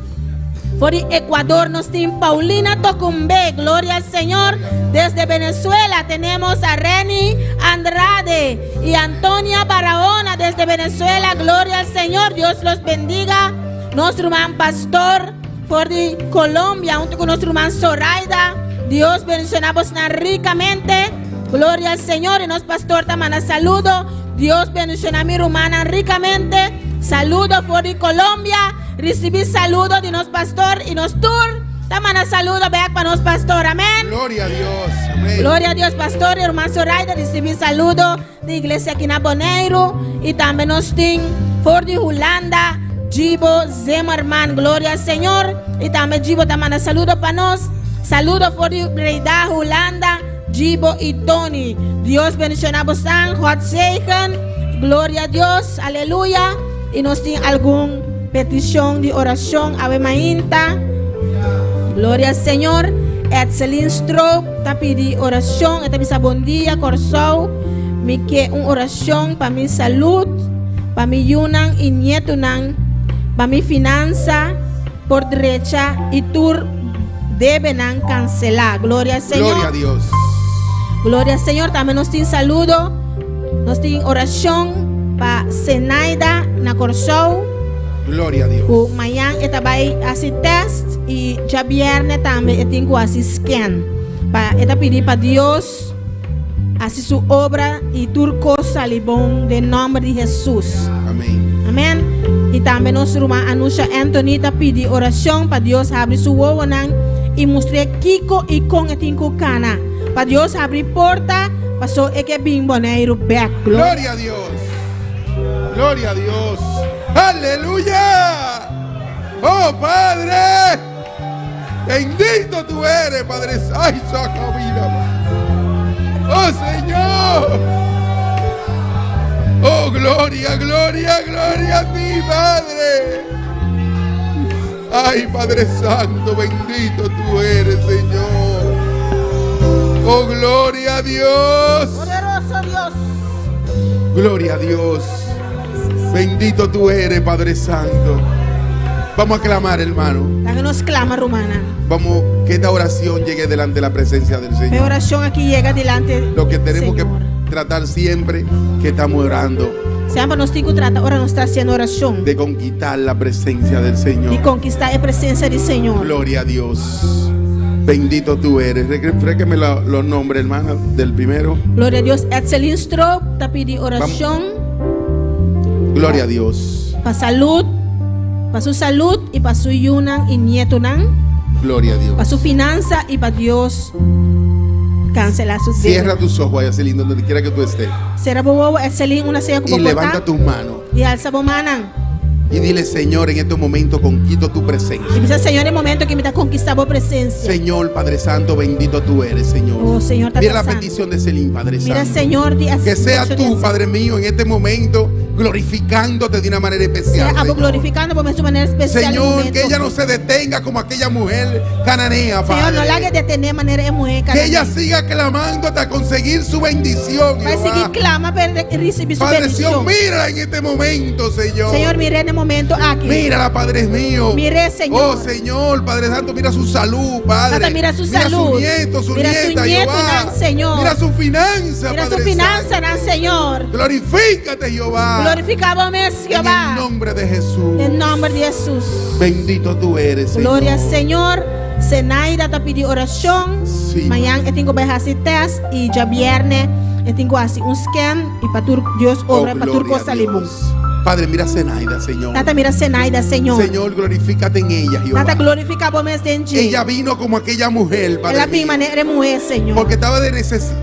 For di Ecuador nos tin Paulina Tocumbe, gloria al Señor. Desde Venezuela tenemos a Reni Andrade y Antonia Barahona desde Venezuela, gloria al Señor. Dios los bendiga. Nos ruman pastor for di Colombia, junto con nos ruman Zoraida. Dios bendiciona bosnan ricamente. Gloria al Señor. Y nos pastor ta manda saludo. Dios bendiciona mi rumannan ricamente. Saludo for di Colombia. Ricibi saludo di nos pastor y nos tur ta manda saludo bek pa nos pastor. Amen. Gloria a Dios. Amén. Gloria a Dios, pastor y hermano Zoraida. Ricibi saludo di iglesia aki na Boneiru. Y tambe nos tin for di Hulanda, Gibo Zimmerman. Gloria al Señor. Y tambe Gibo ta manda saludo pa nos. Saludo for di Breda, Hulanda, Gibo y Tony. Dios bendiciona bosan. God zegen. Gloria a Dios. Aleluya. Y nos tin algun peticion di oracion awe mainta. Gloria al Señor. Edselin Stroop ta pidi oracion. E ta bisa bon dia Corsou. Mi ke un oracion pa mi salud, pa mi yunan y nietunan, pa mi finansa por drecha y tur debenan cancela. Gloria al Señor. Gloria a Dios. Gloria al Señor. Tambe nos tin saludo. Nos tin oracion pa Zenaida na Corsou. Gloria a Dios. Cu mañan e ta bay haci test y djabierne tambe e tin cu haci scan. Pa e ta pidi pa Dios haci su obra y tur cos sali bon den nomber di Jesus. Amen. Amen. Y tambe nos ruman Anusha Anthony ta pidi oracion pa Dios habri su wowonan y mustr'e kico y con e tin cu cana. Pa Dios habri porta paso e ke bin Boneiru bek. Gloria a Dios. Gloria a Dios. Aleluya. Oh Padre. Bendito tú eres, Padre. Ay, saca vida. Oh Señor. Oh, gloria, gloria, gloria a ti, Padre. Ay, Padre Santo, bendito tú eres, Señor. Oh, gloria a Dios. Poderoso Dios. Gloria a Dios. Bendito tú eres, Padre Santo. Vamos a clamar, hermano. Laga nos clama, rumannan. Vamos, que esta oración llegue delante de la presencia del Mi Señor. oracion aki yega dilanti Lo que tenemos que Señor. tratar siempre que estamos orando, Semper nos tin cu trata ora nos ta haciendo oracion. de conquistar la presencia del Señor. Di conquista e presencia di Señor. Gloria a Dios. Bendito tú eres. Refréqueme los nombres, hermana, del primero. Gloria a Dios. Edselin Stroop ta pidi oracion. Gloria a Dios. Pa salud, pa su salud y pa su yunan y nietonan. Gloria a Dios. Pa su finanza y pa Dios cancela su debe. Cierra tus ojos, Edselin, donde quiera que tú estés. Cera bo wowo, Edselin, unda sea cu bo Y por levanta ta. tus manos. Y alza bo mannan. Y dile, Señor, en estos momentos conquisto tu presencia. Y bisa, Señor, e momento aki mi ta conquista bo presencia. Señor, Padre Santo, bendito tú eres, Señor. Oh, Señor, Tata Mira la Santo. petición de Celín, Padre Mira, Santo. Señor, di Que sea tú, Padre mío, en este momento. glorificándote de una manera especial. Sea abo Señor. glorificando bo mes di un manera espesial. e Señor, momento que ella aki. no se detenga como aquella mujer cananea, Señor, no Padre. laga detené manera e muhé Que ella kananeo. siga clamando hasta conseguir su bendición. Bai Jehová. sigui klama pa risibí su Padre Señor, bendishon. mírala en este momento, Señor. Señor, mir'é na e momento aki. Mírala, Padre mío. Mir'é, Señor. Oh, Señor, Padre Santo, mira su salud, Padre. Tata, mira su Mira salud. su nieto, su Mira su nieta, nieto, Jehová. nan, Señor. Mira su finanza, Mira su Padre finansa, Santo. nan, Señor. Glorifícate, Jehová. Glorifiká bo mes, En el Jehová. nombre de Jesús. Den nòmber di Hesus. Bendito tú eres, Señor. Gloria al Señor. Zenaida ta pidi orashon. Sí. Mañan e tin ku bai hasi test i djabièrnè e tin ku hasi un scan i pa tur Dios Oh, obra pa tur gloria kos a sali bon. Dios. Padre, mira a Zenaida, Señor. Tata mira Zenaida, Señor. Señor, glorifícate en ella, Jehová. Tata glorifiká bo mes den dje. Ella vino como aquella mujer, Padre. El a bin mío, manera e muhé, Señor. Porque estaba de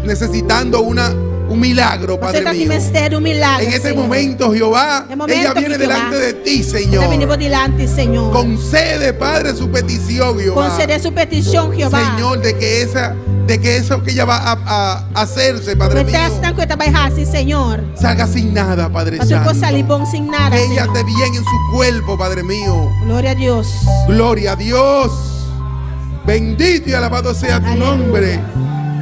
necesitando un milagro, Você Padre ta tin mío. mester di un milager, En este Señor. momento, Jehová, En momento ella viene que Jehová, delante de ti, E ta bini bo Señor. dilanti, Señor. Concede, Padre, su petición, Jehová. Konsedé su petishon, Jehová. Señor, de que esa, de que eso que ella va a hacerse, Padre E test mío, nan ku e ta bai hasi, Señor. salga sin nada, Padre Pa tur kos sali Santo. bon sin nada, Que ella Señor. esté bien en su cuerpo, Padre mío. Gloria a Dios. Gloria a Dios. Bendito y alabado sea tu Aleluya. nombre.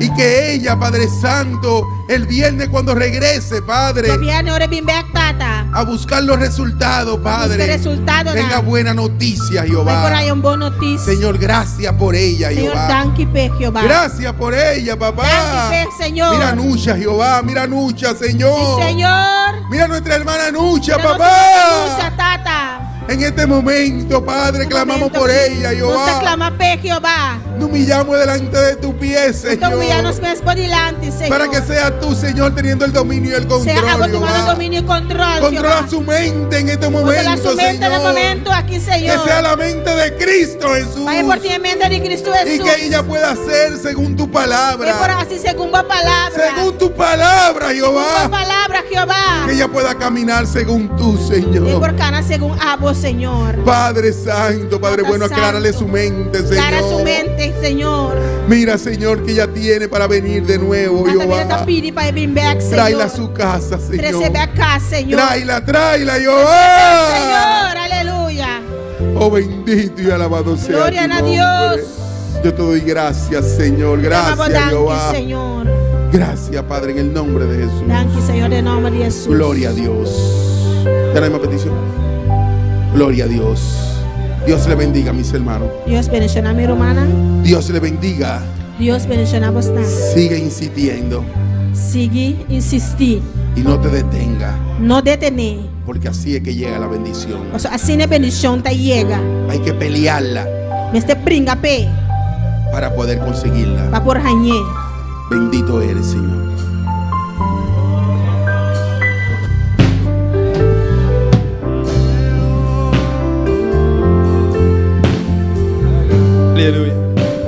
Y que ella, Padre Santo, el viernes cuando regrese, Padre, Djabièrnè ora e bin bèk, Tata. a buscar los resultados, Padre. Buska resultadonan. Tenga buena noticia, Bai por Jehová. haña un bon notisia. Señor, gracias por ella, Señor, Jehová. danki p'e, Jehová. Gracias por ella, papá. Danki p'e, Señor. Mira a Nucha, Jehová. Mira a Nucha, Señor. Sí, Señor. Mira a nuestra hermana Nucha, Mira papá. Nucha, Tata. En este momento, Padre, En clamamos momento, por ella, Nos ta Jehová. klama p'e, Jehová. Nos humillamos delante de tu pie, Nos ta humiyá Señor. nos mes bo dilanti, Señor. Para que sea tú, Señor, teniendo el dominio y el control. Sea abo tumando Jehová. dominio i kontròl, Controla Jehová. su mente en este Controla momento, su mente na Señor. e momento aki, Que Señor. sea la mente de Cristo Jesús. Pa e por tin e mente di Cristo Y Jesús. que ella pueda hacer según tu E por palabra. hasi segun bo palabra. Según tu palabra, Segun bo Jehová. palabra, Jehová. Que ella pueda caminar según tú, E Señor. por kana segun abo, Señor. Padre Santo, Padre Tata bueno, aclárale Santo. su mente, Aklará su Señor. mente, Señor. Mira, Señor, que ella tiene para venir de nuevo, Tata mira Jehová. ta pidi pa e bin bèk, Señor. Tráela a su casa, Trese Señor. bèk kas, Señor. Tráela, tráela, Jehová. Señor, aleluya. Oh, bendito y alabado sea Gloria tu a nombre. Dios. Yo te doy gracias, Señor. Dama Gracias, danki, Jehová. Señor. Gracias, Padre, en el nombre de Jesús. Danki, Señor, den nòmber di Jesús. Gloria a Dios. ¿Tiene la misma petición? Gloria a Dios. Dios le bendiga, mis hermanos. Dios bendishoná mi rumannan. Dios le bendiga. Dios bendishoná boso. Sigue insistiendo Sigui insistí. y no te detenga, No detené. porque así es que llega la bendición. Paso asina e bendishon ta yega. Hay que pelearla Mester bringa p'e para poder conseguirla. pa por hañ'é. Bendito eres, Señor. Aleluya.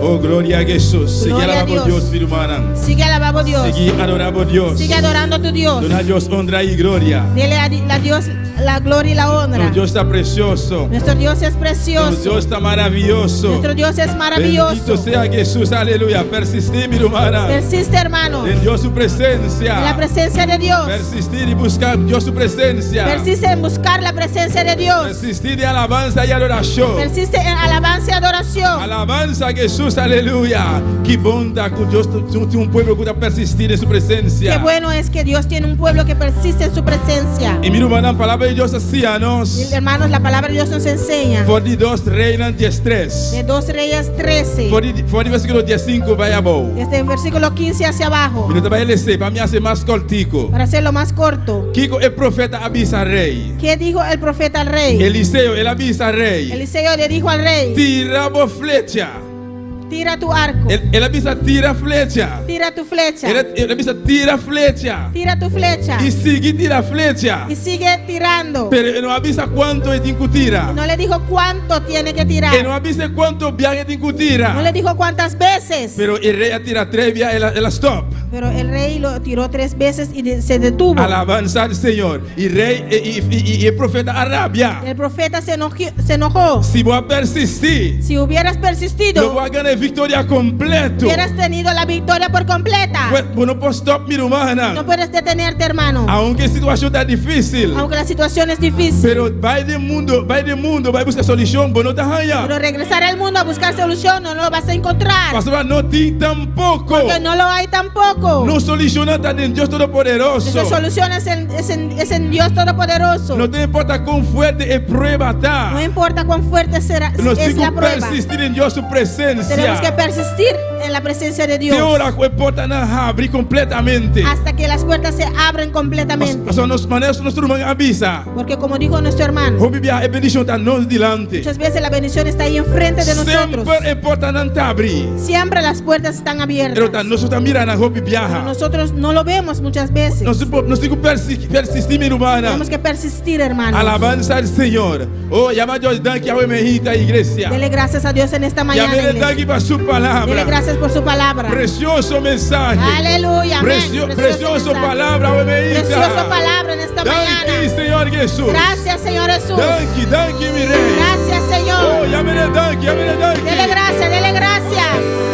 Oh, gloria a Jesús. Sigui Gloria a alabá Dios. Dios, mi rumannan. Sigui alabá Dios. Sigui adorá Dios. Sigue adorando a tu Dios. Duna Dios honra i gloria. Dele a la Dios la gloria y la honra. Nos Dios ta presioso. Nuestro Dios es Nos precioso. Dios ta maravioso. Nuestro Dios es maravilloso. Bendito sea Jesús, aleluya. Persistí, mi rumannan. Persiste, hermano. Den Dios su presensia. En la presencia de Dios. Persistí i buska Dios su presensia. Persiste en buscar la presencia de Dios. Persistí den alabansa i adorashon. Persiste en alabanza y adoración. Alabansa na Jesús, aleluya. Ki bon ta ku Dios tin un pueblo ku ta persistí den su presensia. Qué bueno es que Dios tiene un pueblo que persiste en su presencia. I mi rumannan, palabra di Dios ta siña nos. Y, hermanos, la palabra de Dios nos enseña. For di 2 Reinan 13. De 2 Reyes 13. For di, for di versíkulo 15 bai abou. Desde el versículo 15 hacia abajo. Mi no ta bai les'é, pa mi hasié mas kòrtiku. Para hacerlo más corto. Kiko e profeta a bisa rei. ¿Qué dijo el profeta al rey? Eliseo, el a bisa rei. Eliseo le dijo al rey, Tira bo flecha. tira tu arco, El a bisa tira flecha. tira tu flecha, El a, el a bisa tira flecha. tira tu flecha I sigui tira flecha. y sigue tirando. Pero e no a bisa kuantu e tin ku tira. No le dijo cuánto tiene que tirar. E no a bisa kuantu biaha e tin ku tira. No le dijo cuántas veces. Pero e rei a tira tres biaha, el a, el a stop. Pero el rey lo tiró tres veces y se detuvo. Alabansa na Señor. E rei i, i, i, i e profeta a rabia. El profeta se enojó. Se enojó. Si bo a persistí, Si hubieras lo persistido, bo a gana e viktoria kompleto. Hubieras tenido la victoria por completa. Pues, bo no por stòp, mi rumannan. No puedes detenerte, hermano. Aunke e situashon ta difísil. Aunque la situación es difícil. Pero bai den mundu, bai den mundu, bai buska solushon, bo no ta haña. Pero regresar al mundo a buscar solución no lo vas a encontrar. Pasobra no tin tampoko. Porque no lo hay tampoco. Nos solushonnan ta den Dios Todopoderoso. Nuestra solución es en, es en, es en Dios Todopoderoso. No ta importa kon fuerte e prueba ta. No importa cuán fuerte será, Nos es tin la ku prueba. persistí den Dios su presensia. Tenemos que persistir en la presencia de Dios. Te ora ku e portanan habri kompletamente. Hasta que las puertas se abren completamente. Pasobra nos manera nos ruman a bisa. Porque como dijo nuestro hermano. Hopi biaha e bendishon ta nos dilanti. Muchas veces la bendición está ahí enfrente de nosotros. Semper e portanan ta habri. Siempre las puertas están abiertas. Pero ta nos no ta mira nan hopi biaha. Pero nosotros no lo vemos muchas veces. Nos nos tin ku persistí mi rumannan. Tenemos que persistir, hermanos. Alabansa al Señor. Oh, yama Dios danki awe mehita iglesia. Dele gracias a Dios en esta mañana. Yamele iglesia. danki pa su palabra. Dele gracias por su palabra. Precioso mensaje. Aleluya. Amén. Precio, precioso, mensaje. palabra awe mehita. Precioso palabra en esta Danki, mañana. Señor Jesús. Gracias, Señor Jesús. Danki, danki, mi rey. Gracias, Señor. Oh, yamele danki, yamele danki. Dele gracias, dele gracias.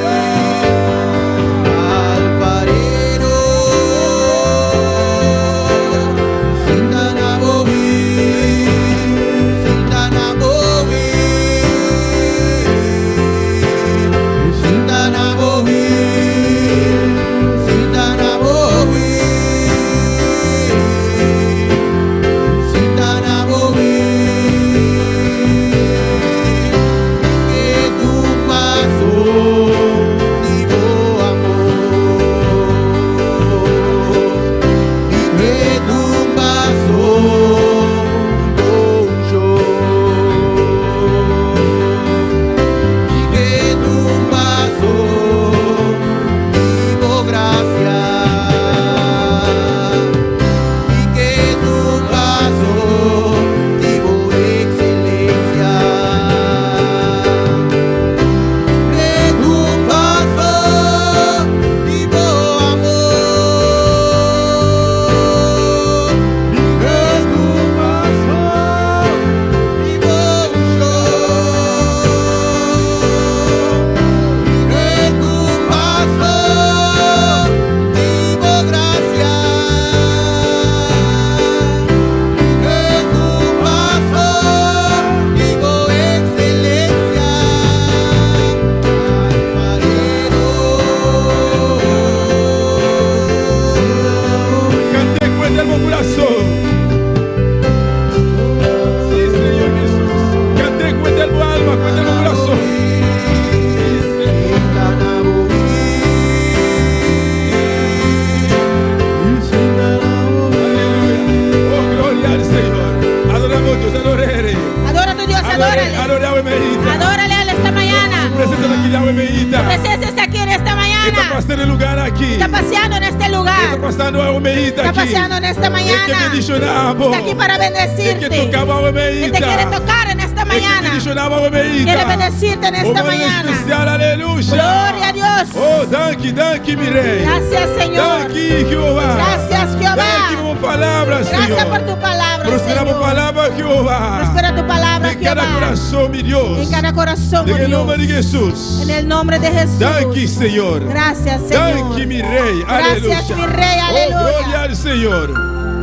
En el nombre de Jesús. En el nombre de Jesús. Danki, Señor. Gracias, Señor. Danki, mi Rey. Gracias, mi Rey. Oh, Aleluya. gloria al Señor.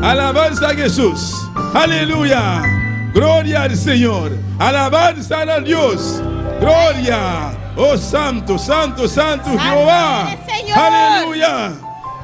Alabanza a Jesús. Aleluya. Gloria al Señor. Alabanza a Dios. Gloria. Oh, santo, santo, santo, Santo Jehová. eres, Señor. Aleluya.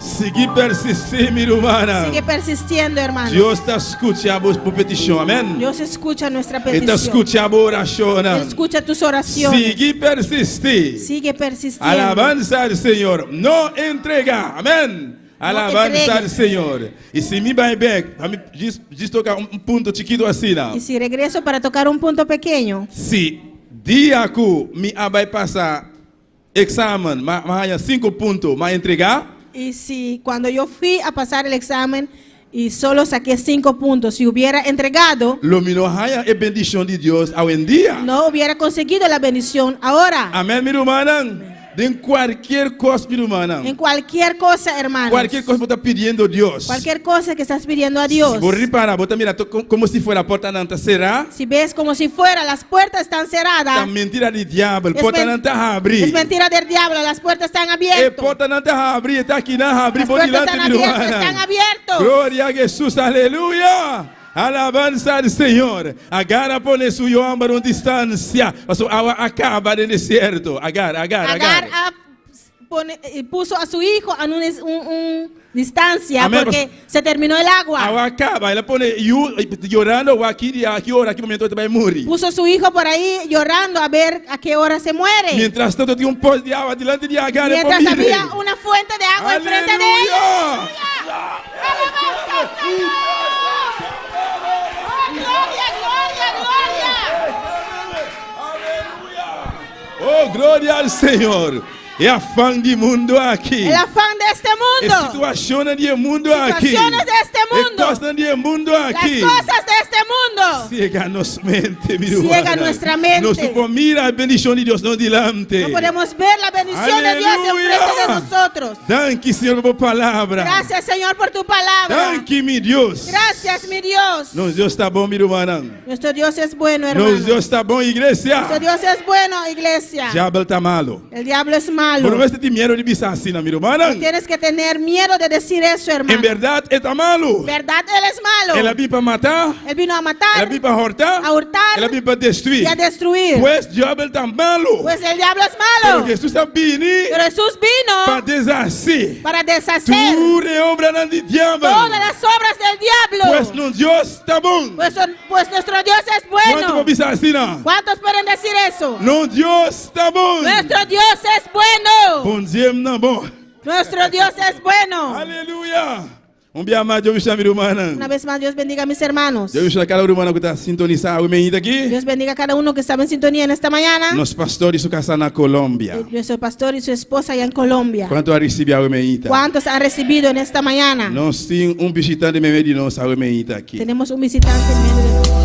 Sigui persistí, mi rumannan. Sigue persistiendo, hermano. Dios ta skucha bo petishon. Amèn. Dios escucha nuestra E ta petición. skucha bo orashon. Él escucha tus oraciones. Sigui persistí. Sigue persistiendo. Alabanza al Señor. No entregá. Amèn. Alabanza entregues. al Señor. I si mi bai bèk, pa mi djis toka un punto chikitu asina. Y si regreso para tocar un punto pequeño. Si dia ku mi a bai pasa eksamen, m'a haña sinku punto, m'a entregá. Y si cuando yo fui a pasar el examen y solo saqué cinco puntos, si hubiera entregado, Lo mi no haña e bendishon di Dios awendia. no hubiera conseguido la bendición ahora. Amèn, mi rumannan. Den kualkier kos, mi rumannan. En cualquier cosa, hermanos. Kualkier kos bo ta pidiendo Dios. Cualquier cosa que estás pidiendo a Dios. Si bo ripara, bo ta mira komo si fuera portanan ta será. Si ves como si fuera las puertas están cerradas. Ta mentira di diabel. Portanan ta habrí. Es mentira del diablo. Las puertas están abiertas. E portanan ta habrí. E ta akinan habrí bo dilanti, mi rumannan. Las puertas están abiertas. Gloria a Jesus. Aleluya. Alabansa al Señor. Agar a pone su yu homber un distancia, pasobra awa a caba den desierto. Agar, Agar, Agar. Agar a pone, eh, puso a su hijo en un, un, un distancia Amén, porque se terminó el agua. Awa a caba. El a pone yu yorando wak ki dia, ki ora, ki momento e ta bay muri. Puso su hijo por ahí llorando a ver a qué hora se muere. Mientras tanto tin un pos di awa dilanti di Agar, e por Mientras mire. había una fuente de agua enfrente de él. Aleluya! Alabanza al Señor! ¡Oh, gloria, gloria, gloria! Oh, gloria al Señor. E afan di mundu aki. El afán de este E mundo. situashonnan di e mundu aki. Situaciones de este mundo. E kosnan di e mundu aki. Las cosas de este mundo. Siega nos mente, mi Siega rumannan. nuestra mente. Nos no por mira e bendishon di Dios nos dilante. No podemos ver la bendición de Dios enfrente de nosotros. Danki, Señor, pa bo palabra. Gracias, Señor, por tu palabra. Danki, mi Dios. Gracias, mi Dios. Nos Dios ta bon, mi rumannan. Nuestro Dios es bueno, hermano. Nos Dios ta bon, iglesia. Nuestro Dios es bueno, iglesia. Diabel ta malo. El diablo es malo. Bo no mester tin miedo di bisa asina, mi rumannan. No tienes que tener miedo de decir eso, hermano. En berdad e ta malo. Verdad, él es malo. El a bin pa mata. Él vino a matar. El a bin pa horta. A hurtar. El a bin pa destruí. Y a destruir. Pues diabel ta malo. Pues el diablo es malo. Pero Jesús a bini. Pero Jesús vino. Pa deshasí. Para deshacer. Tur e obranan di diabel. Todas las obras del diablo. Pues nos Dios ta bon. Pues, pues nuestro Dios es bueno. Kuantu por bisa asina? ¿Cuántos pueden decir eso? Nos Dios ta bon. Nuestro Dios es bueno. Bon Dios bon. Nuestro Dios es bueno. Aleluya. Un bia mas Dios bendiciona mi rumannan. Una vez más Dios bendiga a mis hermanos. Dios bendiciona cada ruman cu ta sintonisa awe mainta aki. Dios bendiga a cada uno que estaba en sintonía en esta mañana. Nos pastor y su casa na Colombia. Eh, nuestro pastor y su esposa allá en Colombia. Cuanto a ricibi awe mainta? ¿Cuántos han recibido en esta mañana? Nos tin un bishitante meimei di nos awe mainta aki. Tenemos un visitante en medio de nosotros.